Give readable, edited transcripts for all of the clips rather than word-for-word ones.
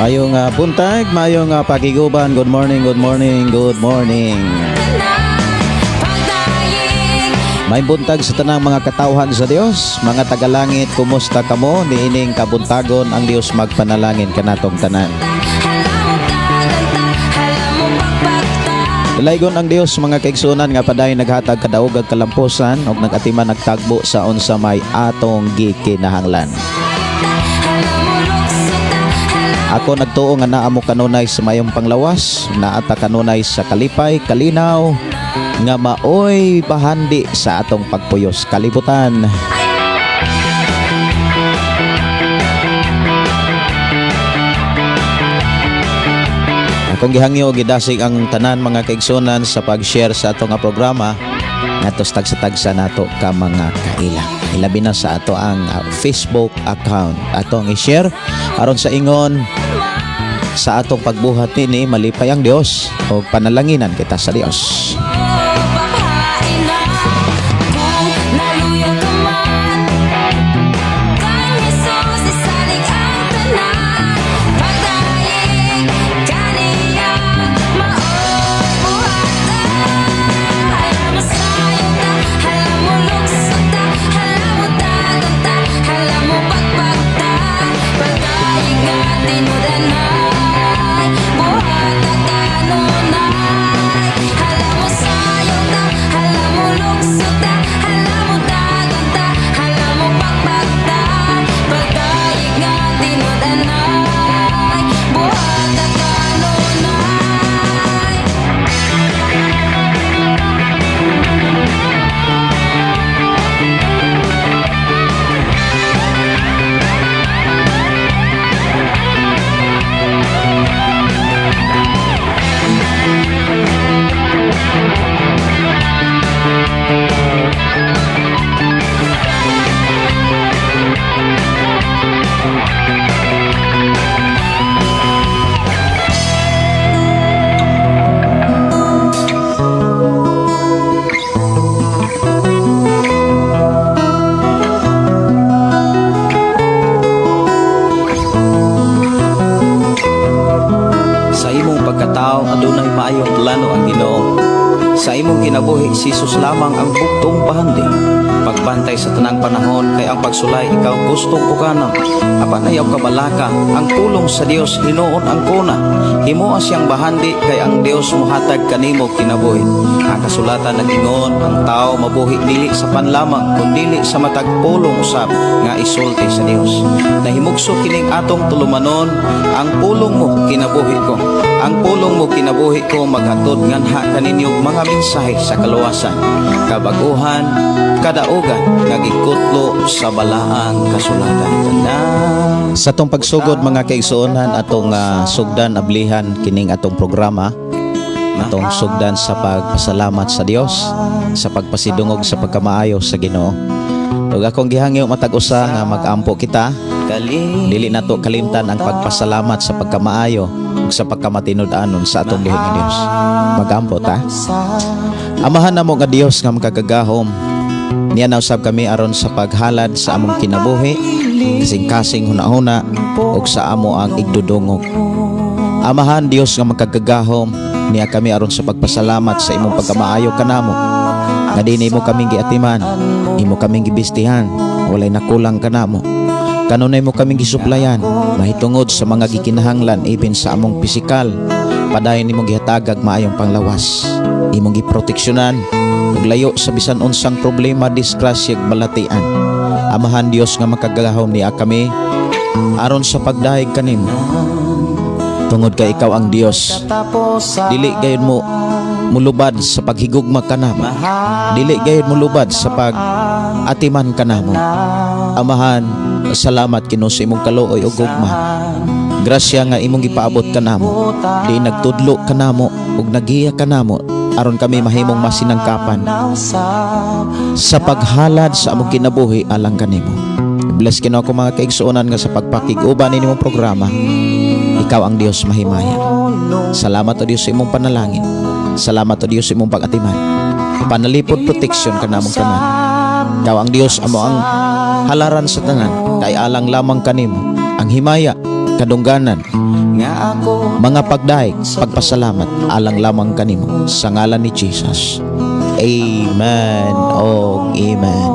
Mayong buntag, mayong pakiguban. Good morning, good morning, good morning. May buntag sa tanang mga katawhan sa Dios, mga tagalangit, kumusta kamo? Niining kabuntagon, ang Dios magpanalangin kanatong tanan. Dalaygon ang Dios, mga kaigsuonan, nga padayon naghatag kadaog ug kalampusan ug nagatiman nagtagbo sa unsa may atong gikinahanglan. Ako nagtuo nga naa mo kanunay sa mayong panglawas, naa ta kanunay sa kalipay, kalinaw, nga maoy bahandi sa atong pagpuyos kalibutan. Akong gihangyo, gidasig ang tanan, mga kaigsunan, sa pag-share sa atong nga programa ngadto sa tagsa-tagsa nato ka mga kaila. Ilabi na sa ato ang Facebook account. Atong i-share aron sa ingon sa atong pagbuhat nini, malipay ang Dios o panalanginan kita sa Dios. Naluya ka man, kang Jesus isalig ang tanan. Pagdayeg kaniya, maoy buhata. Hala mo sayo ta, hala mo lukso ta, hala mo dagan ta, hala mo pagpagta. Pagdayeg nga tinud-anay, buhata kanunay. Hala mo sayo ta, hala mo lukso ta, hala mo dagan ta, hala mo pagpagta. Pagdayeg nga tinud-anay, buhata kanunay. Sa imong pagkatao, adunay maayong plano ang Ginoo. Sa imong kinabuhi, si Jesus lamang ang buktong bahandi. Pagbantay sa tanang panahon kay ang pagsulay ikaw gustong uganon. Apan ayaw kabalaka, ang pulong sa Dios hinuon ang kuna. Himoa siyang bahandi kay ang Dios mohatag kanimo kinabuhi. Ang kasulatan nag-ingon, ang tao mabuhi dili sa pan lamang kundili sa matag pulong usab nga isulti sa Dios. Nahimugso kining atong tulumanon, "Ang pulong mo kinabuhi ko." "Ang pulong mo kinabuhi ko" maghatod nganha kaninyo mga mensahe sa kaluwasan, kabaguhan, kadaugan nga gikutlo sa balaang kasulatan. Tanan. Sa atong pagsugod, mga kaigsuonan, atong sugdan ablihan kining atong programa. Atong sugdan sa pagpasalamat sa Dios, sa pagpasidungog sa pagkamaayo sa Ginoo. Ug akong gihangyo matag usa nga mag-ampo kita, dili nato kalimtan ang pagpasalamat sa pagkamaayo ug sa pagkamatinud-anon sa atong lihok nga Dios. Mag-ampo ta. Amahan namo nga Dios nga makagagahom, niya na usab kami aron sa paghalad sa among kinabuhi, kasing-kasing, hunahuna ug sa amo ang igdudungog. Amahan Dios nga makagagahom, niya kami aron sa pagpasalamat sa imong pagkamaayo kanamo. Nga dinhi mo kaming giatiman, imo kaming gibistihan, walay nakulang kanamo. Kanunay mo kaming gisuplayan, mahitungod sa mga gikinahanglan ibin sa among pisikal. Padayon nimong gihatagag maayong panglawas. Imong giproteksyonan ug layo sa bisan unsang problema, disgrasya ug balatian. Amahan Dios nga makagagahom, niya kami aron sa pagdayeg kanimo. Tungod kay ikaw ang Dios, dili gayud mo mulubad sa paghigugma kanamo. Dili gayud mulubad sa pag atiman kanamo. Amahan, salamat Ginoo sa imong kaluoy ug gugma. Grasya nga imong gipaabot kanamo. Di nagtudlo kanamo ug nagiya kanamo aron kami mahimong masinangkapan sa paghalad sa among kinabuhi alang kanimo. Bless Ginoo ako mga kaigsuonan nga sa pagpakig-uban ini mong programa. Ikaw ang Dios mahimaya. Salamat o Dios sa imong panalangin. Salamat o Dios sa imong pag-atiman. Panalipod, protection kanamong tanan. Ikaw ang Dios, amo ang halaran sa tanan. Kay alang lamang kanimo ang himaya, Kadungganan, Nga ako mga pagdaig, pagpasalamat alang lamang kanimo sa ngalan ni Jesus. Amen o amen.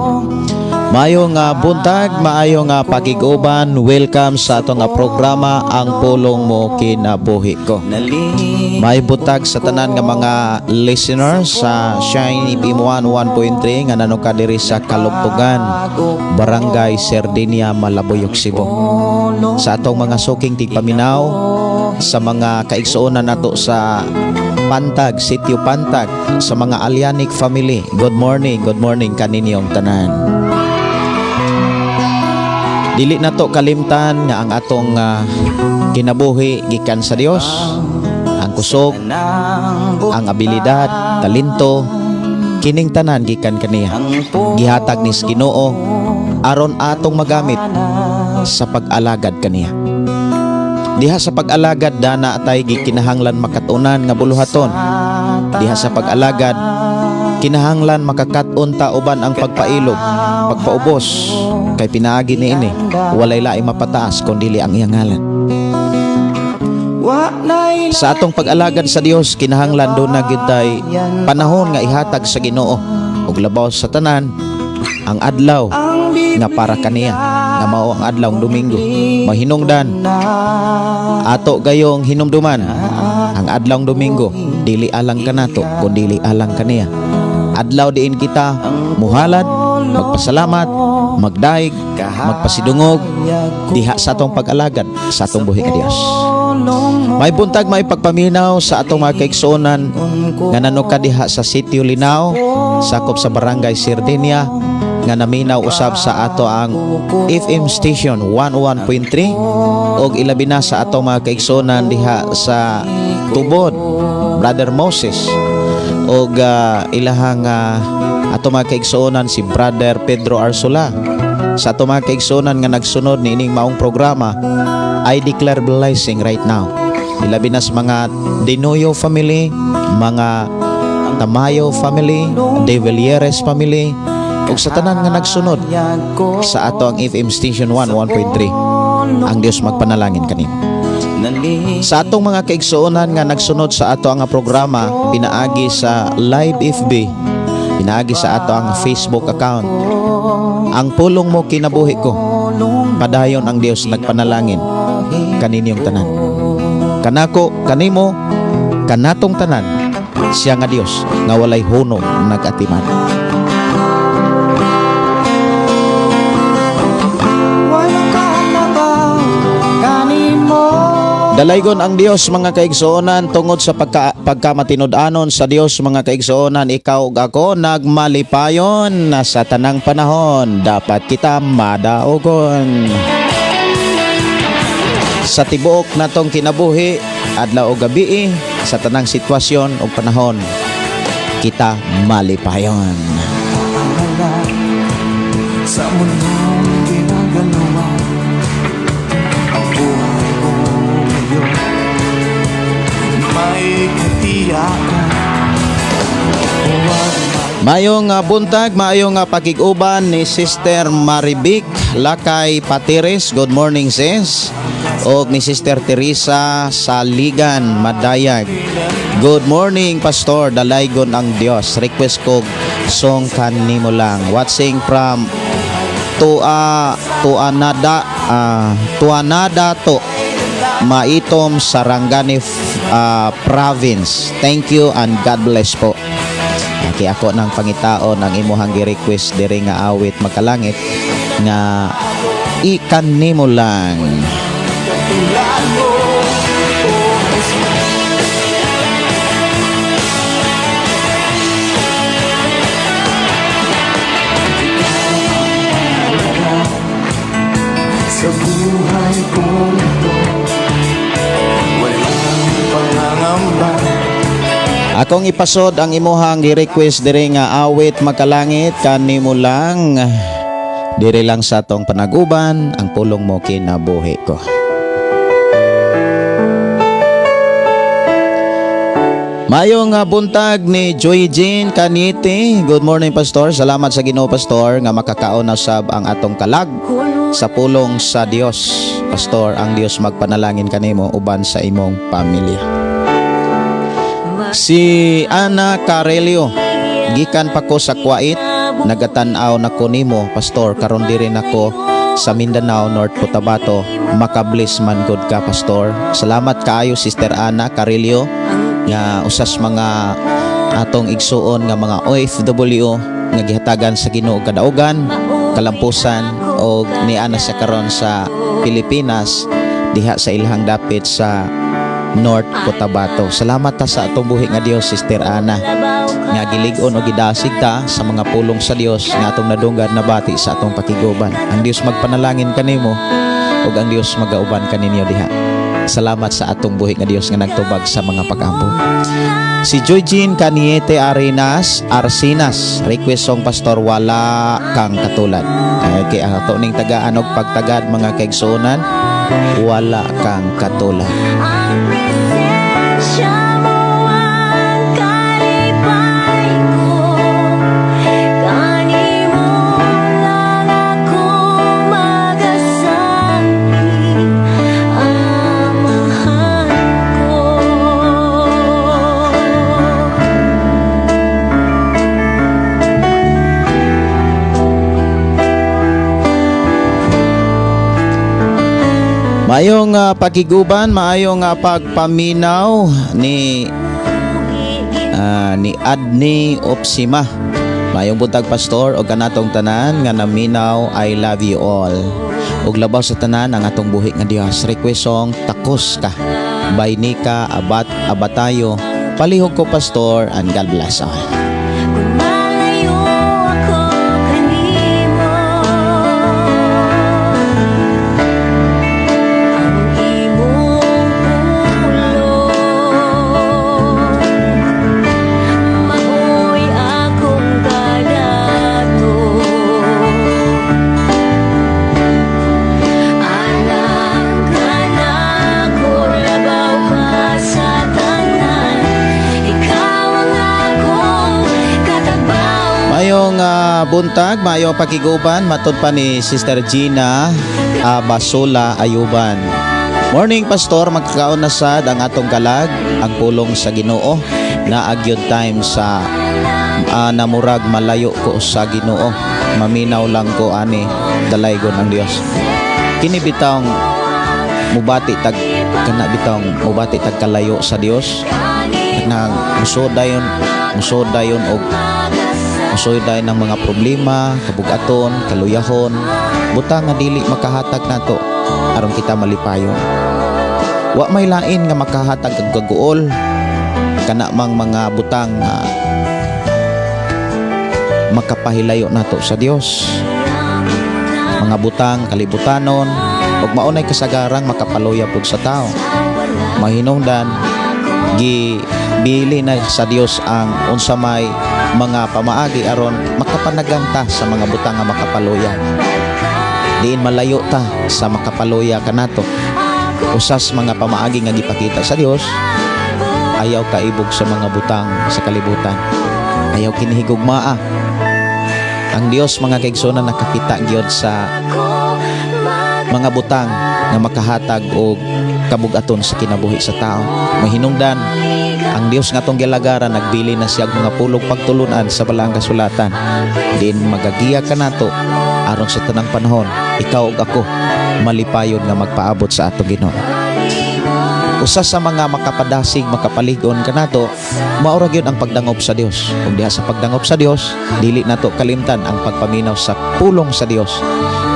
Maayo nga buntag, maayo nga pakig-uban. Welcome sa atong nga programa, Ang Pulong Mo Kinabuhi Ko. Nali May buntag sa tanan nga mga listeners sa Shine FM 101.3 nga nanuka diri sa Kalugtugan, Barangay Sardinia, Malabuyoc, Cebu. Sa atong mga suking tigpaminaw, sa mga kaigsuonan nato sa Pantag, Sitio Pantag, sa mga Alianic family, good morning kaninyong tanan. Dili nato kalimtan nga ang atong kinabuhi gikan sa Dios. Ang kusog, ang abilidad, talento, kining tanan gikan kaniya. Gihatag ni sa Ginoo aron atong magamit sa pag-alagad kaniya. Diha sa pag-alagad, dana tay gikinahanglan makat-unan nga buluhaton. Diha sa pag-alagad, kinahanglan makakat-on ta uban ang pagpailob, pagpaubos kay pinaagi niini walay laing mapataas kun dili ang iyang ngalan. Sa atong pag-alagad sa Dios, kinahanglan duna gyud tay panahon nga ihatag sa Ginoo ug labaw sa tanan ang adlaw nga para kaniya, nga mao ang adlaw Domingo. Mahinungdan ato gayong hinumduman ang adlaw Domingo, dili alang kanato kundi alang kaniya. Adlaw diin kita muhalad, magpasalamat, magdaig, magpasidungog diha sa atong pag-alagad sa atong buhi ka Dios. May buntag, may pagpaminaw sa atong mga kaigsuonan nga nanuka diha sa Sitio Linao, sakop sa Barangay Sardinia, nga naminaw usab sa ato ang FM station 101.3 og ilabi na sa atong mga kaigsuonan diha sa Tubod, Brother Moses og ilahang ato mga kaigsuonan si Brother Pedro Arsula. Sa ato mga kaigsuonan nga nagsunod niining maong programa, I declare blessing right now. Ilabi na sa mga Dinoyo family, mga Tamayo family, De Villieres family, ug sa tanan nga nagsunod sa ato ang FM station 1 1.3. Ang Dios magpanalangin kanimo. Sa atong mga kaigsuonan nga nagsunod sa ato ang programa pinaagi sa live FB, pinaagi sa ato ang Facebook account, Ang Pulong Mo Kinabuhi Ko. Padayon ang Dios nagpanalangin kaninyong tanan. Kanako, kanimo, kanatong tanan, siya nga Dios nga walay hunong nagatiman. Wala ka na ba kanimo? Dalaygon ang Dios, mga kaigsuonan, tungod sa pagkamatinud-anon sa Dios, mga kaigsuonan, ikaw ug ako nagmalipayon na sa tanang panahon dapat kita madaogon. Sa tibuok natong kinabuhi, adlaw o gabi, sa tanang sitwasyon o panahon, kita malipayon. Sa mundong ginagalawan, ang buhay mo ngayon may katiyakan. Huwag Maayong buntag, maayong pakig-uban ni Sister Marivic Lakay Patires. Good morning, sis. Og ni Sister Teresa Saligan Madayag. Good morning, Pastor. Dalaygon ang Dios. Request ko song Kanimo Lang. Watching from Tua Tuanada Tuanada to Maitom, Sarangani Province. Thank you and God bless po. Okay, ako nang pangitaon ang imuhang gi-request diri nga awit Makalangit nga Ikanimo Lang. Katulad mo, oh Jesus. Ikaw ang mahalaga sa buhay kong ito. Walang pangangamba. Akong ipasod ang imuhang gi-request diri nga awit Makalangit, Kanimo Lang, diri lang sa atong panaguban, Ang Pulong Mo Kinabuhi Ko. Maayong buntag ni Joy Jean Canite. Good morning, Pastor. Salamat sa Ginoo, Pastor, nga makakaon na sab ang atong kalag sa pulong sa Dios. Pastor, ang Dios magpanalangin kanimo uban sa imong pamilya. Si Ana Carelio, gikan pa ko sa Kuwait, nagatan-aw na ko nimo, Pastor, karon diri nako sa Mindanao, North Cotabato. Makabless man gud ka, Pastor. Salamat kaayo, Sister Ana Carelio, nga usas mga atong igsuon nga mga OFW nga gihatagan sa Ginoo kadaugan, kalampusan og niana sa karon sa Pilipinas diha sa ilahang dapit sa North Cotabato. Salamat ta sa atong buhi nga Dios, Sister Ana, nga gilig-on o gidasig ta sa mga pulong sa Dios nga atong nadunggan nabati sa atong pakiguban. Ang Dios magpanalangin kanimo ug ang Dios magauban kaninyo diha. Salamat sa atong buhi nga Dios nga nagtubag sa mga pag-ampo. Si Joy Jean Caniete Arenas Arsinas, request song, Pastor, "Wala Kang Katulad." Ay, kay ato ning tagaan og pagtagad, mga kaigsuonan, "Wala Kang Katulad." Ang presensya mo ang kalipay ko. Kanimo lang ako magasalig, Amahan ko. Maayong pakiguban, maayong pagpaminaw ni Adni Opsima. Maayong buntag, Pastor, og kanatong tanan nga naminaw, I love you all. Ug labaw sa tanan ang atong buhi nga Dios. Request song, "Takos Ka" by Nika Abat Abatayo. Palihog ko, Pastor, and God bless all. Kung malayo ako kanimo, ang imong pulong maoy akong kadato. Alang kanako, labaw pa sa tanan, ikaw ang akong katagbaw. Maayong buntag, maayong pakiguban, matod pa ni Sister Gina Basola Ayuban. Morning, Pastor, magkakaon na sad ang atong kalag, ang pulong sa Ginoo na agyod time sa namurag malayo ko sa Ginoo. Maminaw lang ko ani, dalaygon ang Dios. Kini bitawng mubati tag kana bitawng mubati tag kalayo sa Dios nang musod dayon og musuod dayon ng mga problema, kabugaton, kaluyahon, butang nga dili makahatag nato aron kita malipayon. Wa may lain nga makahatag og kaguol kana mang mga butang nga makapahilayo nato sa Dios. Mga butang kalibutanon ug maunay kasagarang makapaluya pud sa tao. Mahinungdan gi bili na sa Dios ang unsa may mga pamaagi aron makapanagang ta sa mga butang nga makapaluya. Diin malayo ta sa makapaluya kanato. Usas mga pamaagi nga gipakita sa Dios, ayaw kaibog sa mga butang sa kalibutan. Ayaw kinihigugmaa. Ang Dios, mga kaigsuonan, nakakita gyud sa mga butang nga makahatag og kabugaton sa kinabuhi sa tao. Mahinungdan, ang Dios nga atong gilagaran nagbili na siya og mga pulong pagtulunan sa balaang kasulatan. Din magagiya kanato aron sa tanang panahon, ikaw ug ako malipayon nga magpaabot sa atong Ginoo. Usa sa mga makapadasig, makapalig-on kanato, maura gyud ang pagdangop sa Dios. Ug diha sa pagdangop sa Dios, dili nato kalimtan ang pagpaminaw sa pulong sa Dios.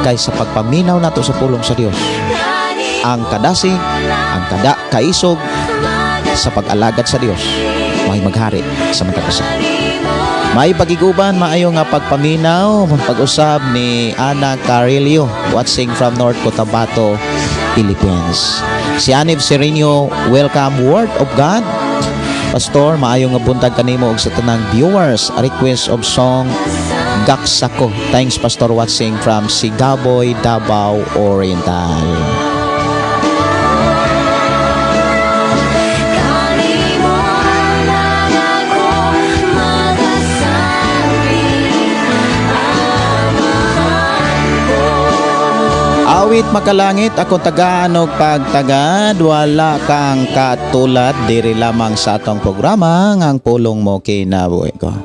Kay sa pagpaminaw nato sa pulong sa Dios, ang kadasig, ang kada kaisog sa pag-alagad sa Dios, may maghari sa matag usa. May pagiguban, maayo nga pagpaminaw, pag-usab ni Ana Carillo, watching from North Cotabato, Philippines. Si Anib Sereno, welcome Word of God. Pastor, maayo nga buntag kanimo ug sa tanang viewers. A request of song, "Gaksako." Thanks, Pastor, watching from Sigaboy, Davao Oriental. Kanimo lang Awit Makalangit, ako tagaan og pagtagad, wala kang katulad, diri lamang sa atong programa nga Ang Pulong Mo Kinabuhi Ko.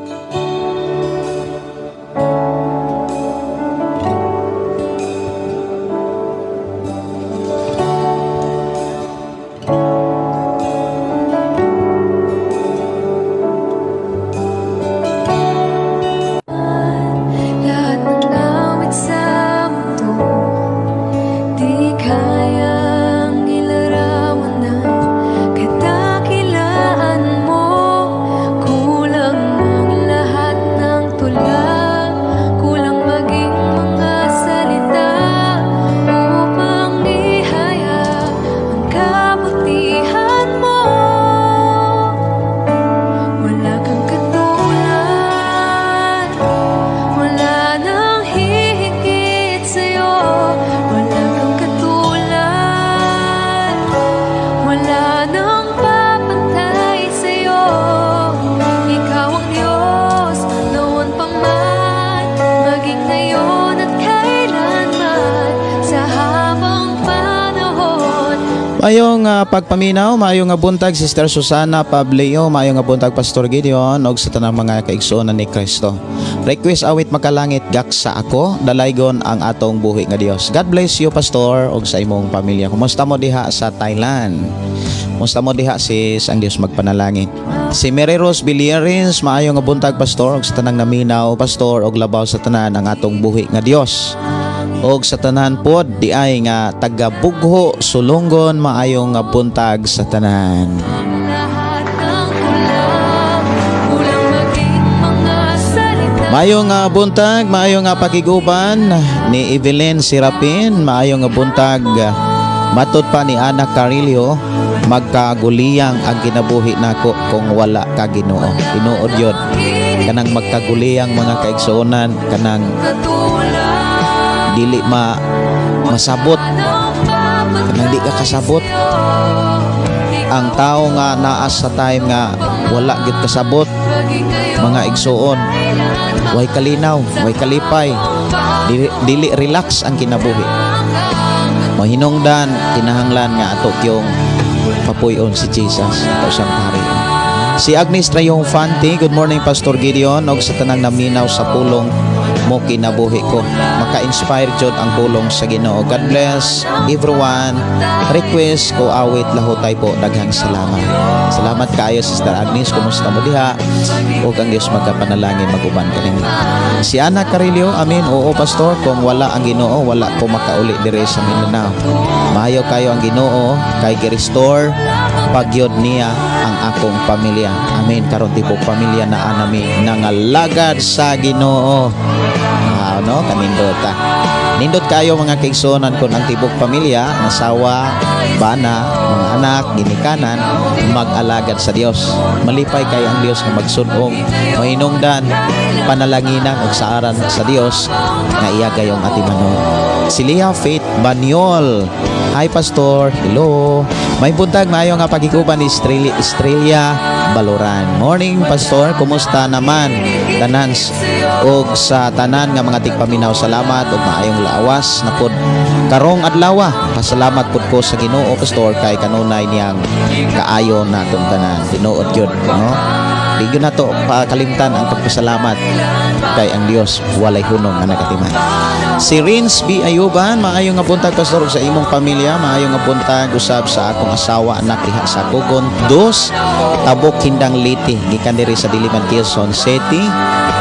Lahat ng awit sa mundo, di kayang ilarawan ng kadakilaan mo. Kulang ang lahat ng tula, kulang maging mga salita upang ihayag ang kabutihan mo. Wala kang katulad, wala nang hihigit sa'yo. Wala kang katulad, wala nang papantay sa'yo. Ikaw ang Diyos, noon pa man, maging ngayon at kailanman, sa habang panahon. Maayong pagpaminaw, maayong nga buntag, Sister Susana Pableo, maayong nga buntag, Pastor Gideon ug sa tanang mga kaigsuonan ni Kristo. Request Awit Makalangit, Gaksa Ako, dalaygon ang atong buhi nga Dios. God bless you, Pastor, ug sa imong pamilya. Kumusta mo diha sa Thailand? Kumusta mo diha, sis? Ang Dios magpanalangin. Si Mary Rose Bilierins, maayong nga buntag, Pastor, ug sa tanang naminaw, Pastor, ug labaw sa tanan ang atong buhi nga Dios. Og sa tanan pod di ay nga taga Bugho, Sulongon, maayong nga buntag sa tanan. Lahat ng kulang, kulang maging mga salita. Maayong nga buntag, maayong nga pakiguban ni Evelyn Serapin, maayong nga buntag, matod pa ni Ana Carillo, magkaguliyang ang kinabuhi nako kung wala ka, Ginoo. Tinuod yun. Kanang magkaguliyang, mga kaigsuonan, kanang Katulad dili ma masabot, kanang di ka kasabot. Ang tao nga naa sa time nga wala gid kasabot, mga igsuon, way kalinaw, way kalipay, dili, dili relax ang kinabuhi. Mahinungdan, kinahanglan nga ato yung papuyon si Jesus, ato siyang pari. Si Agnes Triumphante, good morning, Pastor Gideon og sa tanang naminaw sa Pulong Mo Kinabuhi Ko. Maka-inspire jud ang pulong sa Ginoo. God bless everyone. Request ko awit Lahutay po. Daghang salamat. Salamat kaayo, Sister Agnes. Kumusta mo diha? Ug ang Dios magkapanalangin maguban kaninyo. Si Ana Carillo, amin. Oo, Pastor, kung wala ang Ginoo, wala ko makauli dire sa Mindanao. Maayo kayo ang Ginoo kay gi-restore pagyod niya ang akong pamilya. Amen. Karon tibok pamilya na anami nangalagad sa Ginoo. Ah, no, kanindot ta. Nindot kayo, mga kaigsuonan, kung ang tibok pamilya, asawa, bana, mga anak, ginikanan, mag-alagad sa Dios. Malipay kay ang Dios nga magsudong mahinungdan, panalanginan ug saaran sa Dios nga iya gayong atimanon. Si Leah Faith Banyol. Hi, Pastor. Hello. May buntag, maayo nga pagikuban ni Estrella, Estrella Baloran. Morning, Pastor. Kumusta naman? Tanan og sa tanan nga mga tigpaminaw, salamat ug maayong lawas na pod karong adlaw. Pasalamat pod ko sa Ginoo, Pastor, kay kanunay niyang kaayo natong tanan. Tinuod gyud, no? Di gyud nato pakalimtan ang pagpasalamat kay ang Dios walay hunong nga nakatiman. Si Rins B. Ayuban, maayo nga buntag, Pastor, ug sa imong pamilya, maayo nga buntag usab sa akong asawa, anak diha sa Kugon Dos, Tabok, Hindang Leyte, gikan diri sa Diliman, Quezon City.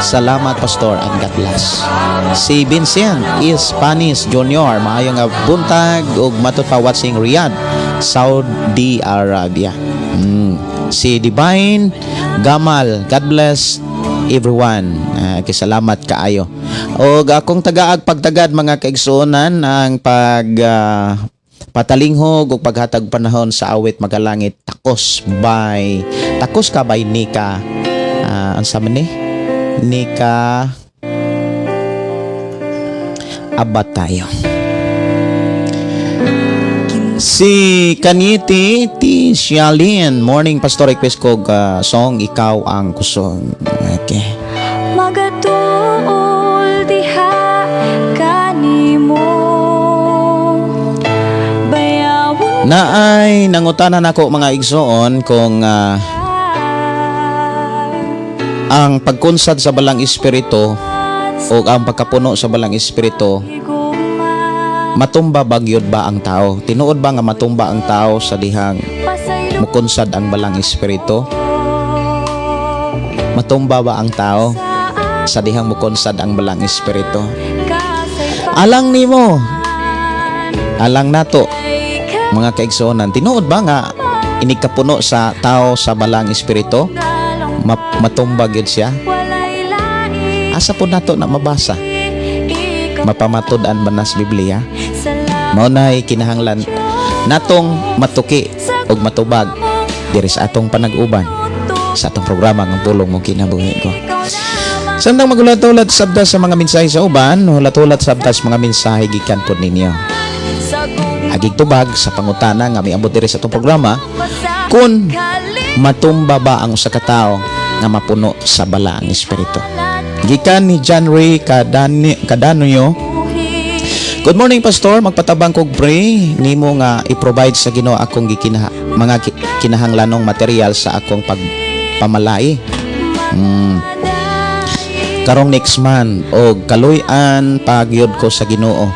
Salamat, Pastor, and God bless. Si Vincent is Panis Jr., maayo nga buntag ug matud pa watching Riyadh, Saudi Arabia. Si Divine Gamal, God bless everyone. Salamat kaayo. Og akong tagaag pagtagad, mga kaigsuonan, ang pag patalinghog ug paghatag panahon sa Awit Magalangit, Takos by Takos Ka by Nika, unsa man ni Nika Abatayo. Si Kaniti T. Shalin, morning, Pastor, request ko song Ikaw Ang Kusog. Okay. Magatuol diha kanimo. Naay nangutana nako, mga igsoon, kung ang pagkunsad sa Balang Espiritu o ang pagkapuno sa Balang Espiritu, matumba ba gyud ba ang tao? Tinuod ba nga matumba ang tao sa dihang mukunsad ang Balang Espiritu? Matumba ba ang tao sa dihang mukunsad ang Balang Espiritu? Alang nimo, alang nato, mga kaigsuonan, tinuod ba nga inig kapuno sa tao sa Balang Espiritu, matumba gyud siya? Asa po nato na mabasa? Mapamatud-an ba na sa Biblia? Mao nay kinahanglan natong matuki ug matubag diri sa atong panag-uban sa atong programa ng Pulong Mo Kinabuhi Ko. Samtang magulat-ulat sabta sa mga mensahe sa uban, hulat-hulat sabta sa mga mensahe gikan pod ninyo. Agig tubag sa pangutana nga miabot diri sa atong programa kung matumba ba ang usa ka tawo nga mapuno sa Balaang Espiritu. Gikan ni John Ray Cadanoyo. "Good morning, Pastor. Magpatabang kog pray nimo nga i-provide sa Ginoo akong gikinaha, mga kinahanglanong material sa akong pagpamalai. Karong next month og kaluy-an pagyud ko sa Ginoo.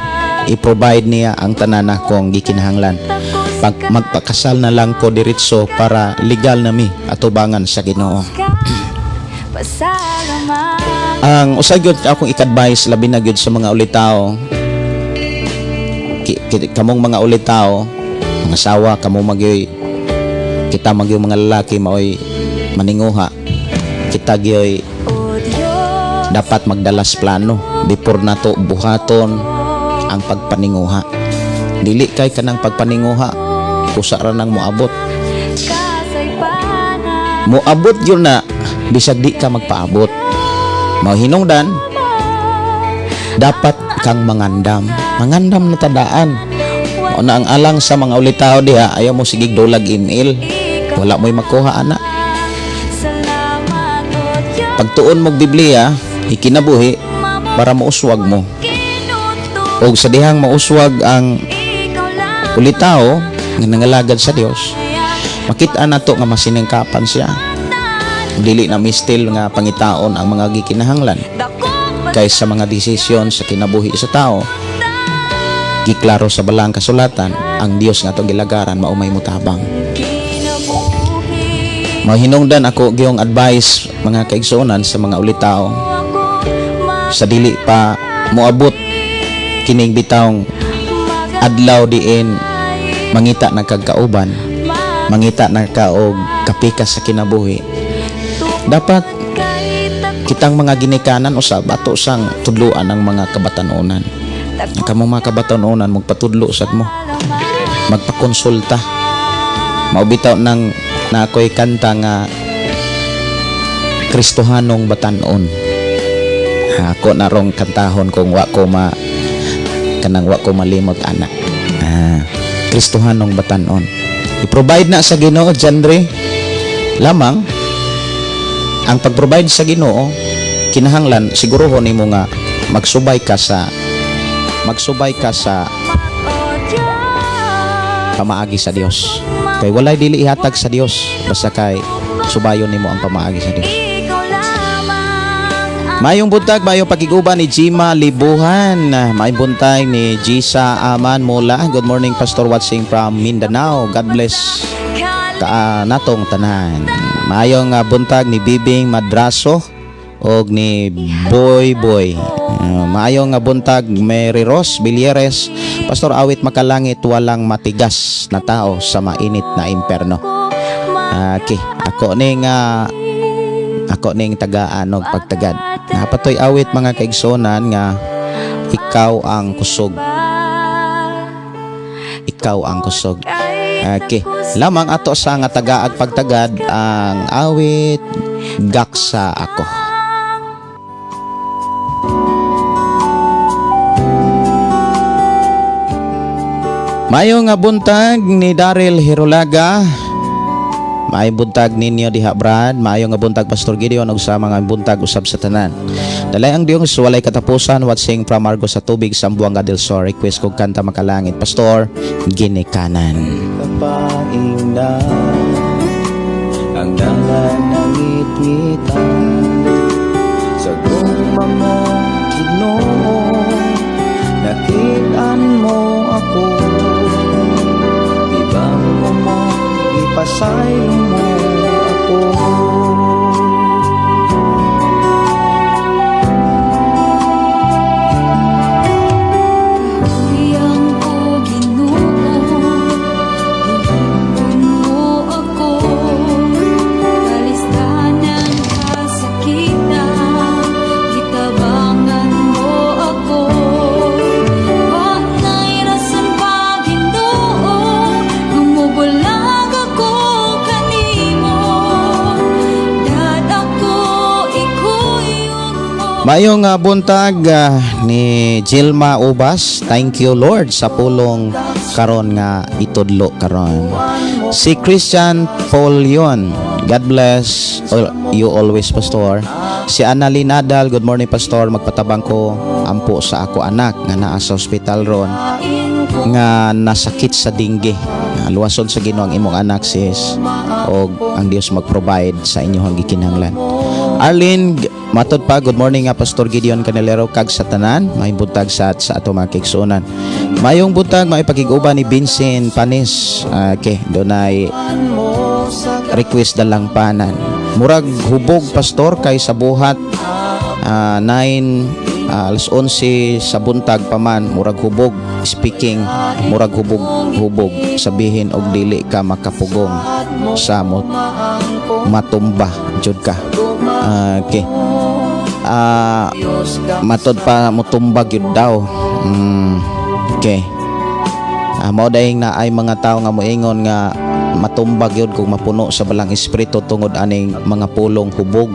I-provide niya ang tanan akong gikinahanglan. Pag magpakasal na lang ko diretso para legal na mi atubangan sa Ginoo." Ang usa gyud akong i-advise, labi na gyud sa mga ulitawo, kamong mga ulitawo, mga asawa, kamo magyoy, kita magyoy mga lalaki maoy maninguha, kita gyoy dapat magdalas plano before nato buhaton ang pagpaninguha. Dili kay kanang pagpaninguha kusa ra nang moabot. Moabot yun na bisag di ka magpaabot. Mao hinungdan dapat kang mangandam, mangandam na tadaan. Mao na ang alang sa mga ulitawo diha, ayaw mo sigig dulag email, wala mo'y makuha ana. Pagtuon mog Biblia, ikinabuhi para mauswag mo. Og sa dihang mauswag ang ulitawo nga nangalagad sa Dios, makita nato nga masiningkapan siya. Dili na mistil nga pangitaon ang mga gikinahanglan, kay sa mga desisyon sa kinabuhi sa tao, giklaro sa Balang Kasulatan, ang Dios nga atong gilagaran mao may mutabang. Mahinungdan ako giyong advice, mga kaigsuonan, sa mga ulitawo sa dili pa moabot kining bitawng adlaw diin mangita na kag kauban, mangita na ka og kapikas sa kinabuhi. Dapat kitang mga ginikanan usab ato sang tudloan ang mga kabatanunan. Ang kamong mga kabatanunan, magpatudlo sad mo, magpakonsulta. Mao bitaw nang na ako'y kanta nga "Kristohanong Batanon". Ako na rong kantahon kung wa ko ma kanang wa ko malimot ana. "Kristohanong Batanon". I-provide na sa Ginoo, Jandre. Lamang ang pag-provide sa Ginoo, kinahanglan siguruhon nimo nga magsubay ka sa pamaagi sa Dios. Kay walay dili ihatag sa Dios basta kay subayon nimo ang pamaagi sa Dios. Mayong buntag, mayong pagkiguban ni Jima Libuhan. Mayong buntag ni Gisa Aman Mula. "Good morning, Pastor, watching from Mindanao. God bless ka natong tanan." Mayong buntag ni Bibing Madraso og ni Boy Boy. Maayong buntag, Mary Rose Bilyeres. "Pastor, awit 'Makalangit', walang matigas na tao sa mainit na imperno." Okay, ako ning tagaan og pagtagad. Napatoy awit, mga kaigsunan, nga "Ikaw ang Kusog". "Ikaw ang Kusog". Okay. Lamang ato sa nga tagaag pagtagad ang awit "Gaksa Ako". Mayo nga buntag ni Daryl Hirulaga. Maayong buntag ninyo diha, Brad. Maayo nga buntag, Pastor Gideon, ug sa mga buntag usab sa tanan. Dalay ang Diyos walay katapusan, watching from Argos sa tubig, Zamboanga del Sur. Request kog kanta Makalangit, Pastor, Ginikanan. Kapaingnan ang dalan ng ngitngitan sa gugma mo, Ginoo, nakitaan mo ako. Gibango mo, ipasaylo mo ako. Kahuy-an ko, Ginoo, gihipon mo ako. Kalisdanan kasakitan, gitabangan mo ako. Wa na'y rason pa, Ginoo, gumubulag ako kanimo. Dad ako ikuyog mo. Maayong buntag ni Gilma Ubas. Thank you, Lord, sa pulong karon nga itudlo karon. Si Christian Polion. God bless you always, Pastor. Si Annalyn Nadal, good morning, Pastor. Magpatabang ko ampo sa ako anak nga naa sa ospital ron nga nasakit sa dengue. Luwason sa Ginoo ang imong anak, sis, og ang Dios mag-provide sa inyong gikinahanglan. Arlene, matod pa, good morning nga Pastor Gideon Canelero kag sa tanan, maayong buntag sa ato mga kaigsuonan. Mayong buntag, may pakig-uban ni Vincent Panis. Okay, dunay request Dalangpanan. Murag hubog, Pastor, kay sa buhat 9, alas 11 sa buntag pa man murag hubog, speaking murag hubog hubog, sabihin og dili ka makapugong sa mo matumba jud ka. Okay, matod pa mutumba gyud daw. Okay, mao dahing na ay mga tao nga moingon nga matumba gyud kung mapuno sa Balang Espiritu tungod aning mga pulong hubog.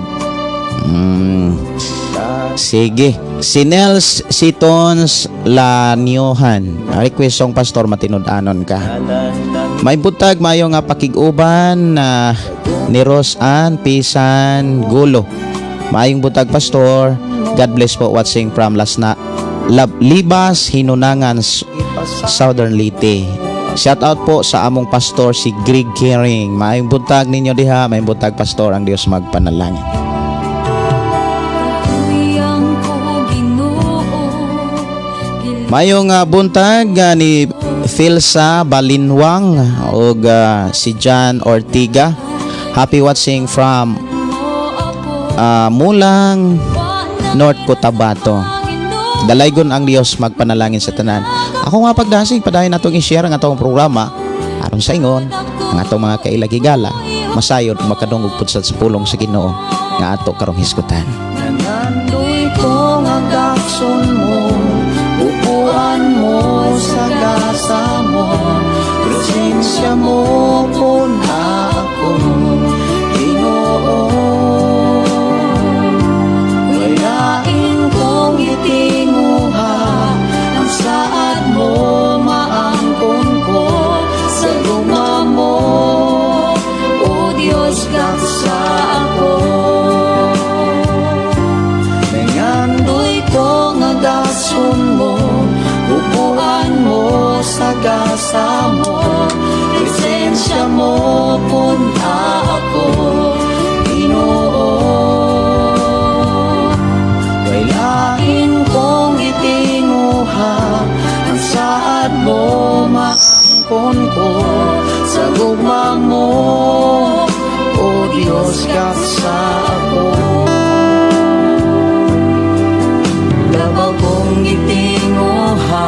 Sige. Si Nels Sitons Laniohan. Request song, Pastor, Matinud-anon Ka. May buntag, mayo nga pakig-uban na ni Ros Ann Pisan Gulo. Maayong buntag, Pastor. God bless po, watching from Lasna Lab, Libas, Hinunangan, Southern Leyte. Shout out po sa among pastor si Greg Kering. Maayong buntag ninyo diha, maayong buntag, Pastor, ang Dios magpanalangin. Kahuy-an ko, Ginoo. Maayong buntag ni Philsa Balinwang ug si John Ortiga. Happy watching from Mulang, North Cotabato. Dalaygon ang Dios magpanalangin sa tanan. Ako nga pagdasig, padayon natong i-share ang atong programa aron sa ingon ang atong mga kailagigala masayod makadungog pud sa pulong sa Ginoo nga ato karong hisgutan. Nangandoy ko nga gakson mo, upuan mo sa gasa mo, presensya mo puna ako, Ginoo. Walain kong itinguha, ang saad mo maangkon ko sa gugma mo, O Dios, gaksa ako. Nangandoy ko nga gason mo, upuan mo sa gasa mo, presensya mo puna ako, Ginoo. Kailain kong itinguha, ang saad mo maangkon ko sa gugma mo, O Diyos, gaksa ako. Labaw kong gitinguha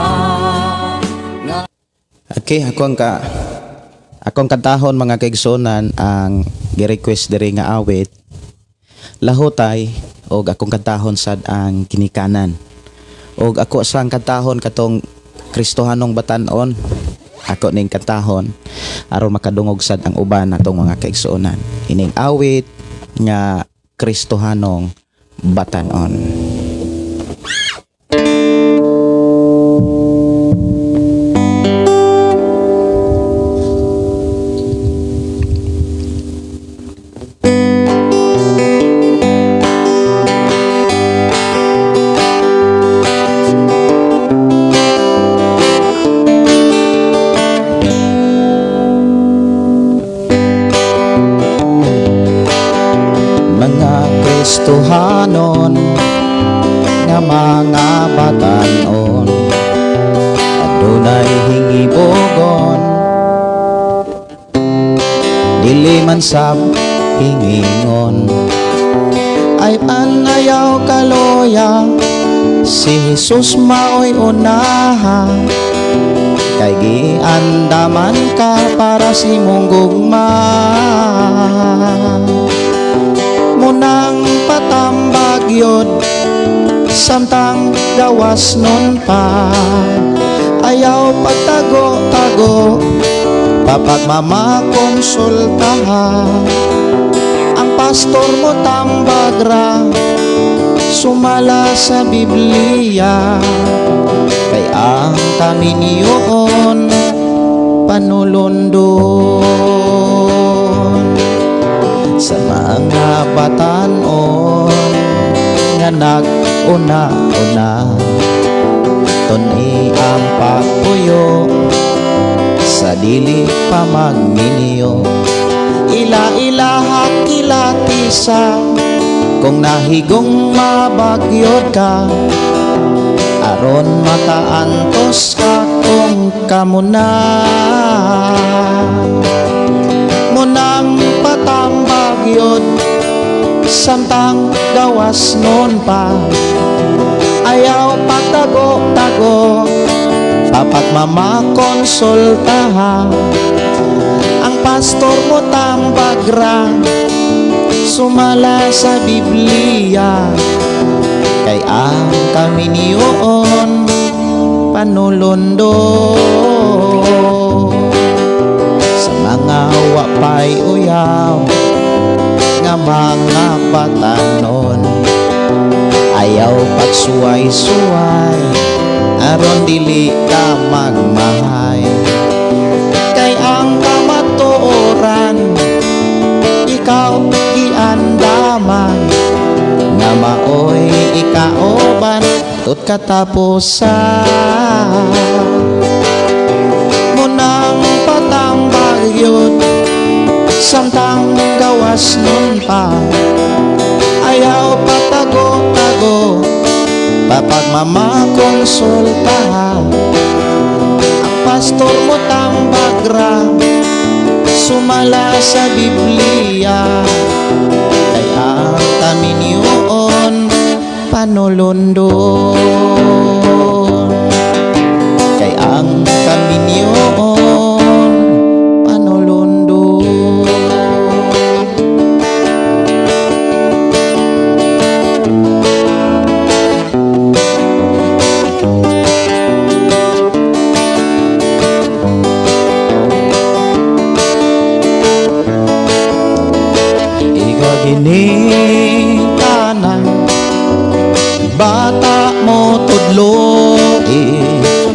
nga Okay, akong kantahon, mga kaigsunan, ang gi-request diri nga awit Lahutay og akong kantahon sad ang Ginikanan. Og ako sang kantahon katong Kristohanong Batan-on. Ako ning kantahon aron makadungog sad ang uban natong mga kaigsuonan. Ining awit nga Kristohanong Batan-on. man sab hingingon. Ay an ayaw kaloya, si Jesus maoy unaha, kay giandaman ka para sa imong gugma. Munang patambag yun samtang gawas nun pa. Ayaw pagtago-tago, papagmamakonsulta. Ang pastor mo tambagra, sumala sa Biblia, kay ang kaminyoon panulundon sa mga batanon nga nag-una-una. Tuni ang pagpuyo sa dili pa magminyo. Ila-ila kilatisa kung nahigong mabagyod ka, aron makaantos ka kung kamo na. Munang patambag yun samtang gawas nun pa. Ayaw pagtago-tago, papagmamakonsulta. Ang pastor mo tambagra, sumala sa Biblia, kay ang kaminyoon panulundo sa mga wapay uyaw nga mga batanon. Ayaw pagsuway-suway aron dili ka magmahay, kay ang kamatuoran ikaw giandaman nga maoy ikauban tut katapusan. Munang patambag yun samtang gawas nun pa. Ayaw patago-tago, papagmamakonsulta. Ang pastor mo tambagra, sumala sa Biblia, kay ang kaminyoon panulundo, kay ang kaminyoon panulundo. Ikaw ginikanan, bata mo tudloi,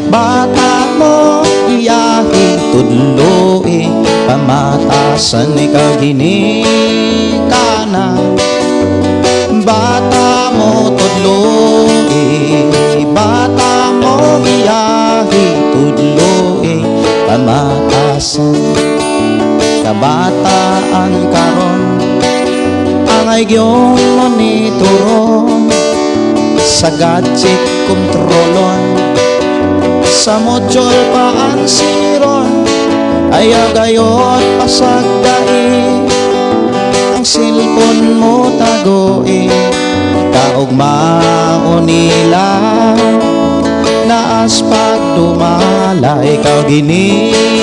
bata mo iyahi tudloi pamatasan. Ikaw ginikanan, bata mo tudloi, bata mo iyahi tudloi pamatasan. Kabataan karon ang agyong monitoron sa gadget kontrolon, sa module paansiron. Ayaw gayon pasagdai ang cellphone mo tagoi, kaugmaon nila naas pagdumala. Ikaw ginikanan,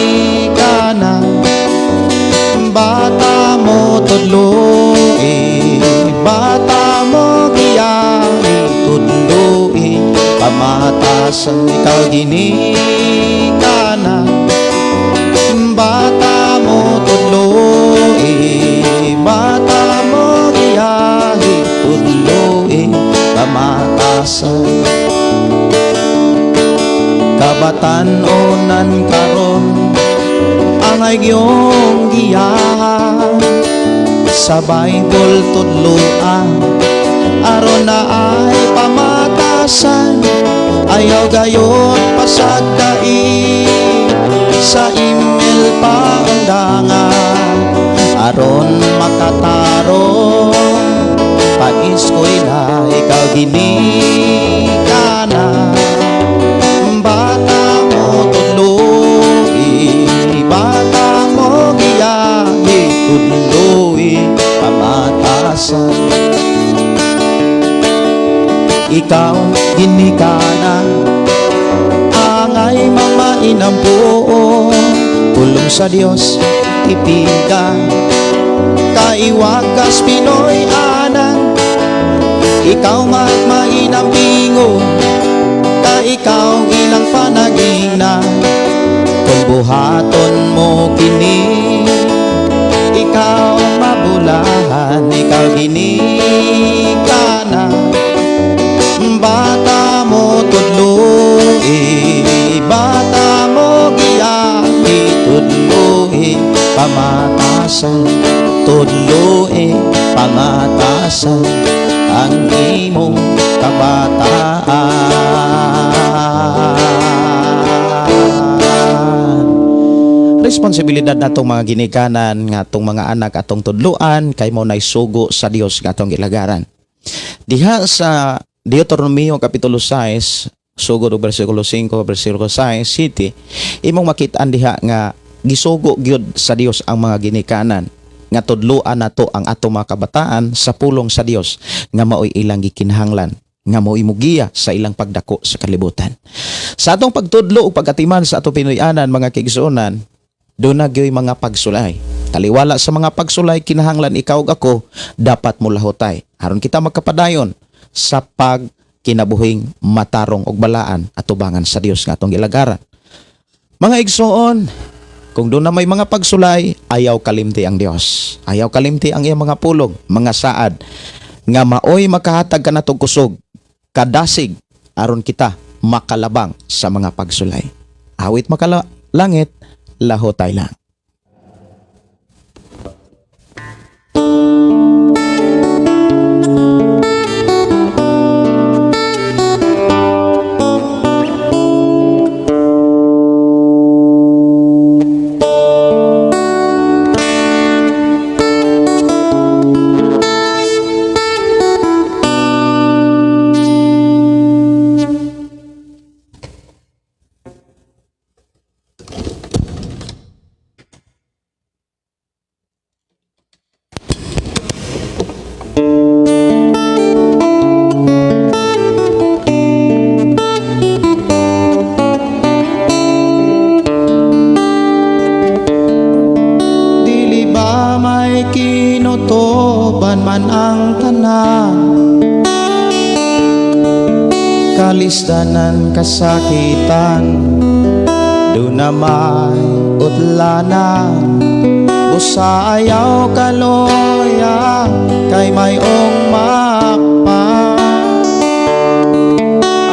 bata mo tudloi, bata mo giyahi tudloi pamatasan. Ikaw ginikanan, bata mo tudloi, bata mo giyahi tudloi pamatasan. Kabatan-onan karon ang iyong giyahan sa Bible tudloan aron na ay pamatasan. Ayaw gayon pasagdai sa email paundangan aron makatarong pag-eskwela. Ikaw ginikanan, bata mo tudloi, bata mo giyahi tudloi. Ikaw ginikanan, angay mamainampuon. Pulong sa Dios tipiga, kay wagas Pinoy anan. Ikaw magmainampingo, ka ikaw ilang panagina. Kung buhaton mo kini, ikaw mabulahan. Ikaw ginikanan, bata mo tudloi, bata mo giaki. Tudloi pamatasan, tudloi pamatasan ang imong kabataan. Responsibilidad natong mga ginikanan nga atong mga anak atong tudluan, kay mao nay sugo sa Dios nga atong gilagaran. Diha sa Deuteronomio kapitulo 6, sugod og bersikulo 5, bersikulo 6, 7, imong makit-an diha nga gisugo gyud sa Dios ang mga ginikanan nga tudluan nato ang ato mga kabataan sa pulong sa Dios nga maoy ilang gikinahanglan, nga maoy mugiya sa ilang pagdako sa kalibutan. Sa atong pagtudlo ug pagatiman sa atong Pinoy-anan, mga kaigsuonan, doon na gyoy mga pagsulay. Taliwala sa mga pagsulay, kinahanglan ikaw ug ako dapat mulahutay aron kita magkapadayon sa pag kinabuhing matarong og balaan atubangan sa Dios nga atong gilagaran. Mga igsoon, kung doon na may mga pagsulay, ayaw kalimti ang Dios. Ayaw kalimti ang iyang mga pulong, mga saad nga maoy makahatag kanatong kusog, kadasig aron kita makalabang sa mga pagsulay. Awit makala langit, lahotay lang. Dili ba may kinutuban man ang tanan, kalisdanan, kasakitan, do na may utlanan? Busa ayaw kaloya, kay mayong mapa.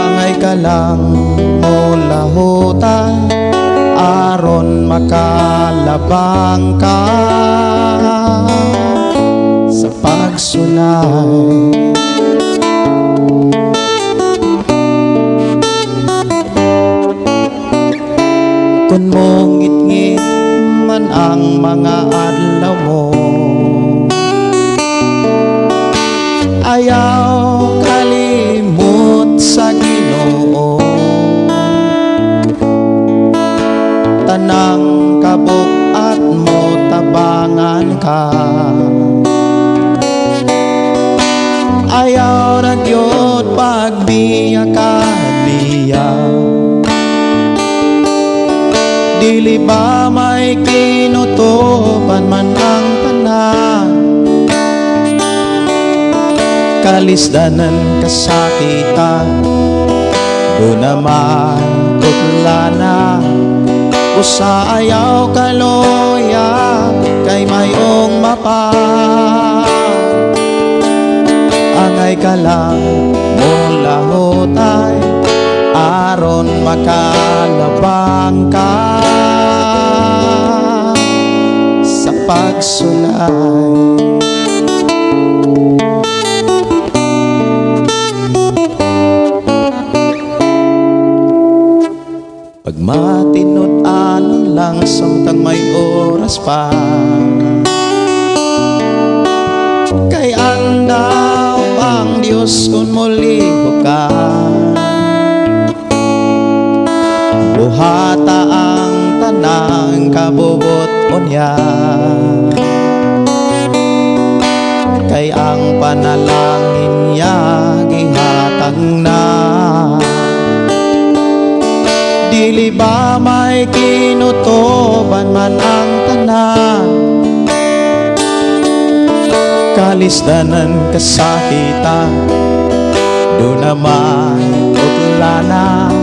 Angay ka lang mulahutan aron makalabang ka sa pagsulay. Kung mongit-ngit man ang mga adlaw mo, ayaw kalimot sa Ginoo. Tanang kabuk-at mo, tabangan ka. Ayaw ra gyud pagbiya ka niya. Dili ba may kinutuban man ang tanan, kalisdanan, kasakitan, do naman utlana? Usa ayaw kaloya, kay mayong mapa. Angay ka lang mulahutay aron makalabang ka sa pagsulay. Pagmatinud-anon lang samtang may oras pa, kay andaw ang Diyos kung muli ka. Buhata ang tanang kabubot niya. Kay ang panalangin niya gihatag na. Dili ba may kinutoban man ang tanan, kalisdanan, kasakitan, duna may utlana.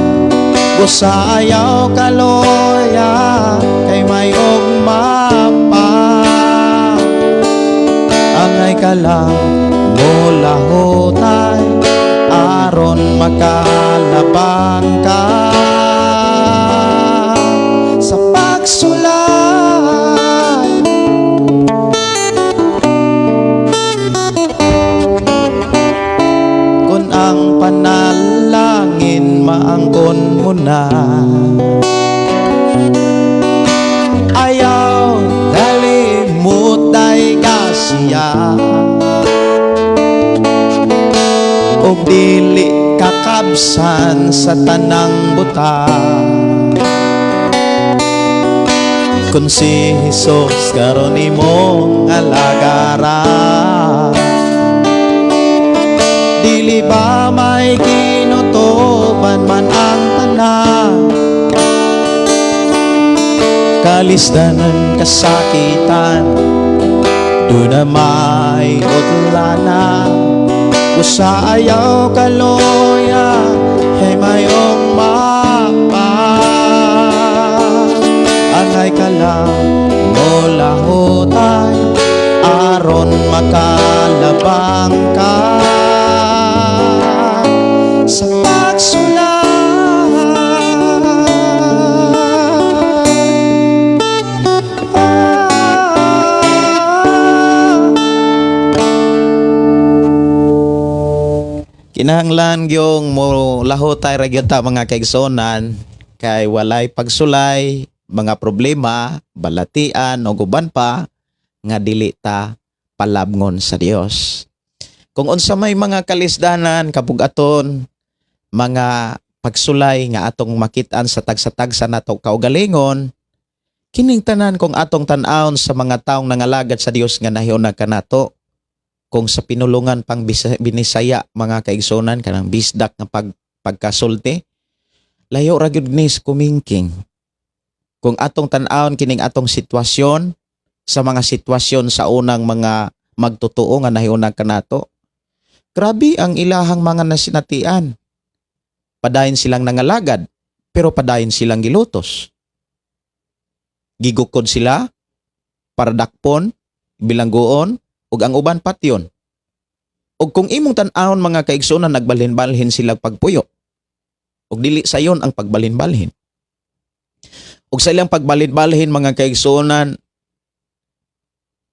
Busa ayaw kaloya kay may ugma pa. Angay ka lang molahutay aron makalabang ka sa pagsulay. Kung ang panalangin maangkon mo na, ayaw kalimutay ka siya ug dili kakabsan sa tanang buta. Kung si Jesus karon imong alagaran, dili ba may kinutoban man ang tanan, kalisdanan, kasakitan, duna may utlana. Busa ayaw kaloya hey mayong mapa. Angay ka lang molahutay aron makalabang ka sa pagsulay. Ah. Kinahanglan gyung mo lahutay ra gyud ta, mga kaigsonan, kay walay pagsulay, mga problema, balatian o uban pa nga dili ta palabngon sa Dios. Kung unsa may mga kalisdanan, kabugaton, mga pagsulay nga atong makit-an sa tagsa-tagsa nato kaugalingon, kining tanan kung atong tan-awon sa mga taong nangalagad sa Dios nga nahiuna kanato, kung sa pinulungan pang Binisaya, mga kaigsonan, kanang bisdak nga pagkasulti, layo ra gyud ni sa kumingking. Kung atong tan-awon kining atong sitwasyon sa mga sitwasyon sa unang mga magtotoo nga nahiuna kanato, grabe ang ilahang mga nasinatian. Padayon silang nangalagad, pero padayon silang gilutos, gigukod sila para dakpon, bilanggoon, ug ang uban patyon. Ug kung imong tan-awon, mga kaigsuonan, nagbalhin-balhin sila pagpuyo. Ug dili sayon ang pagbalhin-balhin. Ug sa ilang pagbalhin-balhin, mga kaigsuonan,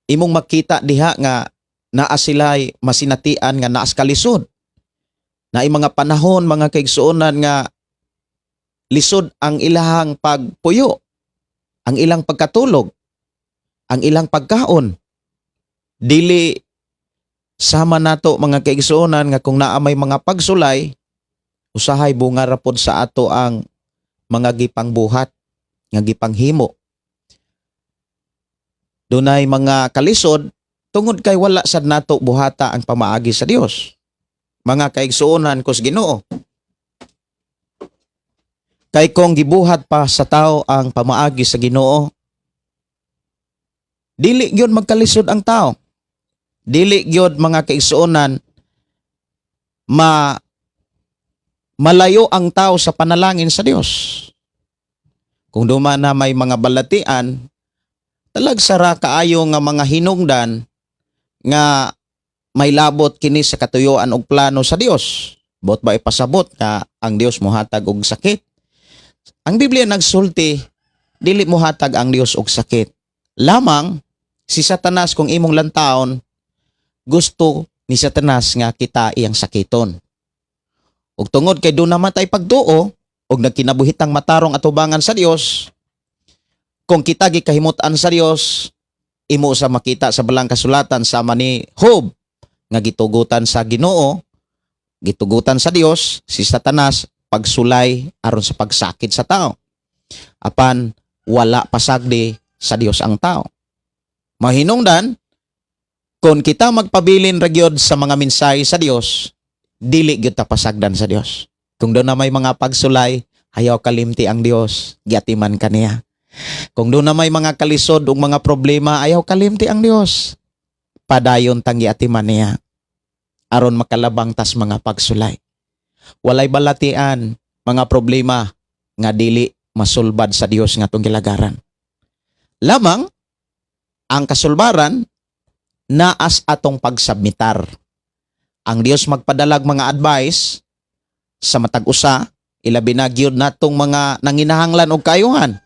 imong makita diha nga naa sila'y masinatian nga naas kalisod. Naay mga panahon, mga kaigsuonan, nga lisod ang ilahang pagpuyo, ang ilang pagkatulog, ang ilang pagkaon. Dili sama nato, mga kaigsuonan, nga kung naa may mga pagsulay, usahay bunga ra pod sa ato ang mga gipangbuhat nga gipanghimo. Dunay mga kalisod tungod kay wala sad nato buhata ang pamaagi sa Dios. Mga kaigsuonan ko sa Ginoo. Kay kung gibuhat pa sa tao ang pamaagi sa Ginoo, dili gyud magkalisod ang tao. Dili gyud, mga kaigsuonan, malayo ang tao sa panalangin sa Dios. Kung duma na may mga balatian, talagsa ra kaayo nga mga hinungdan nga may labot kini sa katuyoan og plano sa Dios. Bot ba ipasabot nga ang Dios mohatag og sakit? Ang Biblia nagsulti, dili mohatag ang Dios og sakit. Lamang si Satanas, kung imong lantaon, gusto ni Satanas nga kita iyang sakiton. Ug tungod kay duna man tay pagtuo ug nagkinabuhitang matarong atubangan sa Dios, kung kita gikahimut-an sa Dios, imo sa makita sa balang kasulatan sama ni Job nga gitugutan sa Ginoo, gitugutan sa Dios si Satanas pagsulay aron sa pagsakit sa tao. Apan wala pasagdi sa Dios ang tao. Mahinungdan Kung kita magpabilin ra gyud sa mga mensahe sa Dios, dili gyud ta pasagdan sa Dios. Kung duna may mga pagsulay, ayaw kalimti ang Dios, giatiman kaniya. Kung duna may mga kalisod ug mga problema, ayaw kalimti ang Dios. Padayon tang giatiman niya aron makalabang tas mga pagsulay. Walay balatian mga problema nga dili masulbad sa Dios nga atong gilagaran. Lamang ang kasulbaran naas atong pagsubmitar. Ang Dios magpadalag mga advice sa matag usa, ilabi na gyud natong mga nanginahanglan og kaayuhan,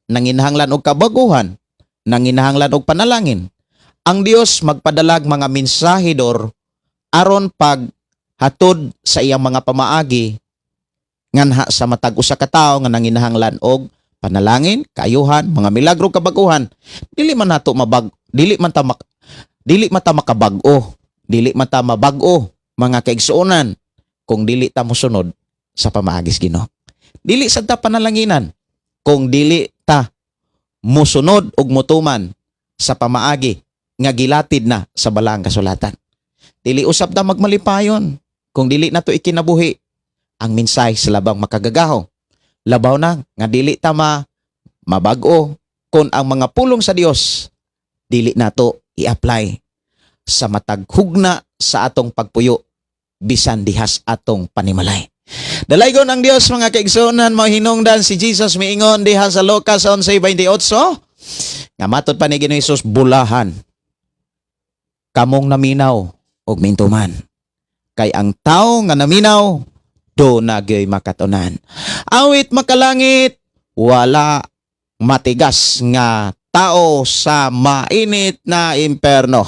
nanginahanglan og kabaguhan, nanginahanglan og panalangin. Ang Dios magpadalag mga mensahedor aron pag hatod sa iyang mga pamaagi nganha sa matag usa ka tawo nga nanginahanglan og panalangin, kaayuhan, mga milagro, kabaguhan. Dili man nato mabag dili man ta mak, dili man ta makabag-o, dili man ta mabag-o, mga kaigsuonan, kung dili ta mosunod sa pamaagis Ginoo. Dili sad ta panalanginan kung dili ta mosunod ug motuman sa pamaagi nga gilatid na sa balaang kasulatan. Dili usab ta magmalipayon kung dili nato ikinabuhi ang mensahe sa labang makagagahom. Labaw na nga dili ta mabag-o kung ang mga pulong sa Dios dili nato i-apply sa matag hugna sa atong pagpuyo bisan dihas atong panimalay. Dalaygon ang Dios, mga kaigsuonan, mahinungdan si Jesus miingon diha sa Lucas 11:28 nga matod pa ni Ginoong Hesus, "Bulahan kamong naminaw ug mintuman, kay ang tao nga naminaw duna gyoy makatunan." Awit makalangit, wala matigas nga tao sa mainit na imperno.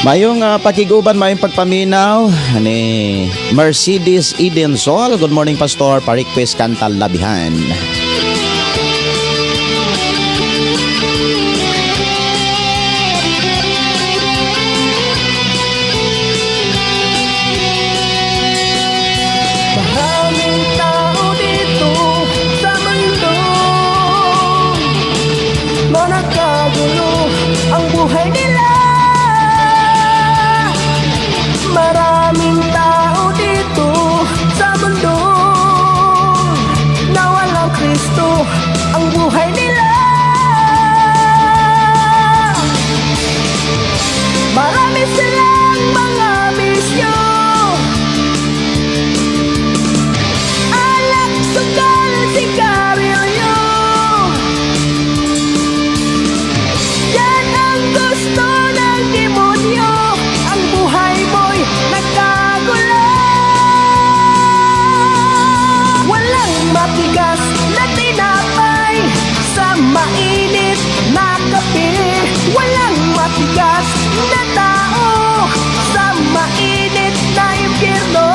Mayong pakiguban, mayong pagpaminaw ni Mercedes Eden Sol. Good morning, Pastor. Pa-request kanta Labihan. Maraming tao dito sa mundo na nagkagulo ang buhay nila. Maraming tao dito sa mundo na walang Kristo ang buhay nila. Marami silang mga bisyo, alak, sugal, sigarilyo. Yan ang gusto ng demonyo. Ang buhay mo'y nagkagulo. Walang matigas na tinapay sa mainit na kape. Walang matigas na tao sa mainit na impyerno.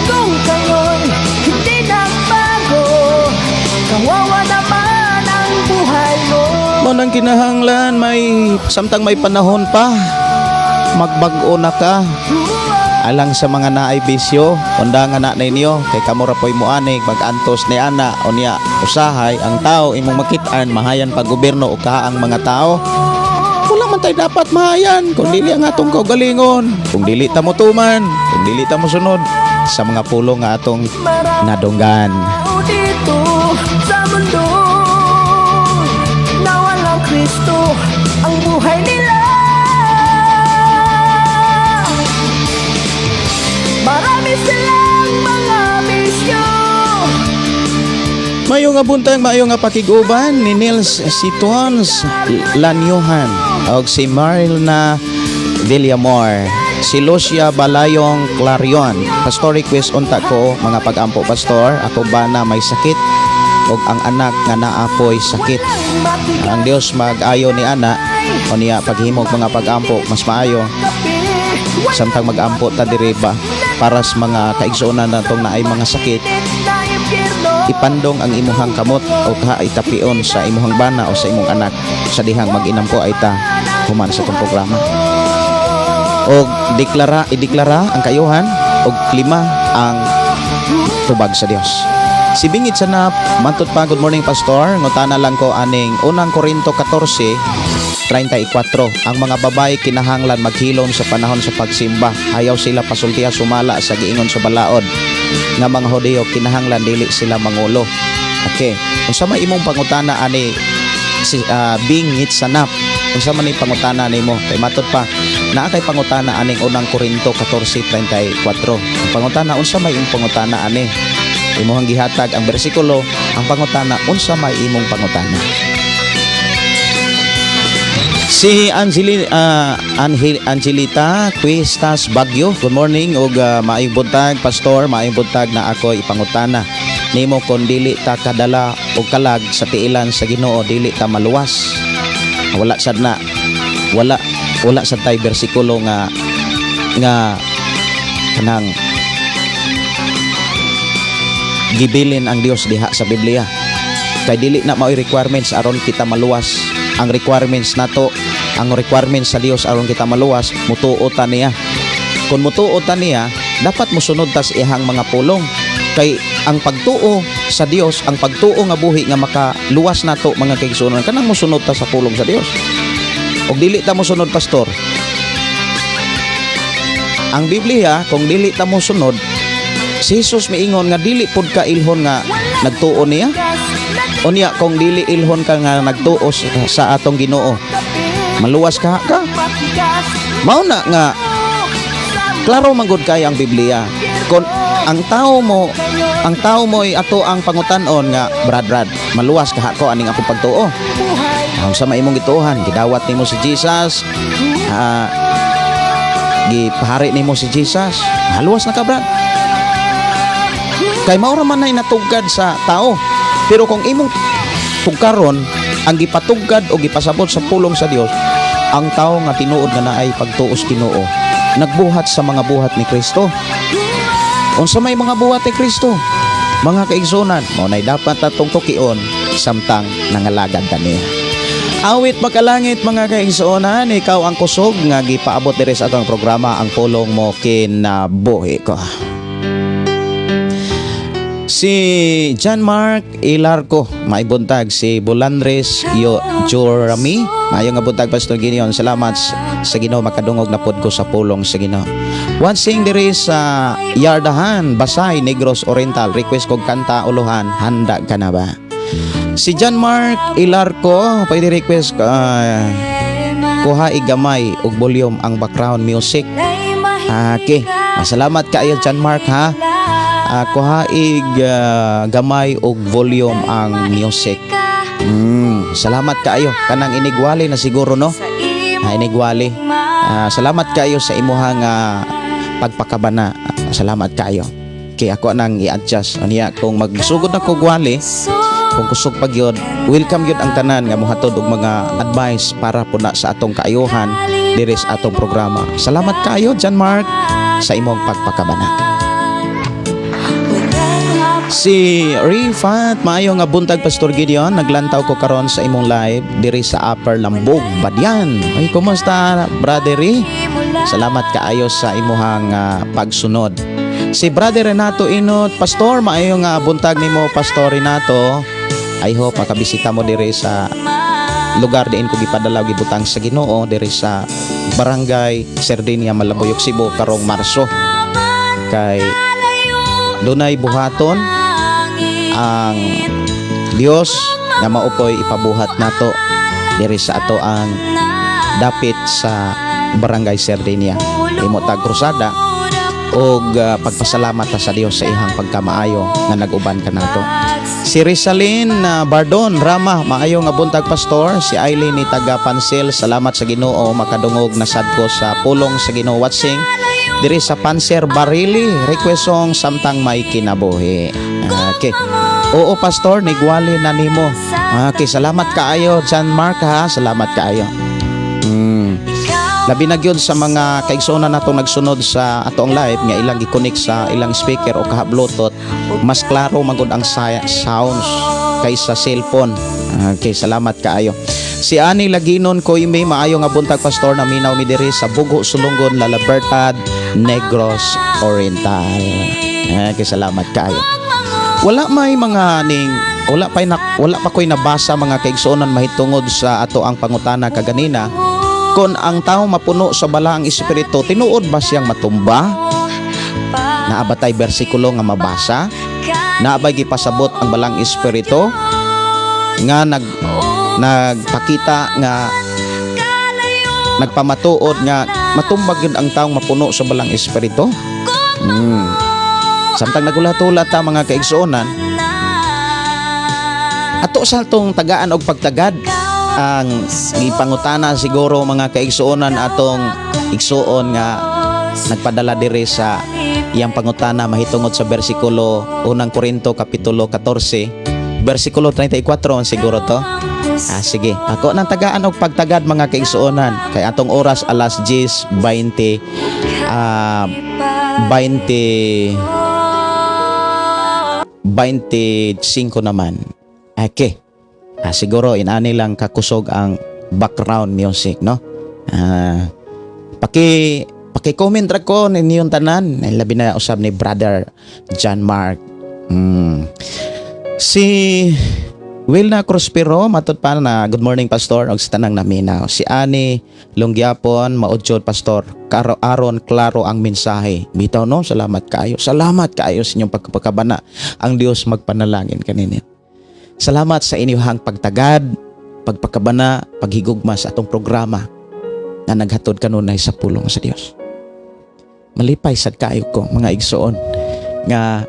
Kung kayo'y hindi nagbago, kawawa naman ang buhay mo. Mao nang kinahanglan may samtang may panahon pa, magbag-o na ka. Alang sa mga naay bisyo, undangan na ninyo kay kamo ra poy muanig magantos ni ana. Unya usahay ang tao imong makit-an mahayan pag gobyerno o ka ang mga tao. Wala man tayo dapat mahayan kung dili ang atong kaugalingon, kung dili ta motuman, kung dili ta mosunod sa mga pulong nga atong nadunggan. Tao dito sa mundo na walang Kristo ang buhay nila. Marami silang mga bisyo. Mayo nga buntag, mayo nga pakiguban ni Nils Situans Lanyuhan og si Marilna Villamor. Si Lucia Balayong Clarion. Pastor, request unta ko mga pag-ampo, Pastor. Ako bana may sakit og ang anak nga naapoy sakit. Ang Dios mag-ayo ni ana. O niya paghimog mga pag-ampo, mas maayo samtang mag-ampo ta diri ba para sa mga kaigsuonan natong naay mga sakit, ipandong ang imuhang kamot o ka itapion sa imuhang bana o sa imong anak sa dihang mag-inampo ay ta human sa atong programa. O deklara, ideklara ang kayuhan og klima ang tubag sa Dios. Si Bingit sa mantot pa, "Good morning, Pastor. Ngutana lang ko aning Unang Korinto 14:34. Ang mga babae kinahanglan maghilom sa panahon sa pagsimba. Ayaw sila pasultiha sumala sa giingon sa balaod nga mga Hudiyo kinahanglan dili sila mangulo." Okay. Unsa may imong pangutana ani si Bingit Sanap? Unsa man ni pangutana nimo? Kay matod pa naa kay pangutana aning Unang Korinto 14:34. Ang pangutana, unsa may imong pangutana ani? Imong gihatag ang bersikulo, ang pangutana, unsa may imong pangutana? Si Angelita Cuestas Bagyo, good morning ug maayong buntag, Pastor, maayong buntag. Na ako ipangutana nimo kon dili ta kadala og kalag sa tiilan sa Ginoo, dili ta maluwas? Wala sad na. Wala wala sad tay bersikulo nga nga kanang gibilin ang Dios diha sa Biblia. Kay dili na mao'y requirements aron kita maluwas. Ang requirements nato, ang requirements sa Dios aron kita maluwas, mutuo ta niya. Kung mutuo ta niya, dapat mosunod ta sa iyang mga pulong. Kay ang pagtuo sa Dios, ang pagtuo nga buhi nga makaluwas nato, mga kaigsuonan, kanang mosunod ta sa pulong sa Dios. Og dili ta mosunod, Pastor. Ang Biblia, kung dili ta mosunod, si Jesus miingon nga dili pud ka ilhon nga nagtuo niya. Unya kung dili ilhon ka nga nagtuo sa atong Ginoo, maluwas ka ka? Mao na nga klaro man gud kay ang Biblia. Kung ang tao mo ay ato ang pangutan-on nga, "Brad, Brad, maluwas ka ko aning akong pagtuo?" Ang sa imong gituohan, gidawat nimo si Jesus, gipahari nimo si Jesus, maluwas na ka, Brad. Kay mao ra man nay natugkad sa tao. Pero kung imong tugkaron ang gipatugkad o gipasabot sa pulong sa Dios, ang tao nga tinuod nga naay pagtuos Ginoo, nagbuhat sa mga buhat ni Kristo. Unsa may mga buhat ni Kristo, mga kaigsunan? Mao nay dapat atong tukion samtang nangalagad ta niya. Awit makalangit, mga kaigsuonan, ikaw ang kusog nga gipaabot diri sa atong programa, Ang Pulong Mo Kinabuhi Ko. Si John Mark Ilarco, may buntag. Si Bulandres Yo Jorami, maayo nga buntag, Pastor Gideon. Salamat sa Ginoo, makadungog na pod ko sa pulong sa Ginoo. Watching diri sa Yardahan, Basay, Negros Oriental. Request kog kanta Uluhan, Handa Ka Na Ba? Si John Mark Ilarco, pwede request kuha igamay og volume ang background music. Okay. Salamat kaayo, John Mark, ha. Kuha ig gamay og volume ang music. Salamat kaayo. Kanang inigwali na siguro, no? Inigwali. Salamat kaayo sa imuhang pagpakabana. Salamat kaayo. Kay ako nang i-adjust. Unya kung magsugod na ko gwali, kung kusog pa gyud, welcome gyud ang tanan nga mohatod og mga advice para po na sa atong kaayuhan diri sa atong programa. Salamat kaayo, John Mark, sa imong pagpakabana. Si Rifat, maayo nga buntag, Pastor Gideon. Naglantaw ko karon sa imong live diri sa Upper Lambog, Badian. Ay, kumusta, Brother Ri? Salamat kaayo sa imuhang pagsunod. Si Brother Renato Inot, "Pastor, maayo nga buntag nimo, Pastor Renato." I hope makabisita mo diri sa lugar diin ko gipadala, gibutang sa Ginoo diri sa Barangay Sardinia, Malabuyoc, Cebu karong Marso. Kay dunay buhaton ang Dios nga maupoy ipabuhat nato diri sa ato ang dapit sa Barangay Sardinia. Imo tag krusada og pagpasalamat ta sa Dios sa ihang pagkamaayo nga nag-uban kanato. Si Rizalin Bardon Rama, "Maayo nga buntag, Pastor." Si Aileen ni taga Pansil, "Salamat sa Ginoo, makadungog na sad ko sa pulong sa Ginoo, watching diri sa Panser Barili. Request song Samtang May Kinabuhi." Okay. "Oo, Pastor, nigwali na nimo." Okay, salamat kaayo, John Mark, ha. Salamat kaayo. Labi na gyud sa mga kaigsuonan natong nagsunod sa atoang live nga ilang gi-connect sa ilang speaker o kaha Bluetooth, mas klaro magud ang sounds kaysa cellphone. Okay, salamat kaayo. Si Ani Laginon Koime, "Maayo nga buntag, Pastor, naminaw mi diri sa Bugo, Sulungon, La Libertad, Negros Oriental." Okay, salamat kaayo. Wala may mga ning wala pa na, wala pa ko'y nabasa, mga kaigsuonan, mahitungod sa ato ang pangutana kaganina kon ang tao mapuno sa Balaang Espiritu, tinuod ba siyang matumba? Naa ba tay bersikulo nga mabasa? Naa ba gipasabot ang Balaang Espiritu nga nagpakita nga nagpamatuod nga matumbag yun ang taong mapuno sa Balaang Espiritu? Samtang nagulat-ulat ta, mga kaigsuonan, ato sa tong tagaan og pagtagad ang gipangutana siguro, mga kaigsuonan, atong igsuon nga nagpadala diri sa iyang pangutana mahitungod sa bersikulo Unang Korinto kapitulo 14 bersikulo 34 ang siguro to. Ah, sige. Ako nang tagaan og pagtagad, mga kaigsuonan, kay atong oras alas 10:20 20 25 naman. Okay. Ah, siguro inani lang kakusog ang background music, no? Ah, paki paki-comment ra ko ninyong tanan, labi na usab ni Brother John Mark. Si Wilna Cruspero, matud pa na, "Good morning, Pastor, og sa tanang naminaw." Si Ani Longgyapon, "Maudjod, Pastor. Karo aron klaro ang mensahe." Bitaw, no, salamat kaayo. Salamat kaayo sa inyong pagkabana. Ang Dios magpanalangin kaninyo. Salamat sa inyong pagtagad, pagpakabana, paghigugma sa atong programa nga naghatod kanunay sa pulong sa Dios. Malipay sad kaayo ko, mga igsoon, nga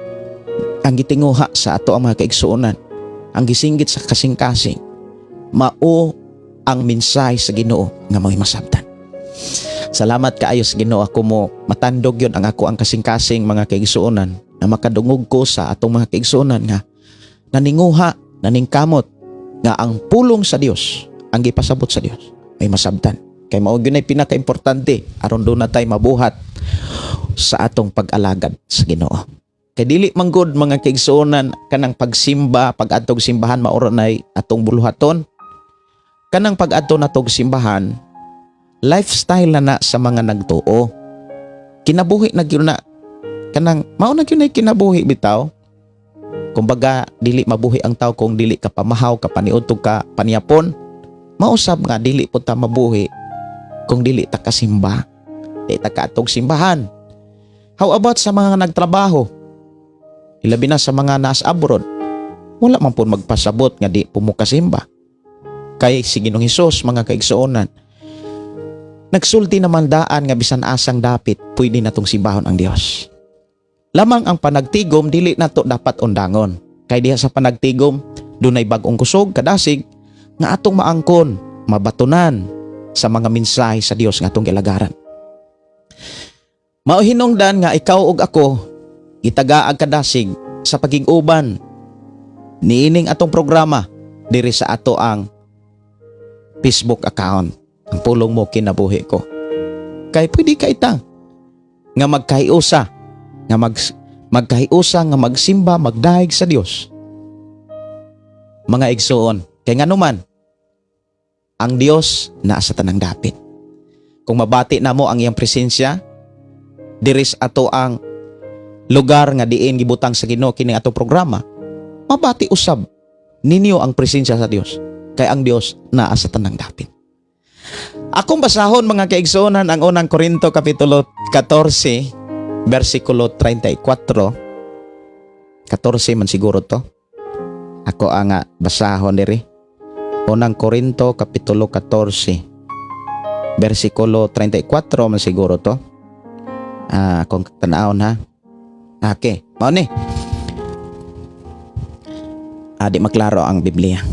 ang gitinguha sa ato ang mga kaigsuonan, ang gisinggit sa kasing-kasing, mao ang mensahe sa Ginoo nga mao'y masabtan. Salamat kaayo sa Ginoo. Ako mo matandog yun ang ako ang kasing-kasing, mga kaigsuonan, na makadungog ko sa atong mga kaigsuonan nga naninguha, naningkamot nga ang pulong sa Dios, ang gipasabot sa Dios ay masabtan. Kay mao gyud ay pinakaimportante aron duna tay mabuhat sa atong pag-alagad sa Ginoo. Kay dili man gud, mga kaigsuonan, kanang pagsimba, pag-adtog simbahan mao ra nay atong buluhaton. Kanang pag-adto natog simbahan, lifestyle na na sa mga nagtuo. Kinabuhi na gyud na kanang mao na gyud nay kinabuhi bitaw. Kumbaga dili mabuhi ang tao kung dili ka pamahaw, ka paniudtog, ka paniapon. Mausab nga dili po ta mabuhi kung dili ta kasimba. Di ta kaadtog simbahan. How about sa mga nagtrabaho? Ilabi na sa mga nasa abroad. Wala man po magpasabot nga di po mo kasimba. Kay si Ginoong Hesus, mga kaigsuonan, nagsulti naman daan nga bisan asang dapit pwede natong simbahon ang Dios. Lamang ang panagtigom dili nato dapat undangon. Kay diha sa panagtigom dunay bag-ong kusog, kadasig nga atong maangkon, mabatunan sa mga mensahe sa Dios nga atong gilagaran. Mao hinungdan nga ikaw ug ako gitagaag kadasig sa pagig-uban niining atong programa diri sa ato ang Facebook account, Ang Pulong Mo Kinabuhi Ko. Kay pwede ka ita nga magkahiusa nga magkahiusa nga magsimba, magdayeg sa Dios. Mga igsuon, kay nganuman ang Dios naa sa tanang dapit. Kung mabati namo ang iyang presensya diri sa ato ang lugar nga diin gibutang sa Ginoo kini ato programa, mabati usab ninyo ang presensya sa Dios kay ang Dios naa sa tanang dapit. Akong basahon, mga kaigsuonan, ang Unang Korinto kapitulo 14 bersikulo 34. 14 man siguro to. Ako ang basahon diri. Unang Korinto kapitulo 14 bersikulo 34 man siguro to. Ah, kung tanawon ha. Okay, mao ni. Ah, di maklaro ang Biblia.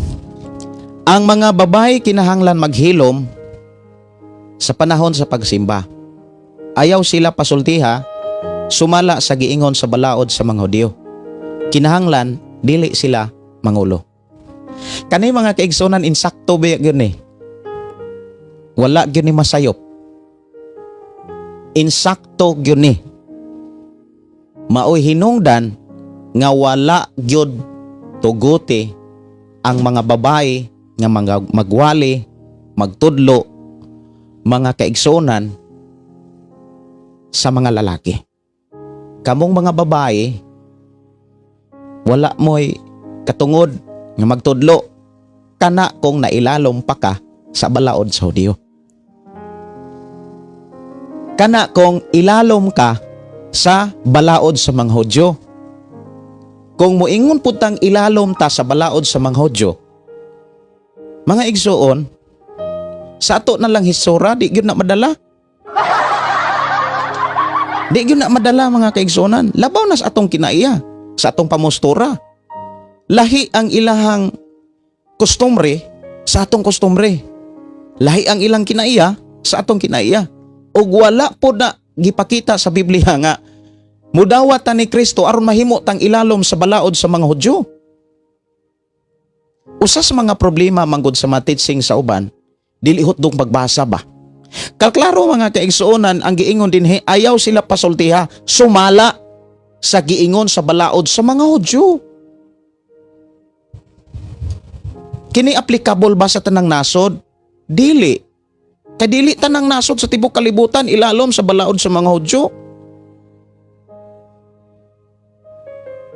"Ang mga babae kinahanglan maghilom sa panahon sa pagsimba. Ayaw sila pasultiha sumala sa giingon sa balaod sa mga Hudyo. Kinahanglan dili sila mangulo." Kani, mga kaigsunan, insakto ba yun eh. Wala gyud ni masayop. Insakto gyud ni. Maoy hinungdan nga wala gyud tuguti ang mga babae nga mga magwali, magtudlo, mga kaigsuonan, sa mga lalaki. Kamong mga babae, wala mo'y katungod nga magtudlo kana kung nailalom pa ka sa balaod sa Hudyo. Kana kung ilalom ka sa balaod sa mga Hudyo. Kung moingon pud tang ilalom ta sa balaod sa mga Hudyo, mga igsuon, sa ato na lang hisora, di gyud na madala. Di gyud na madala, mga kaigsuonan. Labaw na sa atong kinaiya, sa atong pamustura. Lahi ang ilahang kostumbre sa atong kostumbre. Lahi ang ilang kinaiya sa atong kinaiya. Ug wala po na gipakita sa Biblia nga mudawat ta ni Kristo aron mahimo tang ilalom sa balaod sa mga Hudyo. Usa sa mga problema manggod sa mga teaching sa uban, dili hutdong pagbasa ba? Kalklaro, mga kaigsuonan, ang giingon dinhi, ayaw sila pasultiha, sumala sa giingon sa balaod sa mga Hudyo. Kini applicable ba sa tanang nasod? Dili. Kay dili tanang nasod sa tibok kalibutan ilalom sa balaod sa mga Hudyo.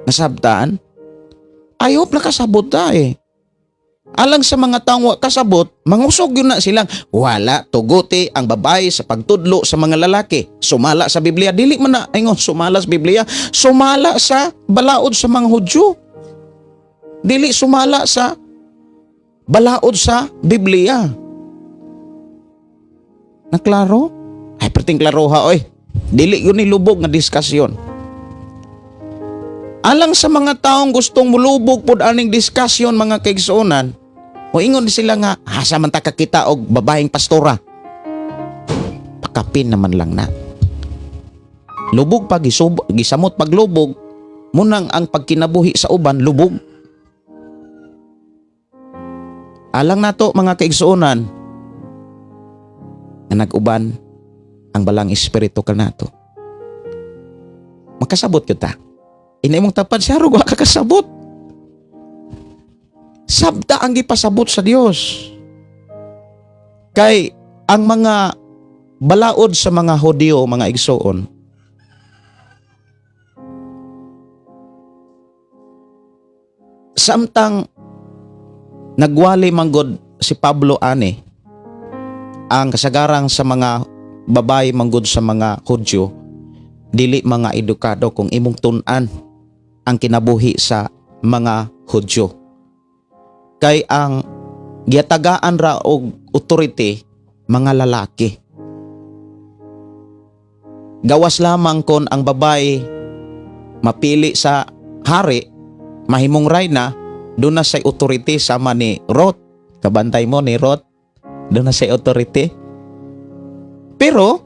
Nasabtan? I hope nakasabot ta eh. Alang sa mga taong wa kasabot, mangusog yun na silang wala tuguti ang babae sa pagtudlo sa mga lalaki. Sumala sa Biblia. Dili man na ingon sumala sa Biblia, sumala sa balaod sa mga Hudyo. Dili sumala sa balaod sa Biblia. Naklaro? Ay, perting klaro ha, oy. Dili yun ni lubog nga diskusyon. Alang sa mga taong gustong mulubog pod aning diskusyon, mga kaigsuonan, moingon sila nga asa man ta kakita og babaeng pastora. Pakapin naman lang na. Lubog pa gisamot paglubog, munang ang pagkinabuhi sa uban lubog. Alang nato, mga kaigsuonan, nga nag-uban ang balang espiritu kanato. Makasabot gyud ta. Ina imong tapad siya wa ka kasabot. Sabta ang gipasabot sa Dios. Kay ang mga balaod sa mga Hudyo, mga igsoon, samtang nagwali manggod si Pablo ani, ang kasagarang sa mga babae manggod sa mga Hudyo dili mga edukado kung imong tun-an ang kinabuhi sa mga Hudyo. Kay ang giyatagaan ra og authority mga lalaki. Gawas lamang kon ang babae mapili sa hari, mahimong rayna, doon na say authority sama ni Ruth. Kabantay mo ni Ruth, doon na say authority. Pero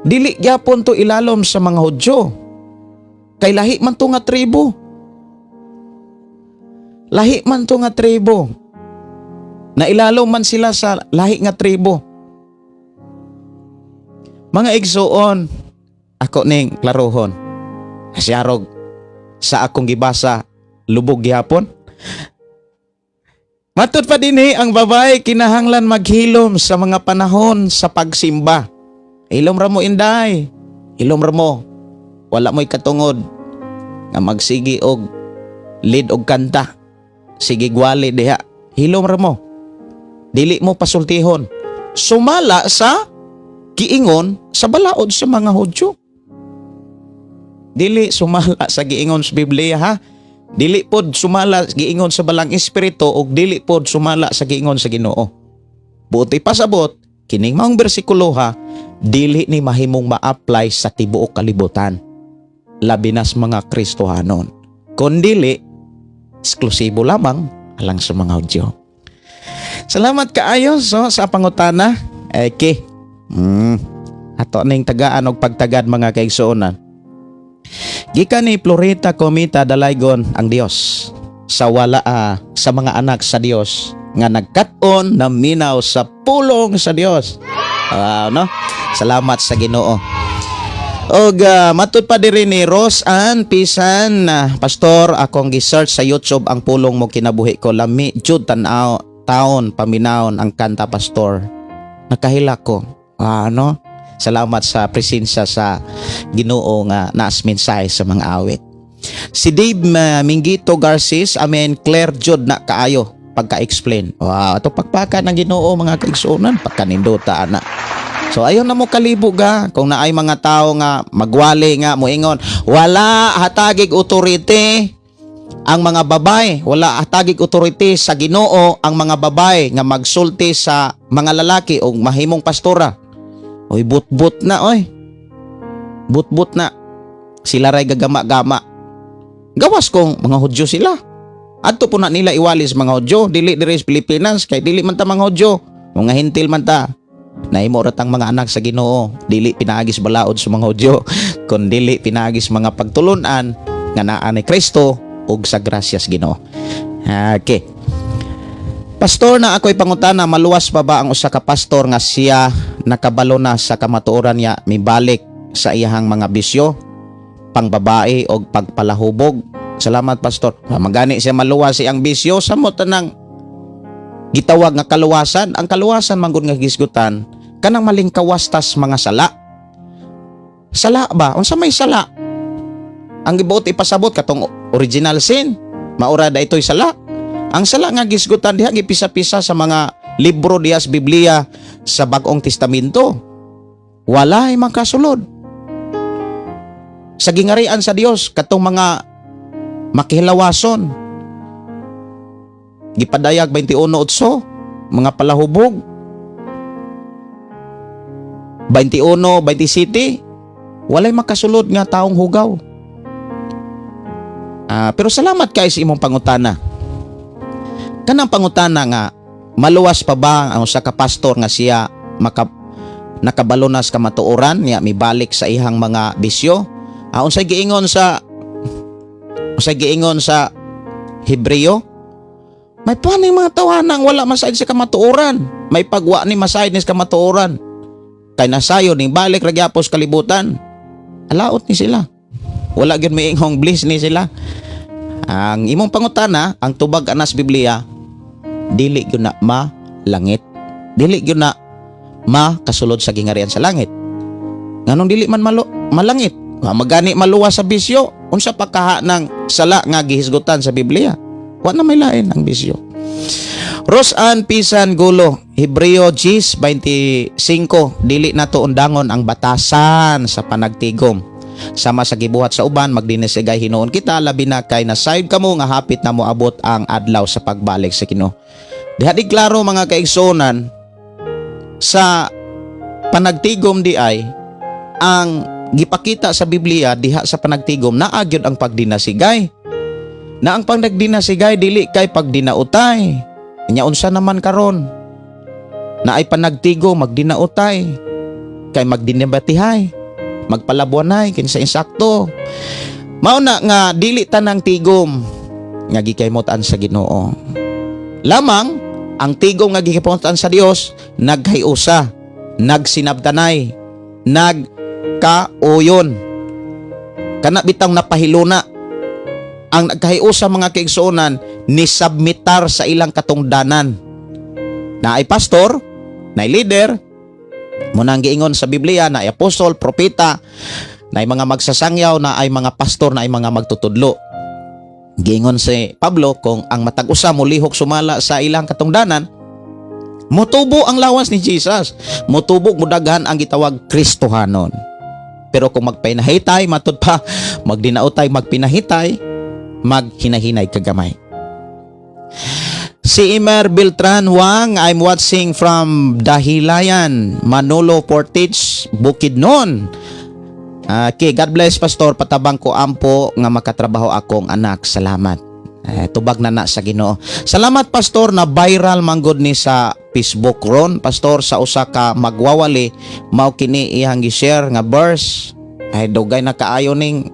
dili gyapon to ilalom sa mga Hudyo. Kay lahi man to nga tribo. Lahi man to nga tribo. Nailalom man sila sa lahi nga tribo. Mga igsuon, ako ning klarohon. Siyarog sa akong gibasa, lubog gihapon. Matud pa dinhi, ang babae kinahanglan maghilom sa mga panahon sa pagsimba. Hilom ra mo, inday. Hilom ra mo. Wala mo'y katungod nga magsigi og lead og kanta. Sige gwali diha. Hilom ra mo. Dili mo pasultihon. Sumala sa giingon sa balaod sa mga Hudyo. Dili sumala sa giingon sa Biblia ha. Dili pod sumala sa giingon sa balang espiritu ug dili pod sumala sa giingon sa Ginoo. Buot ipasabot, kining maong bersikulo ha, dili ni mahimong ma-apply sa tibuok kalibutan. Labi na sa mga Kristohanon. Kon dili, eksklusibo lamang alang sa mga Hudyo. Salamat kaayo so, sa pangutana. Okay. Ato ning tagaan og pagtagad, mga kaigsuonan. Gikan ni Florita Comita Dalaygon, ang Dios sa wala sa mga anak sa Dios nga nagkat-on na minaw sa pulong sa Dios. Ah, no? Salamat sa Ginoo. Og matud pa diri ni Rose Ann Pisan, "Pastor, akong gi-search sa YouTube ang pulong mo, kinabuhi ko, lami jud tan-aw taon paminawon ang kanta, Pastor. Nakahilak ko." Ah, ano? Salamat sa presensya sa Ginoo nga naas mensahe sa mga awit. Si Dave Mingito Garcis, "Amen, clear jud na kaayo pagka-explain." Wow, ato pagpaka ng Ginoo, mga kaigsuonan, pagkanindota ana. So ayon na mo kalibog ga kung naay mga tao nga magwali nga moingon wala hatagig authority ang mga babae, wala hatagig authority sa Ginoo ang mga babae nga magsulti sa mga lalaki o mahimong pastora. Oy, butbut na oy. Butbut na. Sila ray gagama-gama. Gawas kung mga Hudyo sila. Adto po na nila iwalis mga Hudyo, dili diri sa Pilipinas kay dili man ta mga Hudyo, mga Hentil man ta. Nahimo ra tang mga anak sa Ginoo, dili pinaagis balaod sa mga Hudyo, kun dili pinaagis mga pagtulunan nga naa ni Kristo ug sa grasyas Ginoo. Okay. "Pastor, na ako'y pangutana, maluwas pa ba ang usa ka pastor nga siya nakabalo na sa kamatuoran niya mibalik sa iyahang mga bisyo, pangbabae og pagpalahubog? Salamat, Pastor." Ah, magani siya maluwas siyang bisyo sa mo tanang gitawag nga kaluwasan. Ang kaluwasan man gud nga gisgutan kanang malingkawas tas mga sala. Sala ba? Unsa may sala? Ang gibuot ipasabot katong original sin. Maura da ito'y sala. Ang sala nga gisgutan diha gipisa-pisa sa mga libro diha sa Biblia sa Bag-ong Testamento. Walay makasulod sa gingarian sa Dios katong mga makihilawason. Gipadayag 21:8, mga palahubog. 21:27, walay makasulod nga taong hugaw. Ah, pero salamat kay sa imong pangutana. Kanang pangutana nga maluwas pa ba ang usa ka pastor nga siya nakabalo na sa kamatuoran niya mibalik sa ihang mga bisyo? Ah, unsay giingon sa Hebreo? May paning mga tawanang wala masayod sa kamatuoran. May pagwa ni masayod ni sa kamatuoran. Kay nasayo ning balik ra gyapon sa kalibutan. Alaot ni sila. Wala gyud miinghong bliss ni sila. Ang imong pangutana, ang tubag anas Biblia, dili gyud na malangit. Dili gyud na makasulod sa gingarian sa langit. Nganong dili man malangit? Wa magani maluwas sa bisyo. Unsa pa kaha ng sala nga gihisgutan sa Biblia? Wa na may lain ang bisyo. Rosan Pisan Gulo, Hebreo 10:25, dili nato undangon ang batasan sa panagtigom. Sama sa gibuhat sa uban, magdinisigay hinuon kita, labi na kay nasayod kamo nga hapit na moabot ang adlaw sa pagbalik sa Ginoo. Diha di klaro, mga kaigsuonan, sa panagtigom di ay ang gipakita sa Biblia diha sa panagtigom naa gyud ang pagdinasigay. Na ang pagdinasigay dili kay pagdinautay. Nya unsa naman karon? Na ay panagtigom magdinautay kay magdinabatihay, magpalabuanay kinsa insakto. Mao na nga dili tanang tigom nga gikaymutan sa Ginoo. Lamang ang tigom nga gikaymutan sa Dios naghiusa, nagsinabtanay, nagkauyon. Kana bitang napahiluna. Ang nagkahiusa, mga kaigsuonan, ni submitar sa ilang katungdanan. Na ay pastor, na ay leader, mo nang giingon sa Biblia na ay apostol, propeta, na ay mga magsasangyaw, na ay mga pastor, na ay mga magtutudlo. Giingon si Pablo kung ang matag usa molihok sumala sa ilang katungdanan, motubo ang lawas ni Jesus. Motubo, mudaghan ang gitawag Kristohanon. Pero kung magpinahitay, matud pa, magdinautay, magpinahitay, maghinahinay kagamay. Si Imer Beltran Wang, "I'm watching from Dahilayan, Manolo Fortich, Bukidnon. Okay, God bless, Pastor, patabang ko ampo nga makatrabaho akong anak. Salamat." Eh, tubag na na sa Ginoo. Salamat, Pastor, na viral manggod ni sa Facebook ron, Pastor, sa usa ka magwawali mao kini iyang gi-share nga verse. Ay, dugay na kaayo ning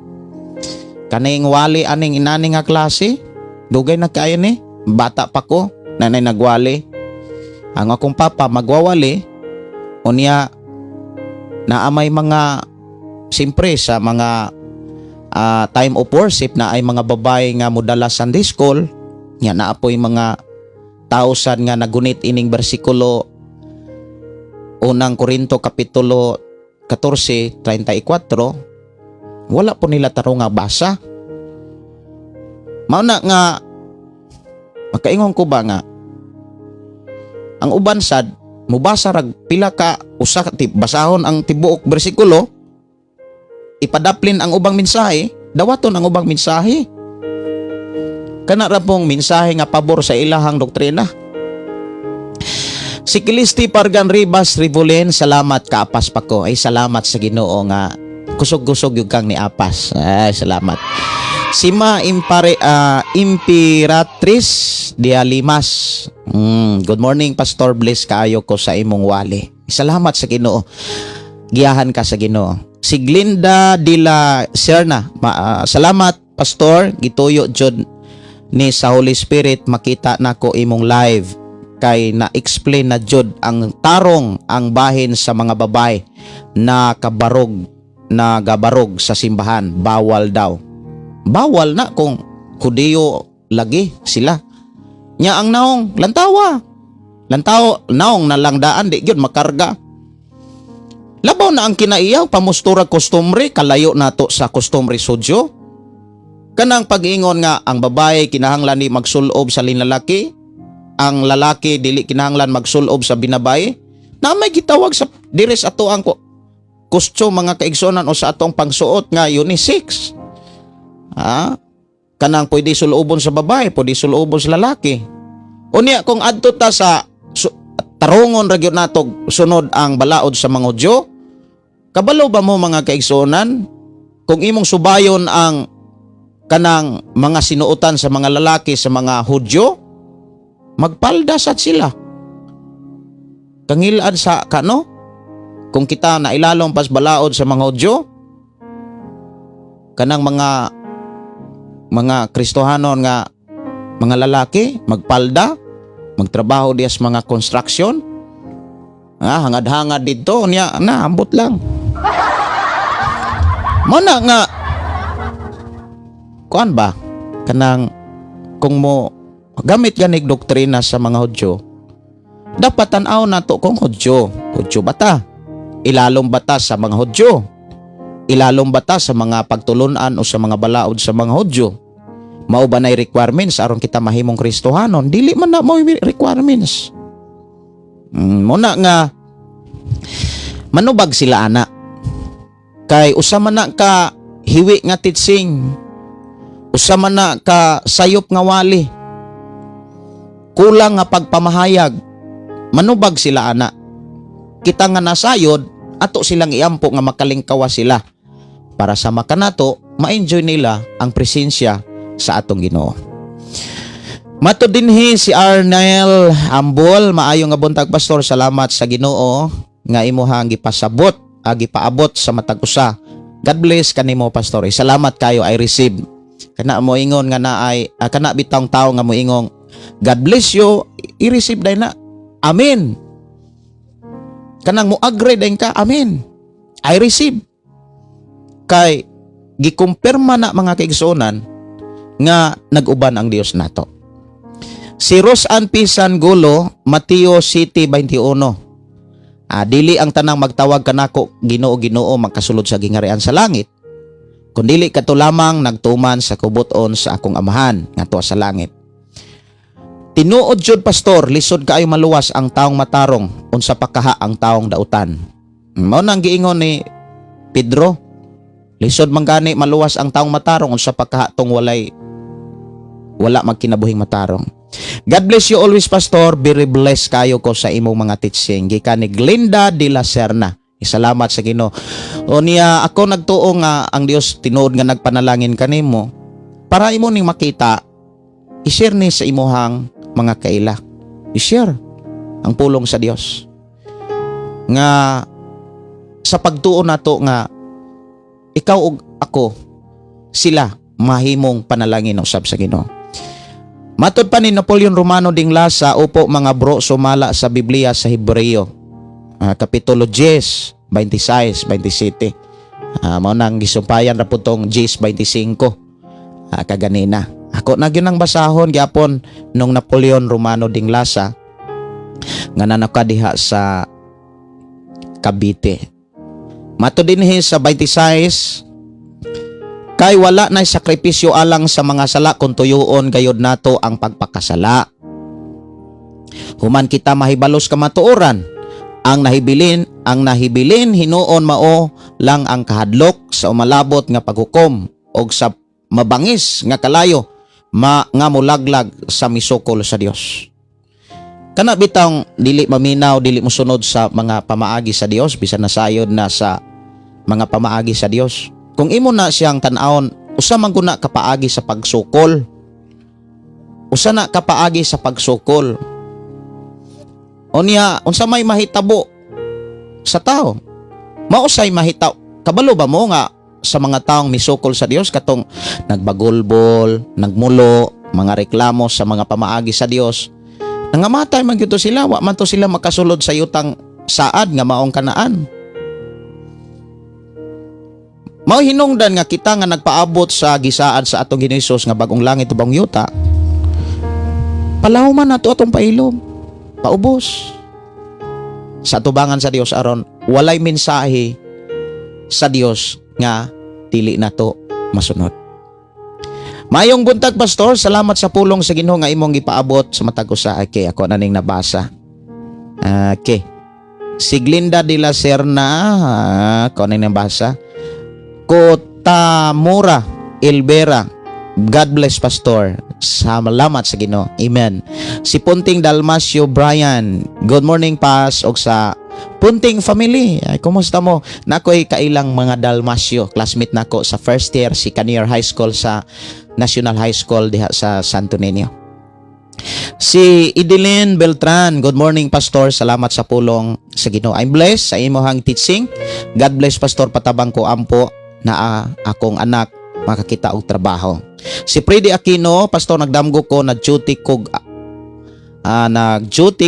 kaning wali aning inani nga klase. Dugay na kaayo ni. Bata pa ko, nanay nagwali. Ang akong papa magwawali, unya naa may mga Siyempre sa mga time of worship na ay mga babae nga modala Sunday school nga naa poy mga tausan nga nagunit ining bersikulo, Unang Korinto kapitulo 14:34, wala po nila tarong nga basa. Mao na nga makaingon ko ba nga ang uban sad mubasa rag pila ka usa ka basahon ang tibuok bersikulo, ipadaplin ang ubang mensahe, dawaton ang ubang mensahe, kana ra pong mensahe nga pabor sa ilahang doktrina. Si Kilisti Pargan Ribas Rivolen, salamat, kaapas pa ko. Ay, salamat sa Ginoo nga kusog-kusog yung kang niapas. Ay, salamat. Si Ma Impare, Imperatriz Dialimas. Good morning, Pastor. Bless kaayo ko sa imong wali. Salamat sa Ginoo. Giyahan ka sa Ginoo. Si Glinda de la Serna. Salamat, Pastor. Gituyo jud ni sa Holy Spirit makita nako imong live kay na-explain na jud ang tarong ang bahin sa mga babae na kabarog na gabarog sa simbahan. Bawal daw, bawal na kung Hudiyo lagi sila nya. Ang naong lantawa, lantaw naong na lang daan, di gyud makarga. Labaw na ang kinaiyaw pamustura kostumbre, kalayo nato sa kostumbre Hudyo. Kanang pag-ingon nga ang babae kinahanglan ni magsulob sa linlalaki, ang lalaki dili kinahanglan magsulob sa binabay, na may gitawag sa diri sa ato ang costume, mga kaigsunan, o sa atong pangsuot nga unisex. Ha? Kanang pwede sulobon sa babae, pwede sulobon sa lalaki. Unya kung adto ta sa tarungon ra gyud nato sunod ang balaod sa mga Hudyo, kabalo ba mo, mga kaigsuonan, kung imong subayon ang kanang mga sinuotan sa mga lalaki sa mga Hudyo, magpalda sad sila. Kangilad sa kano? Kung kita nailalom pas balaod sa mga Hudyo, kanang mga Kristohanon nga mga lalaki magpalda, magtrabaho diya sa mga construction, hangad-hangad dito niya na, ambot lang. Mo na nga kuan ba, kanang kung mo gamit ganig doktrina sa mga Hudyo, dapat tan-aw nato kung Hudyo Hudyo ba ta, ilalom ba ta sa mga Hudyo, ilalom ba ta sa mga pagtulunan o sa mga balaod sa mga Hudyo. Mao ba nay requirements aron kita mahimong Kristohanon? Dili man na mo requirements. Mo na nga manubag sila ana kay usa man na ka hiwi nga teaching, usa man na ka sayop nga wali, kulang nga pagpamahayag. Manubag sila ana. Kita nga nasayod, ato silang iampo nga makalingkawa sila para sa makanato ma-enjoy nila ang presensya sa atong Ginoo. Mato dinhi si Arnel Ambol, maayo nga buntag, Pastor, salamat sa Ginoo nga imuhang gipasabot, gipaabot sa matag usa. God bless kanimo, Pastor. Eh, salamat kayo, I receive. Kana mo ingon nga naay kana bitawng tao nga moingong "God bless you," i-receive day na. Amen. Kanang mo agree din ka, amen. I receive. Kay gikumpirma na, mga kaigsuonan, nga nag-uban ang Dios nato. Si Rosan Pisan Gulo, Mateo 7:21. Dili ang tanang magtawag kanako "Ginoo, Ginoo" makasulod sa gingarian sa langit, kundili kato lamang nagtuman sa kabubut-on sa akong Amahan nga tuwa sa langit. Tinuod jud, Pastor, lisod kaayo maluwas ang taong matarong, unsa pa kaha ang taong dautan. Mao nang giingon ni Pedro, lisod man gani maluwas ang taong matarong, unsa pa kaha tong wala magkinabuhing matarong. God bless you always, Pastor. Very blessed kayo ko sa imong mga teaching. Gikan ni Glinda de la Serna. Salamat sa Ginoo. O niya ako nagtuo nga ang Dios tinuod nga nagpanalangin kanimo para imo ning makita, i-share ni sa imuhang mga kaila. I-share ang pulong sa Dios. Nga sa pagtuo nato nga ikaw ug ako, sila mahimong panalangin usab sa Ginoo. Matod pa ni Napoleon Romano ding lasa, opo mga bro, sumala sa Biblia sa Hebreo, Kapitulo 10, 26, 27. Mao nang gisumpayan ra pud tong 10:25 kaganina. Ako na gyud ang basahon gyapon nung Napoleon Romano Dinglasa nga nanaka diha sa Cavite. Mato dinhi sa 26, "Kay wala na sakripisyo alang sa mga sala kung tuyoon gayud nato ang pagpakasala. Human kita mahibalos kamatuoran, ang nahibilin hinuon mao lang ang kahadlok sa umalabot nga paghukom og sa mabangis nga kalayo nga molaglag sa misukol sa Dios." Kana bitang dili maminaw, dili mosunod sa mga pamaagi sa Dios, bisan nasayod na sa mga pamaagi sa Dios. Kung imo na siyang tan-awon, usa man guna kapaagi sa pagsukol. Usa na kapaagi sa pagsukol. Unya, unsa may mahitabo sa tao? Mausay mahitaw. Kabalo ba mo nga sa mga taong misukol sa Dios, katong nagbagulbol, nagmulo, mga reklamo sa mga pamaagi sa Dios, nangamatay man gyud to sila, wa man to sila makasulod sa yutang saad nga maong Kanaan. Mao hinungdan nga kita nga nagpaabot sa gisaad sa atong Ginoo Hesus nga bagong langit ug bagong yuta, palahuman nato atong pailom, paubos sa tubangan sa Dios aron walay mensahe sa Dios nga dili nato masunod. Mayong buntag, Pastor, salamat sa pulong sa Ginoo nga imong gipaabot sa matag usa. Okay, ako na ning nabasa. Okay. Si Glinda de la Serna, ako na ning nabasa. Kotamura Elvera. God bless, Pastor. Salamat sa Ginoo. Amen. Si Punting Dalmasio Brian. Good morning, Pas, og sa Punting family. Ay, kumusta mo? Nakoy kailang mga Dalmasio. Classmate nako sa first year, second year high school sa National High School diha sa Santo Niño. Si Idilin Beltran, good morning, Pastor. Salamat sa pulong sa Ginoo. I'm blessed sa imohang teaching. God bless, Pastor, patabang ko ampo na akong anak makakita og trabaho. Si Freddy Aquino, Pastor, nagdamgo ko, nag-duty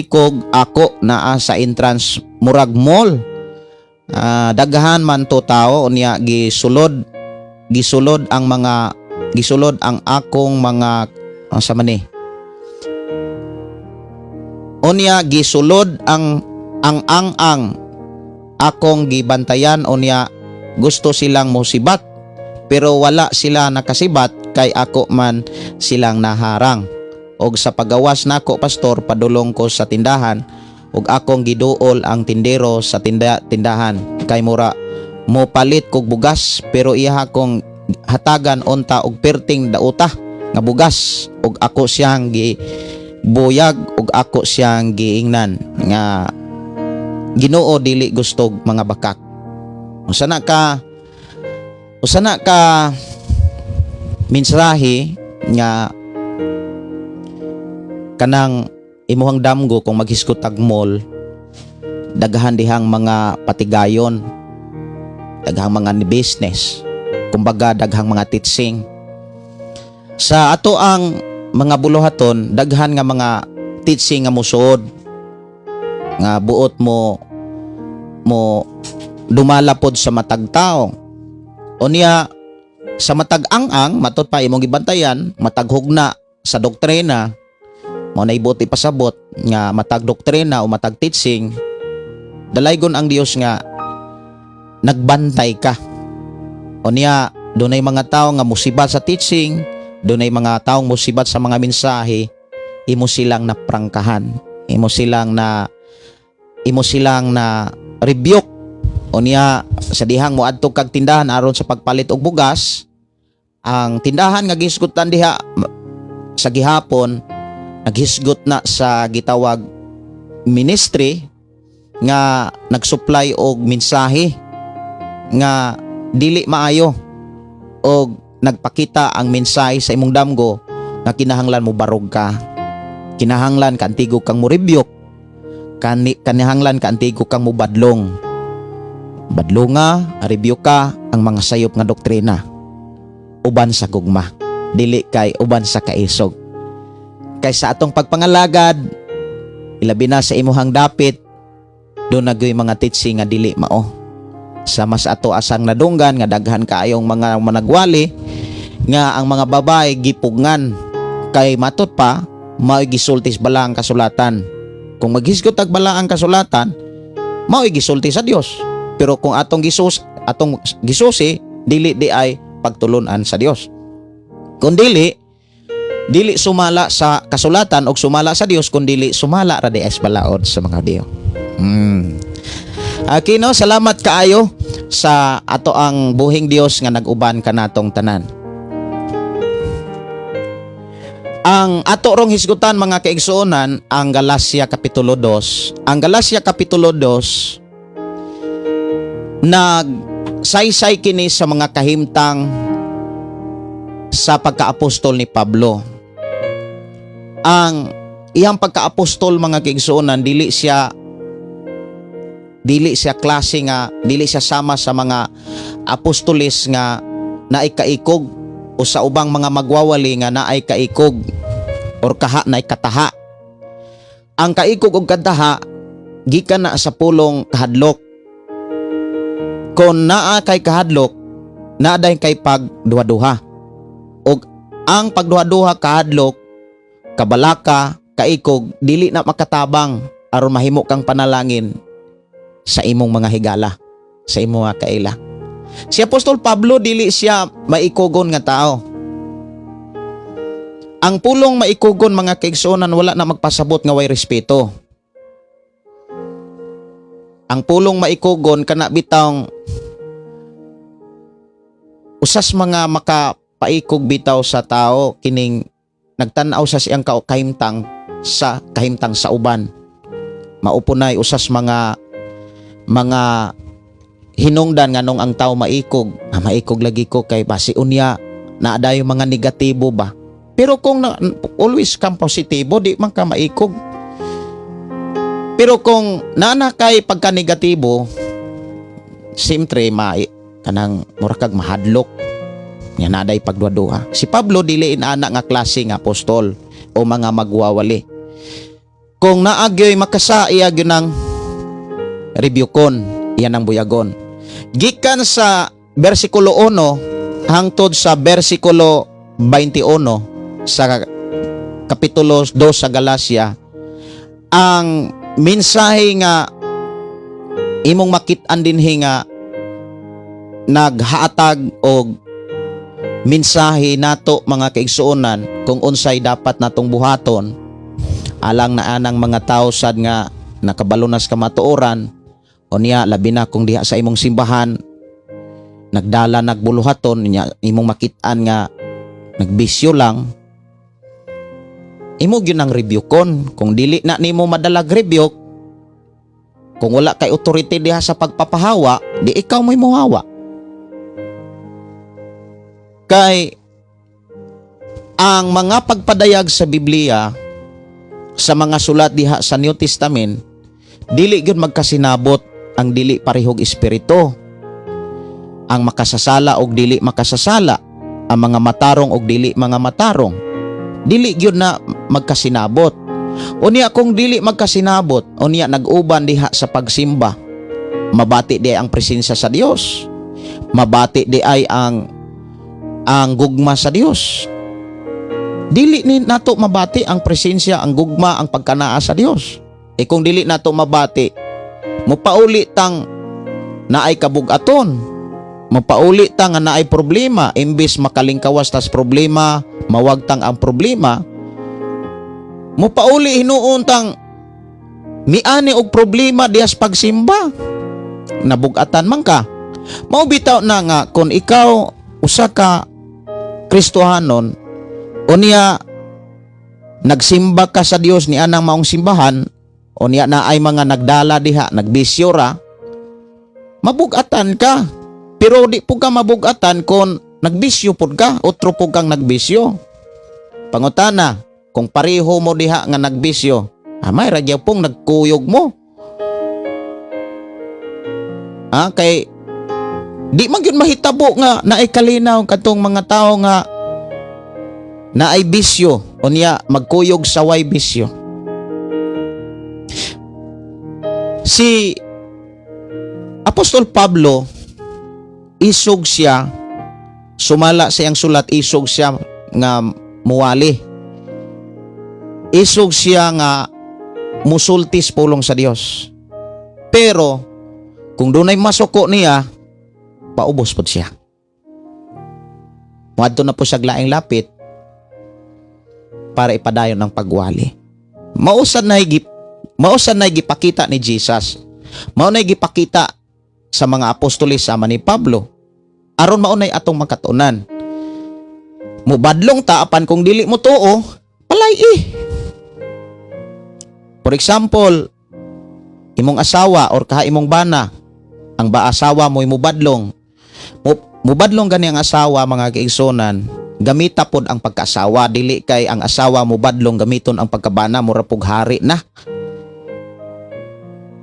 kog ako naa sa entrance murag mall. Daghan man to tao, unya gisulod gisulod ang mga gisulod ang akong mga sa man ni. Unya gisulod ang akong gibantayan, unya gusto silang mosibat pero wala sila nakasibat kay ako man silang naharang. Og sa pagawas nako, Pastor, padulong ko sa tindahan ug akong giduol ang tindero sa tindahan kay mura mo palit kog bugas, pero iya akong hatagan unta og perting dauta nga bugas ug ako siyang gi buyag ug ako siyang giingnan nga Ginoo dili gustog mga bakak. Usa na ka mensahe nga kanang imuhang damgo kung maghisgot tag mall, daghan dihang mga patigayon, daghang mga business, kumbaga daghang mga teaching sa ato ang mga buluhaton, daghan nga mga teaching nga musuod nga buot mo mo dumalapod sa matag tao. Unya sa matag ang-ang matud pa imong gibantayan, matag hugna sa doktrina mo na ibuot ipasabot nga matag doktrina o matag teaching, dalaygon ang Dios nga nagbantay ka. Unya dunay mga tao nga musibat sa teaching, dunay mga taong musibat sa mga mensahe, imo silang naprangkahan, imo silang na rebuke. Unya sa dihang moadto kag tindahan aron sa pagpalit og bugas, ang tindahan nga gisgutan diha sa gihapon naghisgot na sa gitawag ministry nga nagsupply og mensahe nga dili maayo, og nagpakita ang mensahe sa imong damgo nga kinahanglan mo barog ka, kinahanglan kaantigo kang mo rebuke, kinahanglan kaantigo kang mobadlong badlonga, review ka ang mga sayop nga doktrina uban sa gugma, dili kay uban sa kaisog. Kay sa atong pagpangalagad, ilabi na sa imuhang dapit, duna gyoy mga teaching nga dili mao. Sa mas ato asang nadunggan nga daghan kaayong mga managwali nga ang mga babae gipugngan kay matot pa mao'y gisulti sa balaang kasulatan. Kung maghisgot ag balaang kasulatan, mao'y gisulti sa Dios. Pero kung atong gisusi, dili di ay pagtulunan sa Dios. Kung dili dili sumala sa kasulatan og sumala sa Dios, kun dili sumala ra di ay sa balaod sa mga Diyo. Okay, no, salamat kaayo sa ato ang buhing Dios nga nag-uban kanatong tanan. Ang ato rong hisgutan, mga kaigsuonan, ang Galacia Kapitulo 2. Ang Galacia Kapitulo 2 nagsaysay kini sa mga kahimtang sa pagkaapostol ni Pablo. Ang iyang pagkaapostol, mga kaigsuonan, dili siya klase nga dili siya sama sa mga apostoles nga naay kaikog o sa ubang mga magwawali nga naay kaikog or kaha naay kataha. Ang kaikog og kataha gikan na sa pulong kahadlok. Kung naa kay kahadlok, naa day kay pagduha-duha. Og ang pagduha-duha, kahadlok, kabalaka, kaikog, dili na makatabang aron mahimo kang panalangin sa imong mga higala, sa imong mga kaila. Si Apostol Pablo, dili siya maikugon nga tao. Ang pulong maikugon, mga kaigsuonan, wala na magpasabot nga way respeto. Ang pulong maikugon, kana bitawng usas mga makapaikog bitaw sa tao kining nagtan-aw sa siyang kahimtang sa kahimtang sa uban. Mao punay usas mga hinungdan nganong ang tao maikog. Ah, maikog lagi ko kay basi unya naa yung mga negatibo ba. Pero kung always kang positibo, di man ka maikog. Pero kung nana kay pagka negatibo, siyempre mai kanang mura kag mahadlok nga naday pagduha-duha. Si Pablo, dili inana nga klase nga apostol o mga magwawali. Kung naagyoy makasa, iya gyud ng rebuke-on, iyan ang buyagon. Gikan sa versikulo 1 hangtod sa versikulo 21 sa kapitulo 2 sa Galacia, ang mensahe nga imong makit-an dinhi nga naghaatag og mensahe nato, mga kaigsuonan, kung unsay dapat natong buhaton alang na anang mga tao sad nga nakabalo na sa kamatuoran. Unya labi na kung diha sa imong simbahan nagdala nagbuluhaton niya, imong makit-an nga nagbisyo lang, imo gyud ang rebuke-on. Kung dili na nimo madalag rebuke, kung wala kay authority diha sa pagpapahawa, di ikaw mo'y muhawa, kay ang mga pagpadayag sa Biblia, sa mga sulat diha sa New Testament, dili gyud magkasinabot ang dili parehog espiritu, ang makasasala og dili makasasala, ang mga matarong og dili mga matarong, dili gyud na magkasinabot. Unya kung dili magkasinabot, unya nag-uban diha sa pagsimba, mabati di ang presensya sa Dios, mabati di ay ang gugma sa Dios? Dili ni nato mabati ang presensya, ang gugma, ang pagkanaa sa Dios. E kung dili nato mabati, mopauli tang naay kabugaton, mopauli ta nga naay problema. Imbis makalingkawas tas problema, mawagtang ang problema, mopauli hinuon tang miani og problema dihas pagsimba, nabugatan man ka. Mao bitaw na nga kung ikaw usa ka Kristohanon, unya nagsimba ka sa Dios ni anang maong simbahan, unya na ay mga nagdala diha nagbisyo ra, mabugatan ka. Pero di po ka mabugatan kung nagbisyo pud ka, otro pud kang nagbisyo. Pangutana, kung pareho mo diha nga nagbisyo, amay ra pong nagkuyog mo. Ah, kay di man gyud mahitabo nga naay kalinaw katong mga tao nga naay bisyo, unya magkuyog sa way bisyo. Si Apostol Pablo Isog siya, sumala sa iyang sulat, isog siya nga muwali. Isog siya nga musulti sa pulong sa Dios. Pero kung dunay masuko niya, paubos pod siya. Muadto na po siya laing lapit para ipadayon ang pagwali. Mao sad na gipakita ni Jesus. Mao na gipakita sa mga apostoles sama ni Pablo. Aron mao nay atong makatunan. Mubadlong ta, apan kung dili mo tuo, palay eh. For example, imong asawa or kaha imong bana, ang ba asawa mo mubadlong. Mubadlong gani ang asawa, mga kaigsunan, gamita pod ang pagkaasawa, dili kay ang asawa mubadlong, gamiton ang pagkabana, mura pug hari na.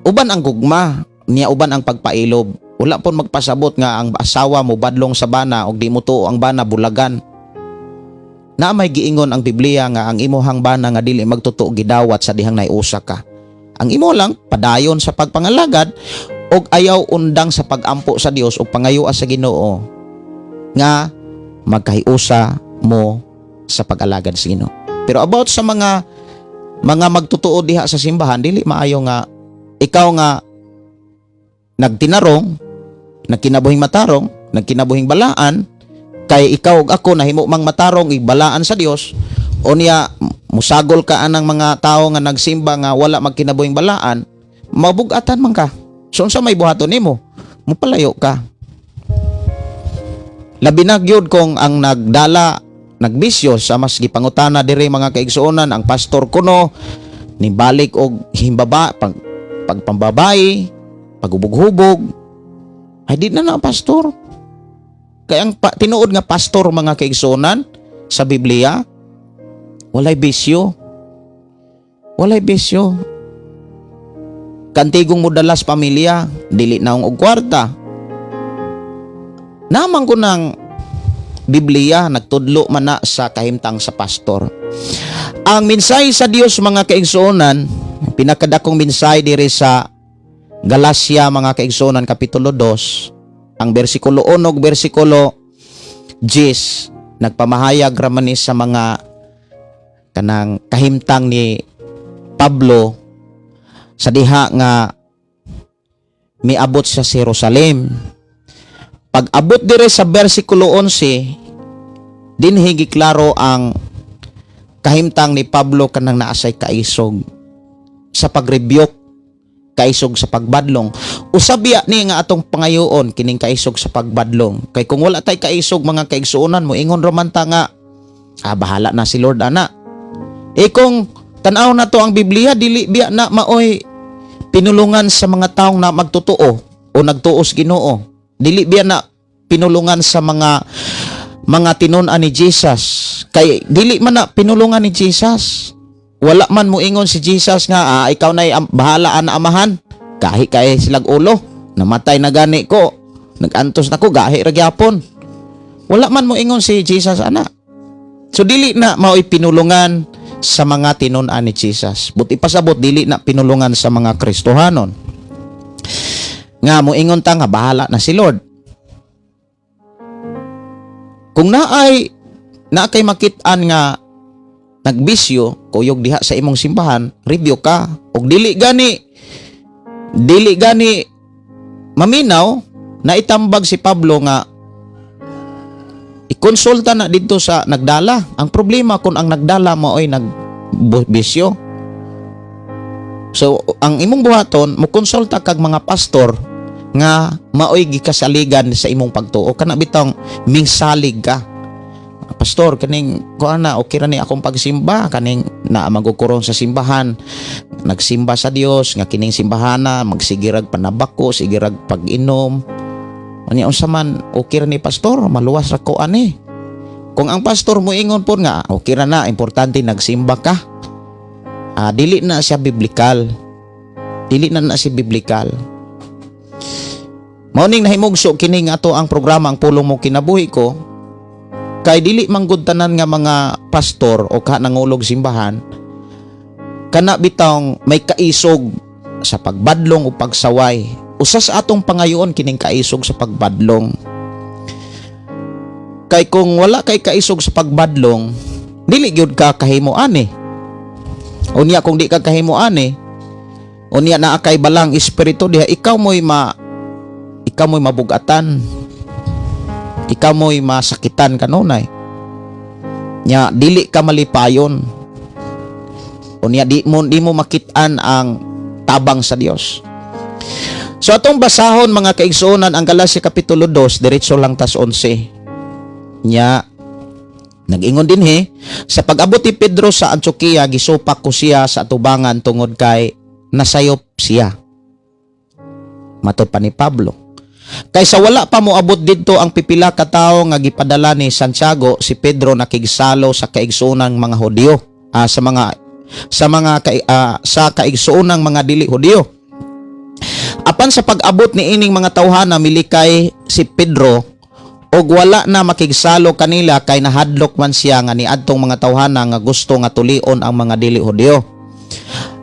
Uban ang gugma niya, uban ang pagpailob. Wala pon magpasabot nga ang asawa mo badlong sa bana og di mo tuo ang bana, bulagan. Na may giingon ang Biblia nga ang imuhang bana nga dili magtotoo gidawat sa dihang naiusa ka. Ang imo lang, padayon sa pagpangalagad og ayaw undang sa pagampo sa Dios ug pangayoa sa Ginoo nga magkahiusa mo sa pag-alagad sa Ginoo. Pero about sa mga magtotoo diha sa simbahan, dili maayo nga ikaw nga nagtinarong, nagkinabuhing matarong, nagkinabuhing balaan, kay ikaw ug ako nahimo mang matarong balaan sa Dios, unya musagol ka anang mga tao nga nagsimba nga wala magkinabuhing balaan, mabugatan man ka. So unsa may buhaton nimo? Mupalayo ka. Labi na gyud kung ang nagdala nagbisyo sa mas gipangutana diri, mga kaigsuonan, ang pastor kuno nibalik og himbaba pag pagpambabae, pagubog-hubog, ay di na na pastor. Kaya ang tinuod nga pastor, mga kaigsuonan, sa Biblia, walay bisyo. Walay bisyo. Kantigong mo dalas pamilya, dili naong og kwarta. Naman ko ng Biblia, nagtudlo man na sa kahimtang sa pastor. Ang mensahe sa Dios, mga kaigsuonan, pinakadakong mensahe diri sa Galacia, mga kaigsuonan, kapitulo 2, ang bersikulo 1 ug bersikulo 10, nagpamahayag raman ni sa mga kanang kahimtang ni Pablo sa diha nga miabot sa Jerusalem. Pag abot dire sa bersikulo 11, dinhi giklaro ang kahimtang ni Pablo kanang naasay kaisog sa pag-rebuke, kaisog sa pagbadlong. Usab biya ni nga atong pangayoon kining kaisog sa pagbadlong. Kay kung wala tay kaisog, mga kaigsuonan, mo ingon raman ta nga, "Ah, bahala na si Lord ana." Eh kung tan-aw na to ang Biblia, dili biya na maoy pinulungan sa mga taong na magtotoo o nagtuos Ginoo. Dili biya na pinulungan sa mga tinun-an ni Jesus. Kay dili man na pinulungan ni Jesus. Wala man moingon si Jesus nga, "Ah, ikaw na bahala ana, amahan. Gahi kay silag ulo. Namatay na gani ko. Nagantos na ko, gahi ra gyapon." Wala man moingon si Jesus ana. So dili na mao'y pinulungan sa mga tinun-an ni Jesus. Buot ipasabot, dili na pinulungan sa mga Kristohanon nga moingon ta nga bahala na si Lord. Kung naay naa kay makit-an nga nagbisyo kuyog diha sa imong simbahan, review ka. Og dili gani maminaw, na itambag si Pablo nga ikonsulta na dito sa nagdala. Ang problema kung ang nagdala mo ay nagbisyo. So ang imong buhaton, mokonsulta kag mga pastor nga maoy gikasaligan sa imong pagtuo, kana bitong mingsalig ka. "Pastor, kaning kuan na, okay ra ni akong pagsimba, kaning naa magukuron sa simbahan, nagsimba sa Dios, nga kining simbahana magsigirag panabako, sigirag pag-inom. Unya unsa man, okay ra ni, pastor? Maluwas ra ko ani?" Kung ang pastor mo ingon po nga okay ra na, importante nagsimba ka, ah, dili na siya biblical. Dili na na si biblical. Mao ning nahimugso kini nga ato ang programa, Ang Pulong Mo Kinabuhi Ko, kay dili manggod tanan nga mga pastor o ka nangulog simbahan kana bitawng may kaisog sa pagbadlong o pagsaway. Usa sa atong pangayoon kining kaisog sa pagbadlong. Kay kung wala kay kaisog sa pagbadlong, dili gyud ka kahimo ani. Unya kung di ka kahimo ani, unya naa kay balang espiritu diha, ikaw mo'y mabugatan. Ikaw mo'y masakitan kanunay. Nya dili ka malipayon. Unya di mo makit-an ang tabang sa Dios. So atong basahon, mga kaigsuonan, ang Galacia kapitulo 2, diretso lang tas 11. Nya nag-ingon dinhi, "Sa pag-abot ni Pedro sa Antioquia, gisupak ko siya sa atubangan tungod kay nasayop siya." Matod pa ni Pablo. "Kay sa wala pa moabot didto ang pipila ka tawo nga gipadala ni Santiago, si Pedro nakigsalo sa kaigsuonang mga Hudyo, sa kaigsuonang mga dili Hudyo. Apan sa pag-abot ni ining mga tawhana, milikay si Pedro og wala na makigsalo kanila kay nahadlok man siya nga niadtong mga tawhana nga gusto nga tulion ang mga dili Hudyo.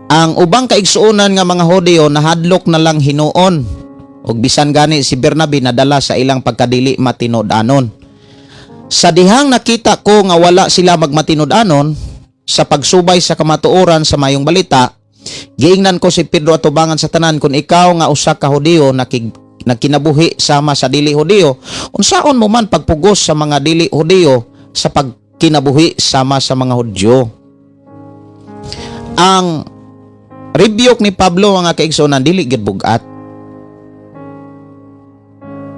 Ang ubang kaigsuonan nga mga Hudyo nahadlok na lang hinuon ug bisan gani si Bernabe nadala sa ilang pagkadili matinud-anon. Sa dihang nakita ko nga wala sila magmatinud-anon sa pagsubay sa kamatuoran sa mayong balita, giingnan ko si Pedro atubangan sa tanan, 'Kung ikaw nga usa ka Hudiyo nagkinabuhi sama sa dili Hudiyo, unsaon mo man pagpugos sa mga dili Hudiyo sa pagkinabuhi sama sa mga Hudyo?'" Ang rebuke ni Pablo, mga kaigsuonan, dili gyud bugat.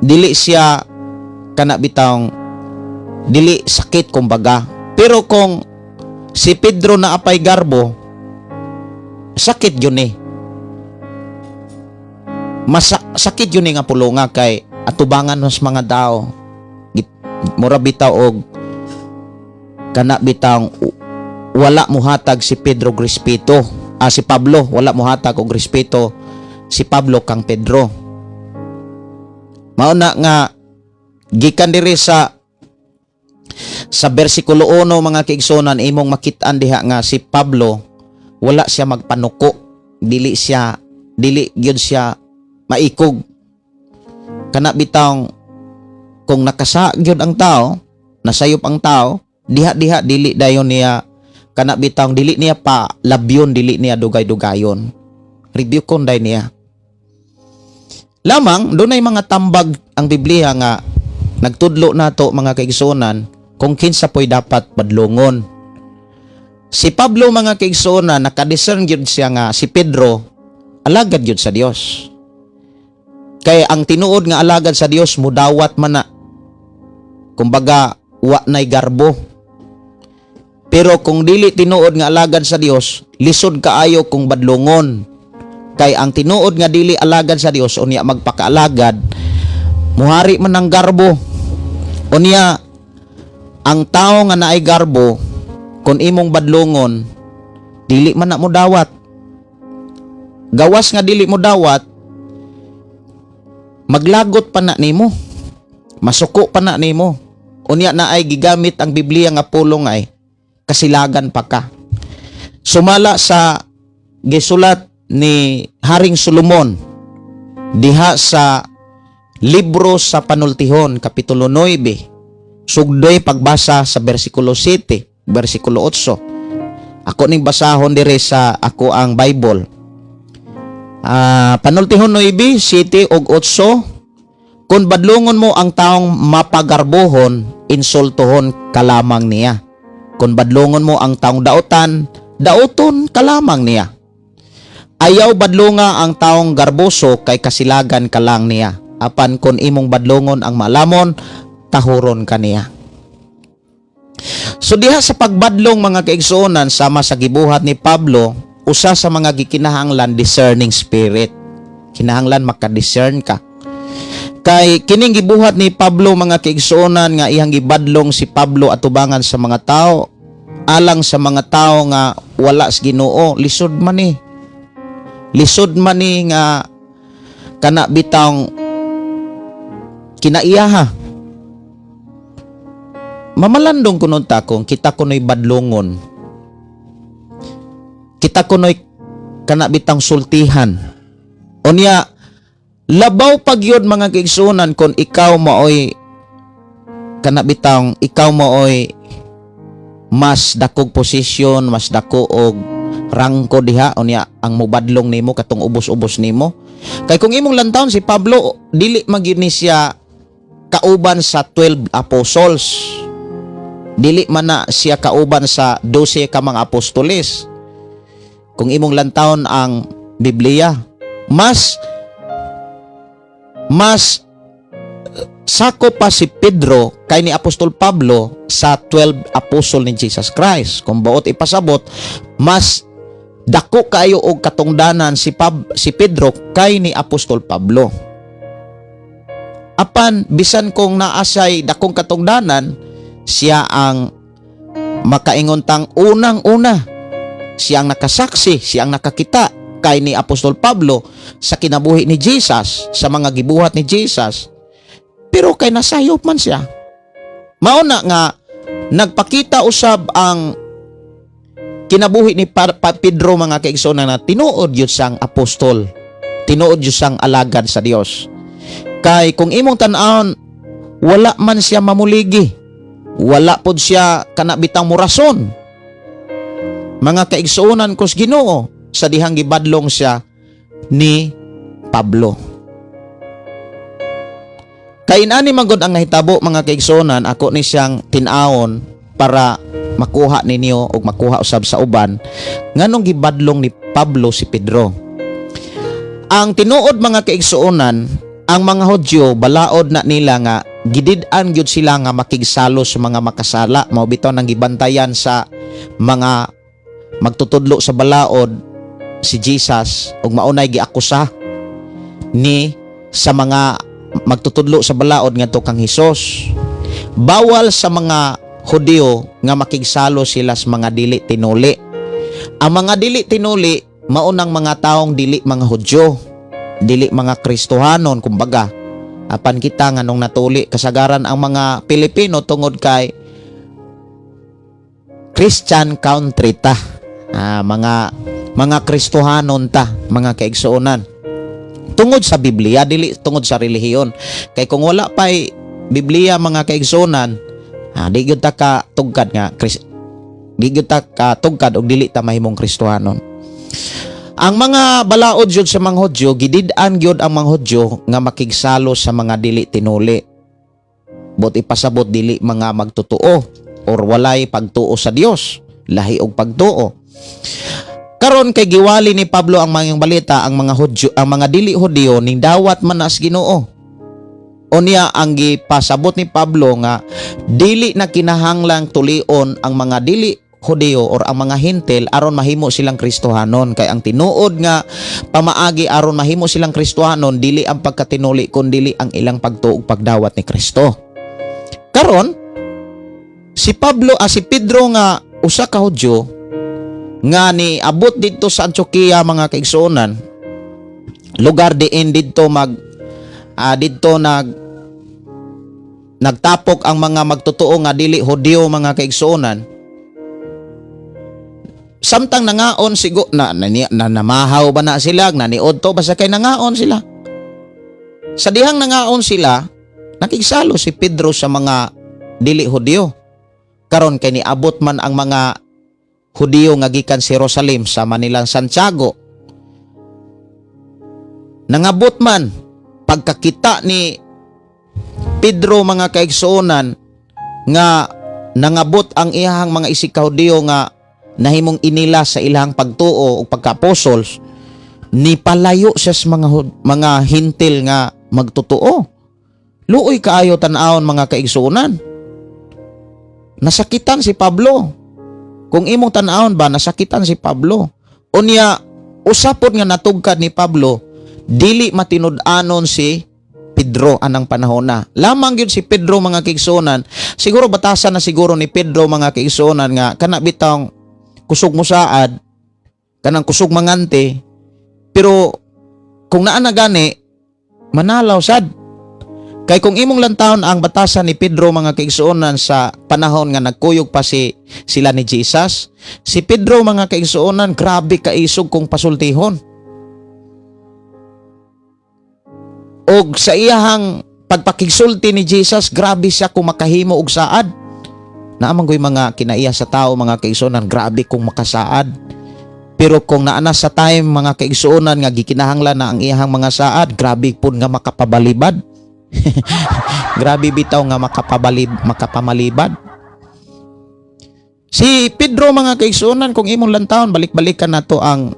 Dili siya kana bitawng dili sakit kumbaga. Pero kung si Pedro naa pay garbo, sakit yun eh. Masa sakit yun eh nga pulunga kay atubangan mas mga tao. Mura bitaw og kana bitawng wala muhatag si Pedro og respeto. Ah, si Pablo, wala muhatag og respeto si Pablo kang Pedro. Mao na nga gikan diri sa bersikulo 1, mga kaigsuonan, imong makit-an diha nga si Pablo wala siya magpanuko, dili gyud siya maikog, kana bitawng kung nakasa gyud ang tao, nasayop ang tao, diha diha dili dayon niya kana bitawng dili niya pa labyon, dili niya dugay-dugayon, rebuke kon day niya. Lamang dunay mga tambag ang Biblia nga nagtudlo nato, mga kaigsuonan, kung kinsa po'y dapat badlongon. Si Pablo, mga kaigsuonan, nakadiscern gyud siya nga si Pedro alagad gyud sa Dios. Kay ang tinuod nga alagad sa Dios mudawat man na. Kumbaga, wa nay garbo. Pero kung dili tinuod nga alagad sa Dios, lisod kaayo kung badlongon. Kay ang tinuod nga dili alagad sa Dios unya magpakaalagad, muhari man ang garbo. Unya ang tao nga naay garbo, kung imong badlongon, dili man na mo dawat. Gawas nga dili mo dawat, maglagot pa na nimo. Masuko pa na nimo. Unya na ay gigamit ang Biblia nga pulong ay kasilagan pa ka. Sumala sa gisulat ni Haring Solomon diha sa libro sa Panultihon, kapitulo 9, sugdoy pagbasa sa bersikulo 7, bersikulo 8. Ako ning basahon dire sa ako ang Bible. Panultihon 9, 7 ug 8: "Kung badlongon mo ang taong mapagarbohon, insultuhon ka lamang niya. Kung badlongon mo ang taong dautan, dauton ka lamang niya. Ayaw badlonga ang taong garboso kay kasilagan ka lang niya. Apan kung imong badlongon ang maalamon, tahuron ka niya." So diha sa pagbadlong, mga kaigsuonan, sama sa gibuhat ni Pablo, usa sa mga gikinahanglan, discerning spirit. Kinahanglan maka-discern ka. Kay kining gibuhat ni Pablo, mga kaigsuonan, nga iyang gibadlong si Pablo atubangan sa mga tao alang sa mga tao nga wala sa Ginoo, lisod man ni. Lisod man ni nga kana bitawng kinaiyaha. Mamalandong kuno ta kung kita kuno'y badlongon. Kita kuno'y kana bitang sultihan. Unya, labaw pa gyud, mga kaigsuonan, kung ikaw maoy Kana bitawng ikaw mo oy mas dakog posisyon, mas dako og rangko diha, unya ang mubadlong nimo katong ubos-ubos nimo? Kay kung imong lantawon si Pablo, dili man gyud ni siya kauban sa 12 apostles. Dili man na siya kauban sa 12 ka mga apostoles. Kung imong lantawon ang Biblia, mas mas sako pa si Pedro kay ni Apostol Pablo sa 12 apostol ni Jesus Christ. Kung buot ipasabot, mas dako kayo og katungdanan si Pedro kay ni Apostol Pablo. Apan bisan kung naa siya'y dakong katungdanan, siya ang makaingon tang unang-una. Siya ang nakasaksi, siya ang nakakita kay ni Apostol Pablo sa kinabuhi ni Jesus, sa mga gibuhat ni Jesus. Pero kay nasayop man siya. Mao na nga nagpakita usab ang kinabuhi ni Pedro, mga kaigsoon, na tinuod yun siyang apostol. Tinuod yun siyang alagad sa Dios. Kay kung imong tan-awon, wala man siya mamuligi. Wala pod siya kana bitang murason, mga kaigsuonan ko sa Ginoo, sa dihang gibadlong siya ni Pablo. Kay inani man gud ang nahitabo, mga kaigsuonan, ako ni siyang tin-awon para makuha ninyo ug makuha usab sa uban nganong gibadlong ni Pablo si Pedro. Ang tinuod, mga kaigsuonan, ang mga Hudyo, balaod na nila nga gidid-an gyud sila nga makigsalo sa mga makasala. Mao bitaw nang gibantayan sa mga magtutudlo sa balaod si Jesus ug maunay giakusa ni sa mga magtutudlo sa balaod ngadto kang Hesus. Bawal sa mga Hudyo nga makigsalo sila sa mga dili tinuli. Ang mga dili tinuli maunang mga taong dili mga Hudyo, dili mga Kristohanon kumbaga. Apan kita nga nung natuli kasagaran ang mga Pilipino tungod kay Christian country ta. Ah, mga Kristohanon ta, mga kaigsuonan, tungod sa Biblia, dili tungod sa relihiyon. Kay kung wala pa'y Biblia, mga kaigsuonan, di gyud ta ka tugkad nga di gyud ta ka tugkad og dili ta mahimong Kristohanon. Ang mga balaod jud sa mga Hudyo, gidid-an gyud ang mga Hudyo nga makigsalo sa mga dili tinuli. Buot ipasabot, dili mga magtotoo or walay pagtuo sa Dios, lahi og pagtuo. Karon kay giwali ni Pablo ang mga balita, ang mga Hudyo, ang mga dili Hudyo ning dawat man as Ginoo. Unya ang gipasabot ni Pablo nga dili na kinahanglang tulion ang mga dili Hudyo or ang mga Hintil aron mahimo silang Kristohanon, kay ang tinuod nga pamaagi aron mahimo silang Kristohanon, dili ang pagkatinuli kun dili ang ilang pagtuo ug pagdawat ni Kristo. Karon si Pablo, si Pedro nga usa ka Hudyo nga ni abot didto sa Antioquia, mga kaigsuonan, lugar diin didto mag didto nagtapok ang mga magtotoo nga dili Hudyo, mga kaigsuonan. Samtang nangaon sigo na, na, na namahaw ba na sila, naniodto basta kay nangaon sila. Sa dihang nangaon sila, nakigsalo si Pedro sa mga dili Hudyo. Karon kay niabot man ang mga Hudiyo nga gikan sa Jerusalem sa Manilang Santiago. Nangabot man, pagkakita ni Pedro, mga kaigsuonan, nga nangabot ang iyahang mga isig ka Hudiyo nga nahimong inila sa ilang pagtuo o pagka-apostols, ni palayo siya sa mga Hintil nga magtotoo. Luoy kaayo tan-awon, mga kaigsuonan. Nasakitan si Pablo. Kung imong tan-awon ba, nasakitan si Pablo. Unya, usa pod nga natugkad ni Pablo, dili matinud-anon si Pedro anang panahon na. Lamang gyud si Pedro, mga kaigsuonan, siguro batasan na siguro ni Pedro, mga kaigsuonan, nga kana bitawng kusog mo saad, kanang kusog mangante, pero kung naa na gani, manalaw sad. Kay kung imong lantawon ang batasan ni Pedro, mga kaigsuonan, sa panahon nga nagkuyog pa si sila ni Jesus, si Pedro, mga kaigsuonan, grabe kaisog kung pasultihon. Og sa iyahang Pagpakigsulti ni Jesus, grabe siya kung makahimo og saad. Naa man ko'y mga kinaiya sa tao, mga kaigsuonan, grabe kung makasaad. Pero kung naa na sa time, mga kaigsuonan, nga gikinahanglan na ang iyahang mga saad, grabe pud nga makapabalibad. Grabe bitaw nga makapamalibad. Si Pedro, mga kaigsuonan, kung imong lantawon, balik-balikan nato ang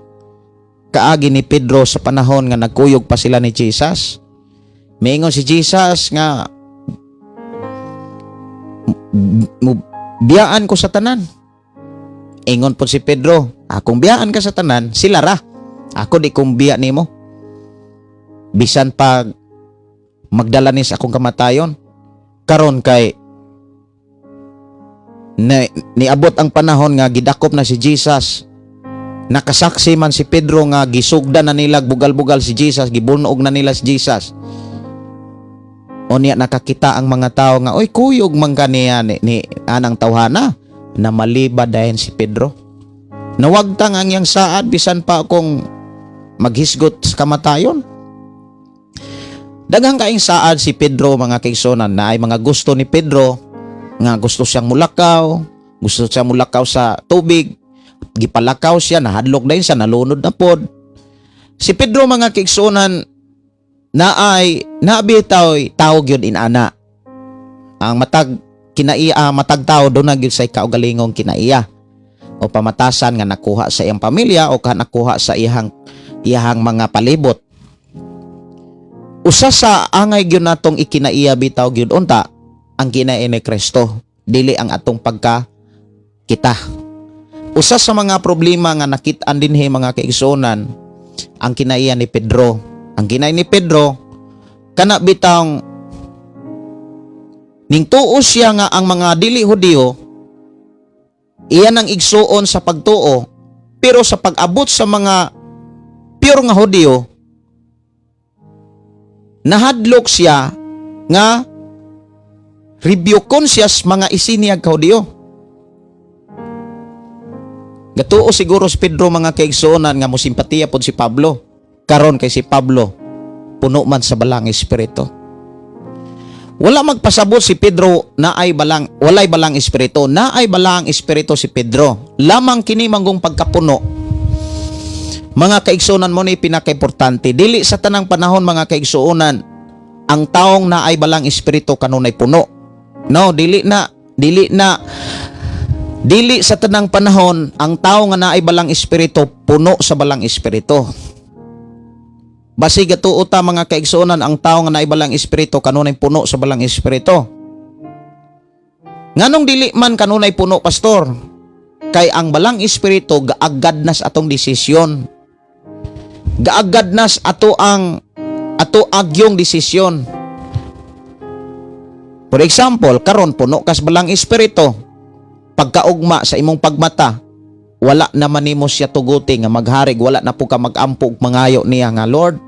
kaagi ni Pedro sa panahon nga nagkuyog pa sila ni Jesus. Miingon si Jesus nga "Biyaan ko sa tanan." Ingon po si Pedro, "Akong biyaan ka sa tanan, sila ra. Ako di kong biya nimo. Bisan pa magdala ni sa akong kamatayon." Karon kay niabot ang panahon nga gidakop na si Jesus. Nakasaksi man si Pedro nga gisugda na nila bugal-bugal si Jesus, gibunog na nila si Jesus. Unya nakakita ang mga tao nga, "Oy, kuyog man kaniya ni anang tawhana." Na malibad dayon si Pedro. Nawagtang ang iyang saad bisan pa kung maghisgot sa kamatayon. Daghang kaing saad si Pedro, mga kaigsuonan, na ay mga gusto ni Pedro nga gusto siyang mulakaw, gusto siyang mulakaw sa tubig, gipalakaw siya, nahadlok dayon siya, nalunod na pod. Si Pedro, mga kaigsuonan, na ay nabitaw tao gyud inana. Ang matag kinaiya, matag tao duna gyud say kaugalingong kinaiya o pamatasan nga nakuha sa iyang pamilya o ka nakuha sa iyahang mga palibot. Usa sa angay gyud natong ikinaiya bitaw gyud unta ang kinaiya ni Kristo, dili ang atong pagka kita. Usa sa mga problema nga nakit-an dinhi, mga kaigsuonan, ang kinaiya ni Pedro. Ang kinaiya ni Pedro kana bitawng ning tuo siya nga ang mga dili Hudiyo iyan ang igsuon sa pagtuo, pero sa pag-abot sa mga pure nga Hudiyo, nahadlok siya nga rebuke siya sa mga isiniyag ka Hudiyo. Gatuo siguro si Pedro, mga kaigsuonan, nga mosimpatiya pod si Pablo. Karon kay si Pablo puno man sa balang espiritu. Wala magpasabot si Pedro na ay balang walay balang espiritu, na ay balang espiritu si Pedro. Lamang kini manggong pagkapuno. Mga kaigsuonan, mo ni pinakaimportante. Dili sa tanang panahon, mga kaigsuonan, ang taong na ay balang espiritu kanunay puno. No, dili na dili sa tanang panahon ang tao nga naay balang espiritu puno sa balang espiritu. Basi gatuo ta, mga kaigsuonan, ang tao nga naay balang espiritu kanunay puno sa balang espiritu. Nganong dili man kanunay puno, pastor? Kay ang balang espiritu gaagad na sa atong desisyon. Gaagad na sa ato ang ato agyong desisyon. For example, karon puno kas balang espiritu. Pagkaugma sa imong pagmata, wala naman nimo siya tuguti nga magharig, wala na po ka magampo ug mangayo niya nga, "Lord,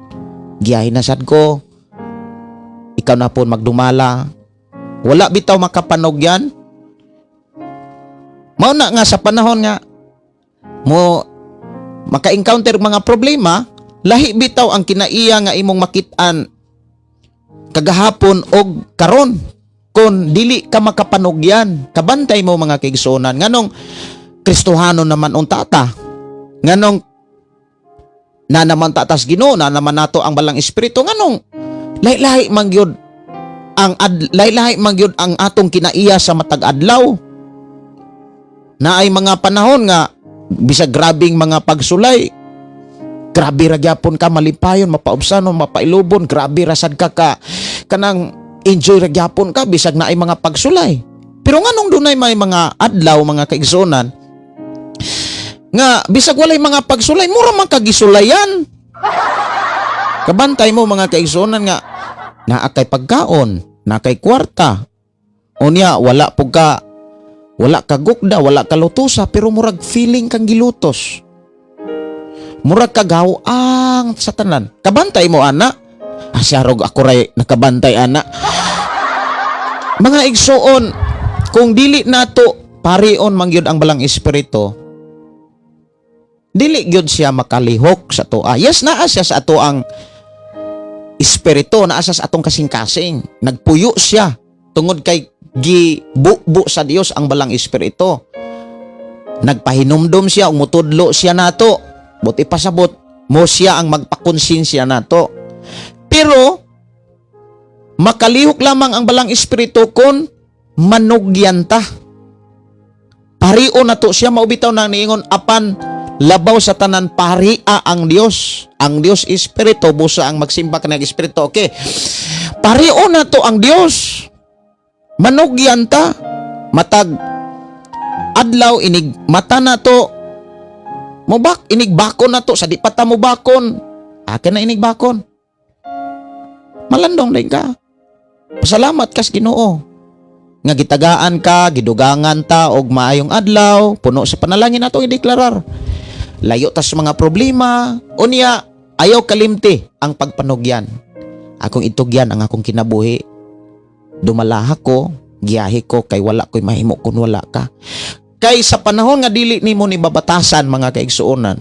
giyahin na sad ko. Ikaw na po magdumala." Wala bitaw makapanugyan. Mao na nga sa panahon nga mo maka-encounter mga problema, lahi bitaw ang kinaiya nga imong makit-an kagahapon og karon kon dili ka makapanugyan. Kabantay mo, mga kaigsuonan, nganong Kristohano naman unta ta, nganong na naman tatas Ginoo na naman nato ang balang espiritu, nganong lahi-lahi man gyud ang lahi-lahi man gyud ang atong kinaiya sa matag adlaw? Na ay mga panahon nga bisag grabing mga pagsulay, grabe ra gyapon ka malipayon, mapaubsanon, mapailubon, grabe ra sad ka kanang enjoy ra gyapon ka bisag na ay mga pagsulay. Pero nganong dunay may mga adlaw, mga kaigsuonan, nga bisag walay mga pagsulay, mura man kagisulayan? Kabantay mo, mga kaigsuonan, nga naa kay pagkaon, naa kay kwarta, unya wala pug ka, wala ka gukda, wala ka lutosa, pero murag feeling kang gilutos, murag kagaw-ang sa tanan. Kabantay mo ana? Asyarog ako ray nakabantay ana. Mga igsuon, kung dili nato parion man gyud ang balang espiritu, dili gyud siya makalihok sa atoa. Yes, naa siya sa ato ang Espiritu naa sa atong kasing-kasing. Nagpuyo siya tungod kay gibubo sa Dios ang Balang Espiritu. Nagpahinumdom siya ug mutudlo siya nato. Buot ipasabot mo siya ang magpakonsensya nato. Pero makalihok lamang ang Balang Espiritu kon manugyan ta. Pario nato siya. Mao bitaw nang niingon, apan labaw sa tanan, paria ang Dios. Ang Dios Espiritu, busa ang magsimba ka ng Espiritu. Okay. Pario nato ang Dios. Manugyan ta. Matag adlaw inig mata nato mobak inig bakon nato sa di pa ta mo bakon. Akin na inig bakon. Malandong din ka. Pasalamat kas Ginoo nga gitagaan ka, gidugangan ta og maayong adlaw, puno sa panalangin nato ideklarar. Layo ta sa mga problema, unya ayaw kalimti ang pagpanugyan. Akong itugyan ang akong kinabuhi. Dumalaha ko, giyahe ko kay wala ko'y mahimo kun wala ka. Kay sa panahon nga dili nimo ni babatasan, mga kaigsuonan,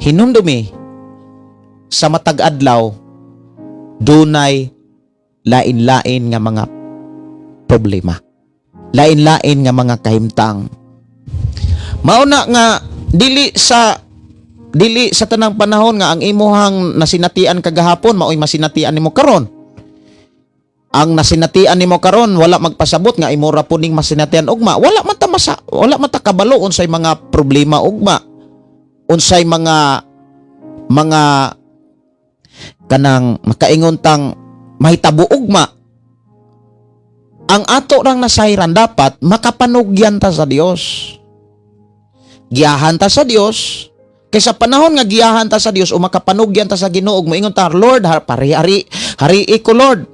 hinumdumi sa matag adlaw dunay lain-lain nga mga problema. Lain-lain nga mga kahimtang. Mao na nga dili sa tanang panahon nga ang imuhang nasinatian kagahapon maoy masinatian nimo karon. Ang nasinatian nimo karon, wala magpasabot nga imo ra puning masinatian ugma. Wala man ta kabalo unsay mga problema ugma. Unsay mga kanang makaingon tang mahitabo ugma. Ang ato rang nasayran, dapat makapanugyan ta sa Dios. Giyahan ta sa Dios. Kay sa panahon nga giyahan ta sa Dios o makapanugyan ta sa Ginoo, moingon ta, "Lord, pari hari hari ko, Lord."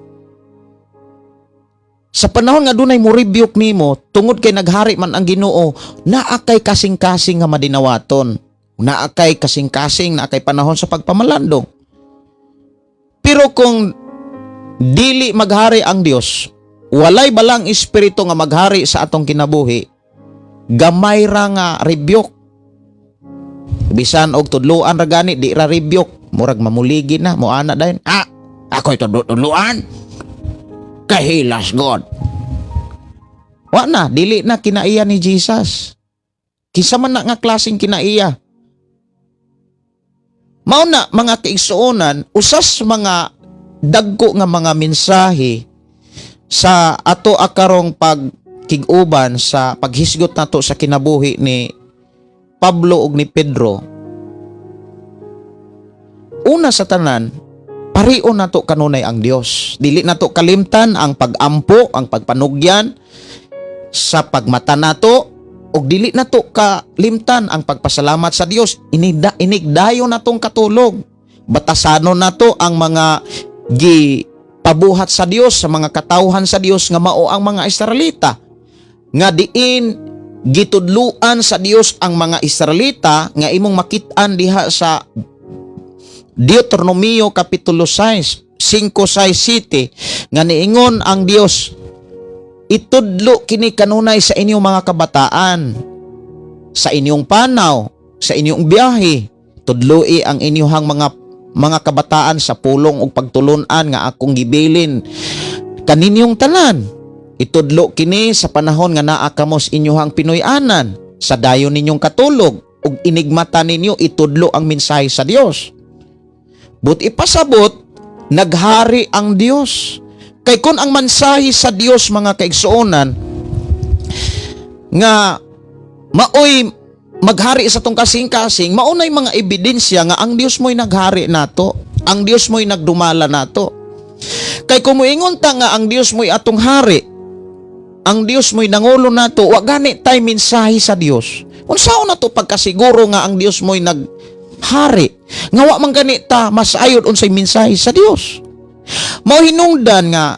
Sa panahon nga dunay mo rebuke nimo, tungod kay naghari man ang Ginoo, naa kay kasing-kasing nga madinawaton. Naa kay kasing-kasing, naa kay panahon sa pagpamalandong. Pero kung dili maghari ang Dios, walay Balang Espiritu nga maghari sa atong kinabuhi, gamay ra nga rebuke. Bisan og tudluan ra gani, di ra rebuke, murag mamuligi na, moana dayon. "Ah, ako'y tudluan. Kahilas God." Wa na, dili na kinaiya ni Jesus. Kinsa man na nga klaseng kinaiya? Mao na, mga kaigsuonan, usas mga dagko nga mga mensahe sa ato akarong pagkig-uban sa paghisgot nato sa kinabuhi ni Pablo ug ni Pedro. Una sa tanan, pario nato kanunay ang Dios. Dili nato kalimtan ang pagampo, ang pagpanugyan sa pagmata nato ug dili nato kalimtan ang pagpasalamat sa Dios. Inigdayo natong katulog. Batasanon nato ang mga gi pabuhat sa Dios sa mga katawhan sa Dios nga mao ang mga Israelita. Nga diin gitudluan sa Dios ang mga Israelita nga imong makit-an diha sa Deuteronomio kapitulo 6, 5, 6 7, nga niingon ang Dios, "Itudlo kini kanunay sa inyong mga kabataan, sa inyong panaw, sa inyong biyahe. Tudloi ang inyong mga kabataan sa pulong ug pagtulun-an nga akong gibilin kaninyong tanan. Itudlo kini sa panahon nga naa kamo sa inyong Pinoy-anan, sa dayon ninyong katulog ug inigmata ninyo, itudlo ang mensahe sa Dios." Buot ipasabot, naghari ang Dios. Kay kung ang mensahe sa Dios, mga kaigsuonan, nga maoy maghari sa tong kasing-kasing, maunay mga ebidensya nga ang Dios mo'y naghari nato, ang Dios mo'y nagdumala nato. Kay kung moingon ta nga ang Dios mo'y atong hari, ang Dios mo'y nangulo nato, wa gani tay mensahe sa Dios. Unsaon nato pagkasiguro nga ang Dios mo'y naghari? Nga wa man gani ta masayod unsay mensahe sa Dios. Mao hinungdan nga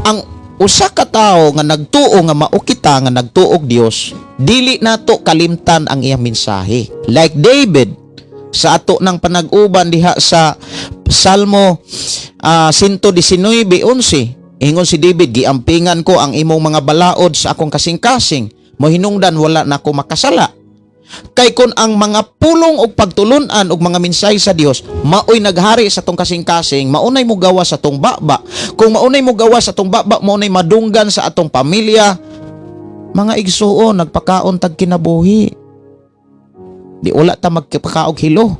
ang usa ka tawo nga nagtuo, nga mao kita nga nagtuog Dios, dili nato kalimtan ang iyang mensahe. Like David sa ato ng panag-uban diha sa Salmo 119:11, ingon si David, "Giampingan ko ang imong mga balaod sa akong kasing-kasing, mohinungdan wala na ako makasala." Kay kung ang mga Pulong og pagtulunan og mga mensahe sa Dios maoy naghari sa atong kasing-kasing, maunay mo gawa sa atong baba. Kung maunay mo gawa sa atong baba, maunay madunggan sa atong pamilya. Mga igsuon, nagpakaon tag kinabuhi. Di wala ta magpakaog hilo.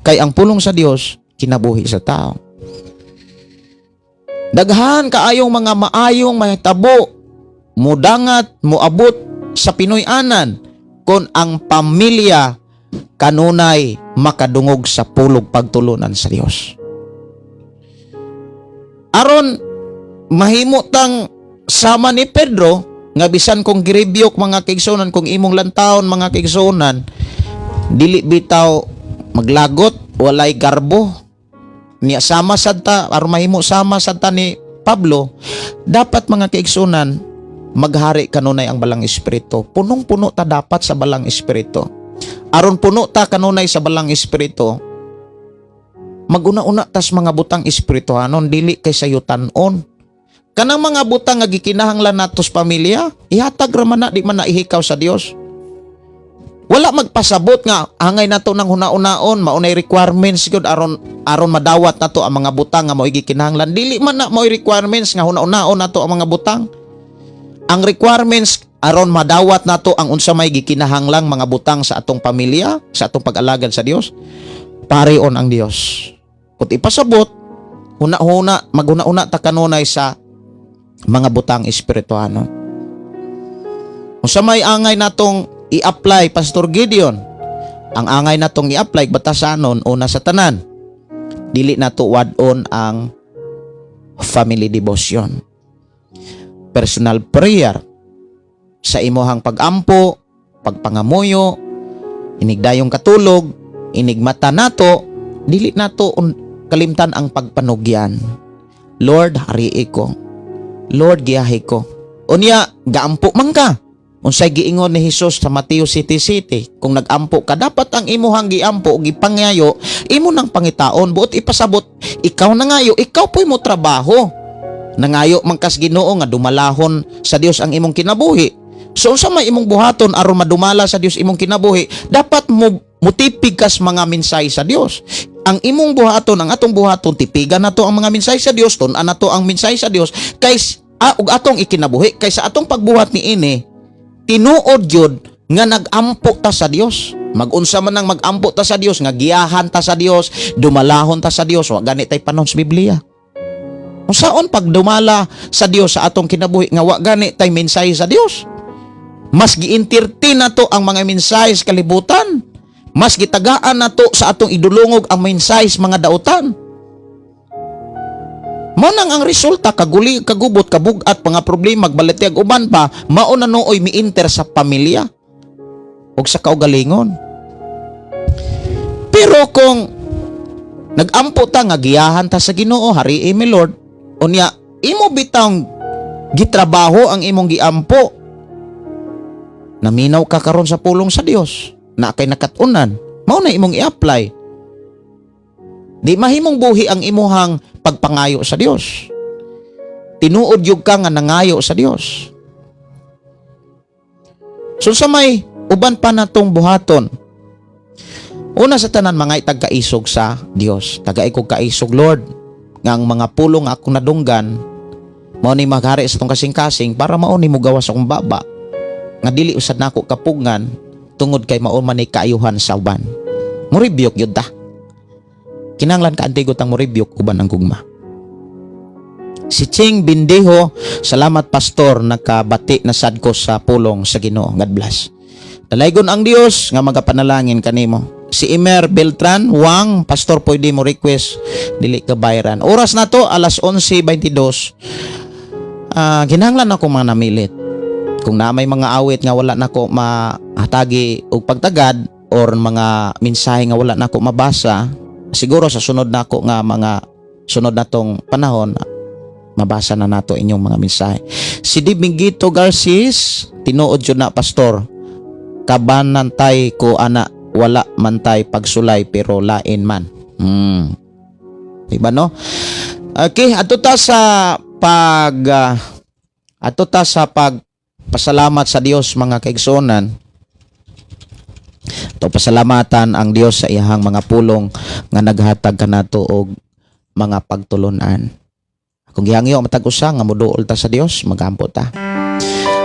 Kay ang pulong sa Dios kinabuhi sa tao. Daghan kaayong mga maayong mahitabo mudangat moabot sa Pinoy-anan kung ang pamilya kanunay makadungog sa pulong pagtulunan sa Dios. Aron mahimo tang sama ni Pedro nga bisan kung girebuke, mga kaigsuonan, kung imong lantawon, mga kaigsuonan, dili bitaw maglagot, walay garbo niya. Sama sad ta, aron mahimo sama sad ta ni Pablo, dapat, mga kaigsuonan, maghari kanunay ang Balang Espiritu. Punong-puno ta dapat sa Balang Espiritu. Aron puno ta kanunay sa Balang Espiritu, maguna-una tas mga butang espirituhanon, dili kay sayutanon. Kanang mga butang nga gikinahanglan nato sa pamilya, ihatag ra man na, di man na ihikaw sa Dios. Wala magpasabot nga angay nato ng huna-unaon, maunay requirements gyud aron madawat nato ang mga butang nga mao'y gikinahanglan. Dili man na mao'y requirements nga huna-unaon nato ang mga butang. Ang requirements aron madawat nato ang unsa may gikinahanglang mga butang sa atong pamilya, sa atong pag-alagad sa Dios, parion ang Dios. Kung ipasabot, huna-huna, maghuna-huna ta kanunay sa mga butang espirituano. Unsa may angay natong i-apply, Pastor Gideon? Ang angay natong i-apply batasanon, una sa tanan, dili nato wad-on ang family devotion. Personal prayer sa imuhang pag-ampo, pagpangamuyo, inigdayong katulog, inigmata nato, dili nato kalimtan ang pagpanugyan. "Lord, harii ko. Lord, giyahi ko." Unya, gaampo man ka. Unsay giingon ni Hesus sa Mateo 7:7? Kung nagampo ka, dapat ang imuhang giampo o gipangayo, imo nang pangitaon. Buot ipasabot, ikaw nangayo, ikaw po'y mo trabaho. Nangayo man kas Ginoo nga dumalahon sa Dios ang imong kinabuhi. So unsa may imong buhaton aron madumala sa Dios imong kinabuhi? Dapat mo mutipig kas mga mensahe sa Dios. Ang imong buhaton, ang atong buhaton, tipigan nato ang mga mensahe sa Dios, tun-an nato ang mensahe sa Dios kay ug atong ikinabuhi, kay sa atong pagbuhat ni ini, tinuod gyud nga nagampo ta sa Dios. Magunsa man nang magampo ta sa Dios, nga giyahan ta sa Dios, dumalahon ta sa Dios, wa gani tay panahon sa Biblia. Unsaon pagdumala sa Dios sa atong kinabuhi nga wa gani tay mensahe sa Dios? Mas gi-entertain nato ang mga mensahe sa kalibutan. Mas gitagaan nato sa atong idulungog ang mensahe sa mga dautan. Mao nang ang resulta, kaguli, kagubot, kabugat, mga problema, gbalatiag, uban pa, mao na nooy mi-enter sa pamilya ug sa kaugalingon. Pero kung nagampo ta nga giyahan ta sa Ginoo, "Hari mi, Lord," unya imo bitang gitrabaho ang imong giampo, naminaw ka karon sa pulong sa Dios, na kay nakat-unan, mao na imong i-apply. Di mahimong buhi ang imuhang pagpangayo sa Dios. Tinuod yug ka nga nangayo sa Dios. So sa may uban pa natong buhaton. Una sa tanan, mga itag kaisog sa Dios. "Tagay kog kaisog, Lord, nga ang mga pulong nga akong nadunggan mao ni maghari sa atong kasing-kasing para mao ni mugawas akong baba nga dili usad nako kapugngan tungod kay mao man ni kaayuhan sa uban." Mo rebuke yun ta. Kinanglan ka antigot ang mo rebuke uban ang gugma. Si Ching Bindiho, "Salamat, Pastor, nakabati na sad ko sa pulong sa Ginoo. God bless." Dalaygon ang Dios nga magapanalangin kanimo. Si Emer Beltran Wang, "Pastor, pwede mo request dili ka bayran." Oras na to, alas 11:22. Ah, kinahanglan ako mga namilit. Kung na may mga awit nga wala nako mahatagi og pagtagad or mga mensahe nga wala nako mabasa, siguro sa sunod nako nga mga sunod na tong panahon, mabasa na nato inyong mga mensahe. Si Dimingito Garcis, "Tinuod jud na, Pastor. Kabanantay ko ana, wala man tay pagsulay pero lain man." Diba, no? Okay, ato ta sa pag pasalamat sa Dios, mga kaigsuonan. To pasalamatan ang Dios sa iyahang mga pulong nga naghatag kanato og mga pagtulunan. Akong gihangyo ang matag usa nga moduol ta sa Dios, magampo ta.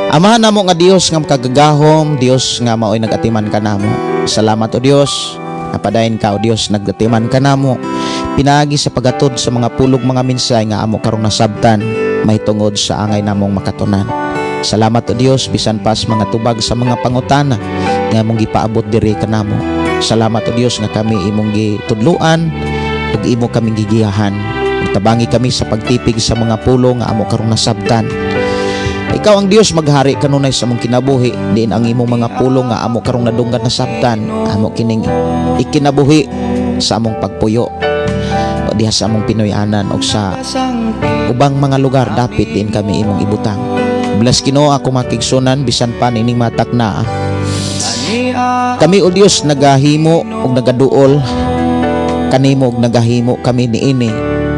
Amahan namo nga Dios nga makagagahom, Dios nga maoy nagatiman kanamo. Salamat, o Dios, napadayon ka, o Dios, nagatiman kanamo. Pinaagi sa pagatod sa mga pulong, mga mensahe nga amo karong nasabtan mahitungod sa angay namong makatunan. Salamat, o Dios, bisan pas mga tubag sa mga pangutana nga imong gipaabot diri kanamo. Salamat, o Dios, nga kami imong gitudluan ug imo kaming gigiyahan. Tabangi kami sa pagtipig sa mga pulong nga amo karong nasabtan. Ikaw ang Dios, maghari kanunay sa among kinabuhi diin ang imong mga pulong nga amo karong nadunggan, nasabtan, amo kining ikinabuhi sa among pagpuyo o diha sa among Pinoy-anan o sa ubang mga lugar dapit diin kami imong ibutang. Bless, Ginoo, ako makigsunan bisan pa nining matak na. Kami, o Dios, nagahimo og nagaduol kanimo og nagahimo kami niini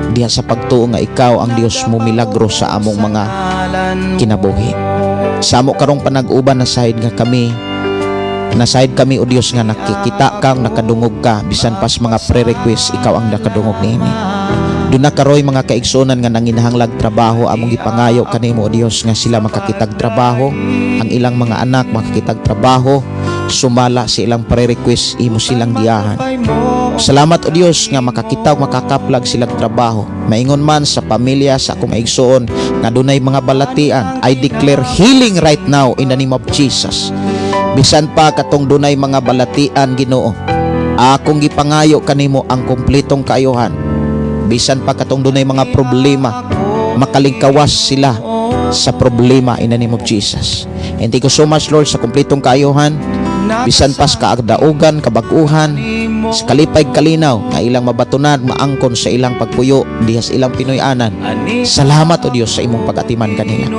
diha sa pagtuo nga ikaw ang Dios mo milagro sa among mga kinabuhi. Sa amo karong panag-uban, nasayod nga kami, nasayod kami, o Dios, nga nakikita ka, nakadungog ka bisan pas mga pre-request, ikaw ang nakadungog niini. Duna karoy mga kaigsunan nga nanginahanglag trabaho, among gipangayo kanimo, o Dios, nga sila makakitag trabaho, ang ilang mga anak makakitag trabaho sumala sa ilang pre-request, imo silang giyahan. Salamat, o Dios, nga makakita ug makakaplag silang trabaho. Maingon man sa pamilya sa akong maigsuon nga dunay mga balatian, I declare healing right now in the name of Jesus. Bisan pa katong dunay mga balatian, Ginoo, akong gipangayo kanimo ang kumpletong kaayuhan. Bisan pa katong dunay mga problema, makalingkawas sila sa problema in the name of Jesus. And thank you so much, Lord, sa kumpletong kaayuhan. Bisan pas kaagdaugan, kabaguhan, sa kalipay, kalinaw nga ilang mabatunan, maangkon sa ilang pagpuyo diha sa ilang Pinoy-anan. Salamat, o Dios, sa imong pag-atiman kanila.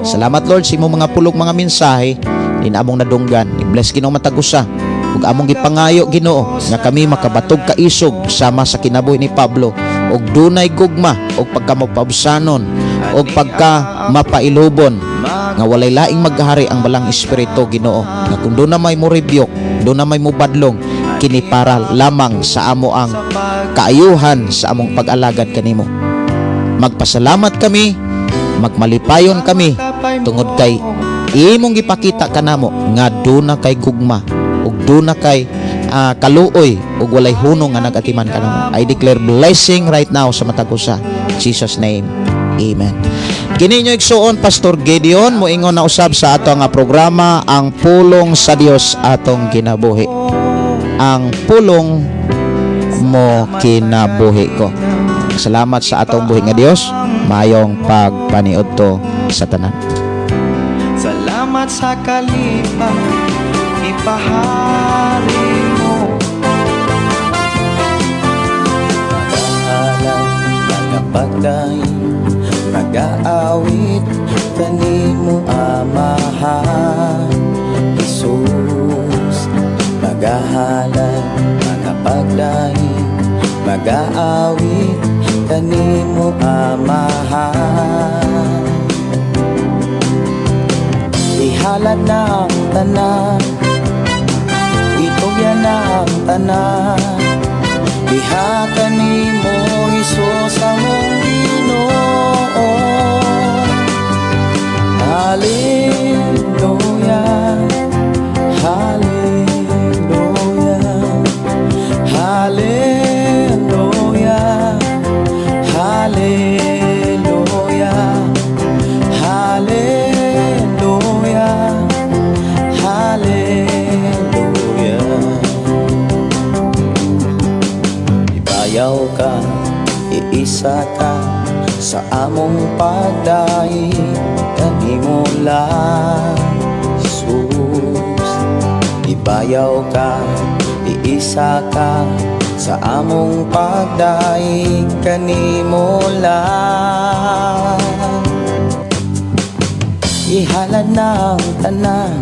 Salamat, Lord, sa imong mga pulong, mga mensahe din among nadunggan. I-bless, Ginoo, matag usa. Ug among gipangayo, Ginoo, nga kami makabatog kaisog sama sa kinabuhi ni Pablo ug dunay gugma ug pagka mapaubsanon ug pagka mapailubon nga walay laing maghari ang Balaang Espiritu, Ginoo, nga kung duna may mo rebuke, duna may mobadlong, kini para lamang sa amo ang kaayuhan sa among pag-alagad kanimo. Magpasalamat kami, magmalipayon kami tungod kay imong gipakita kanamo nga duna kay gugma ug duna kay kaluoy ug walay hunong nga nagatiman kanamo. I declare blessing right now sa matag usa. Jesus' name. Amen. Kini inyo igsuon, Pastor Gideon, moingon na usab sa ato nga programa, Ang Pulong sa Dios Atong Kinabuhi. Ang pulong mo kinabuhi ko. Salamat sa atong buhi nga Dios. Mayong pagpaniudto sa tanan. Salamat sa kalipay, ipahari mo. Magahalad, magapagdaig, magaawit kanimo, Amahan Jesus. Magahalad, magapagdaig, magaawit kanimo, Amahan. Ihalad na ang tanan, itugyan na ang tanan diha kanimo, Hesus among Ginoo. Hallelujah, Hallelujah, Hallelujah, Hallelujah, Hallelujah, Hallelujah. Ibayaw ka, iisa ka sa among pagdaig kanimo lang, Jesus. Ibayaw ka, iisa ka sa among pagdaig kanimo lang. Ihalad na ang tanan,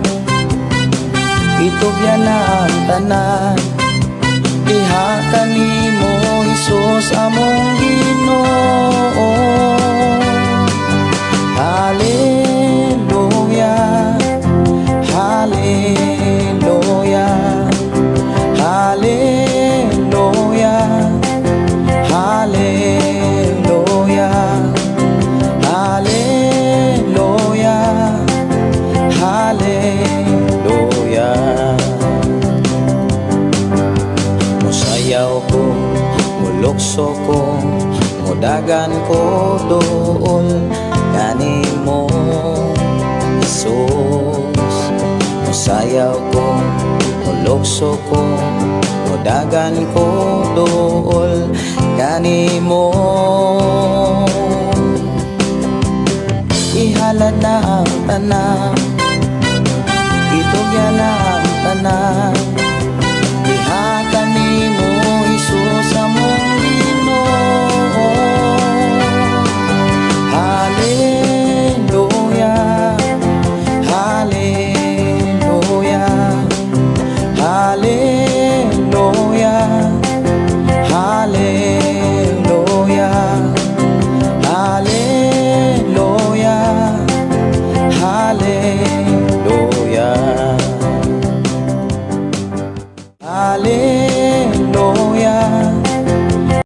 itugyan na ang tanan diha kanimo, Hesus among Ginoo. Hallelujah, Hallelujah. Mulukso ko, mudagan ko duol kanimo, Jesus. Musayaw ko, mulukso ko, mudagan ko duol kanimo. Ihalad na ang tanan, itugyan na ang tanan.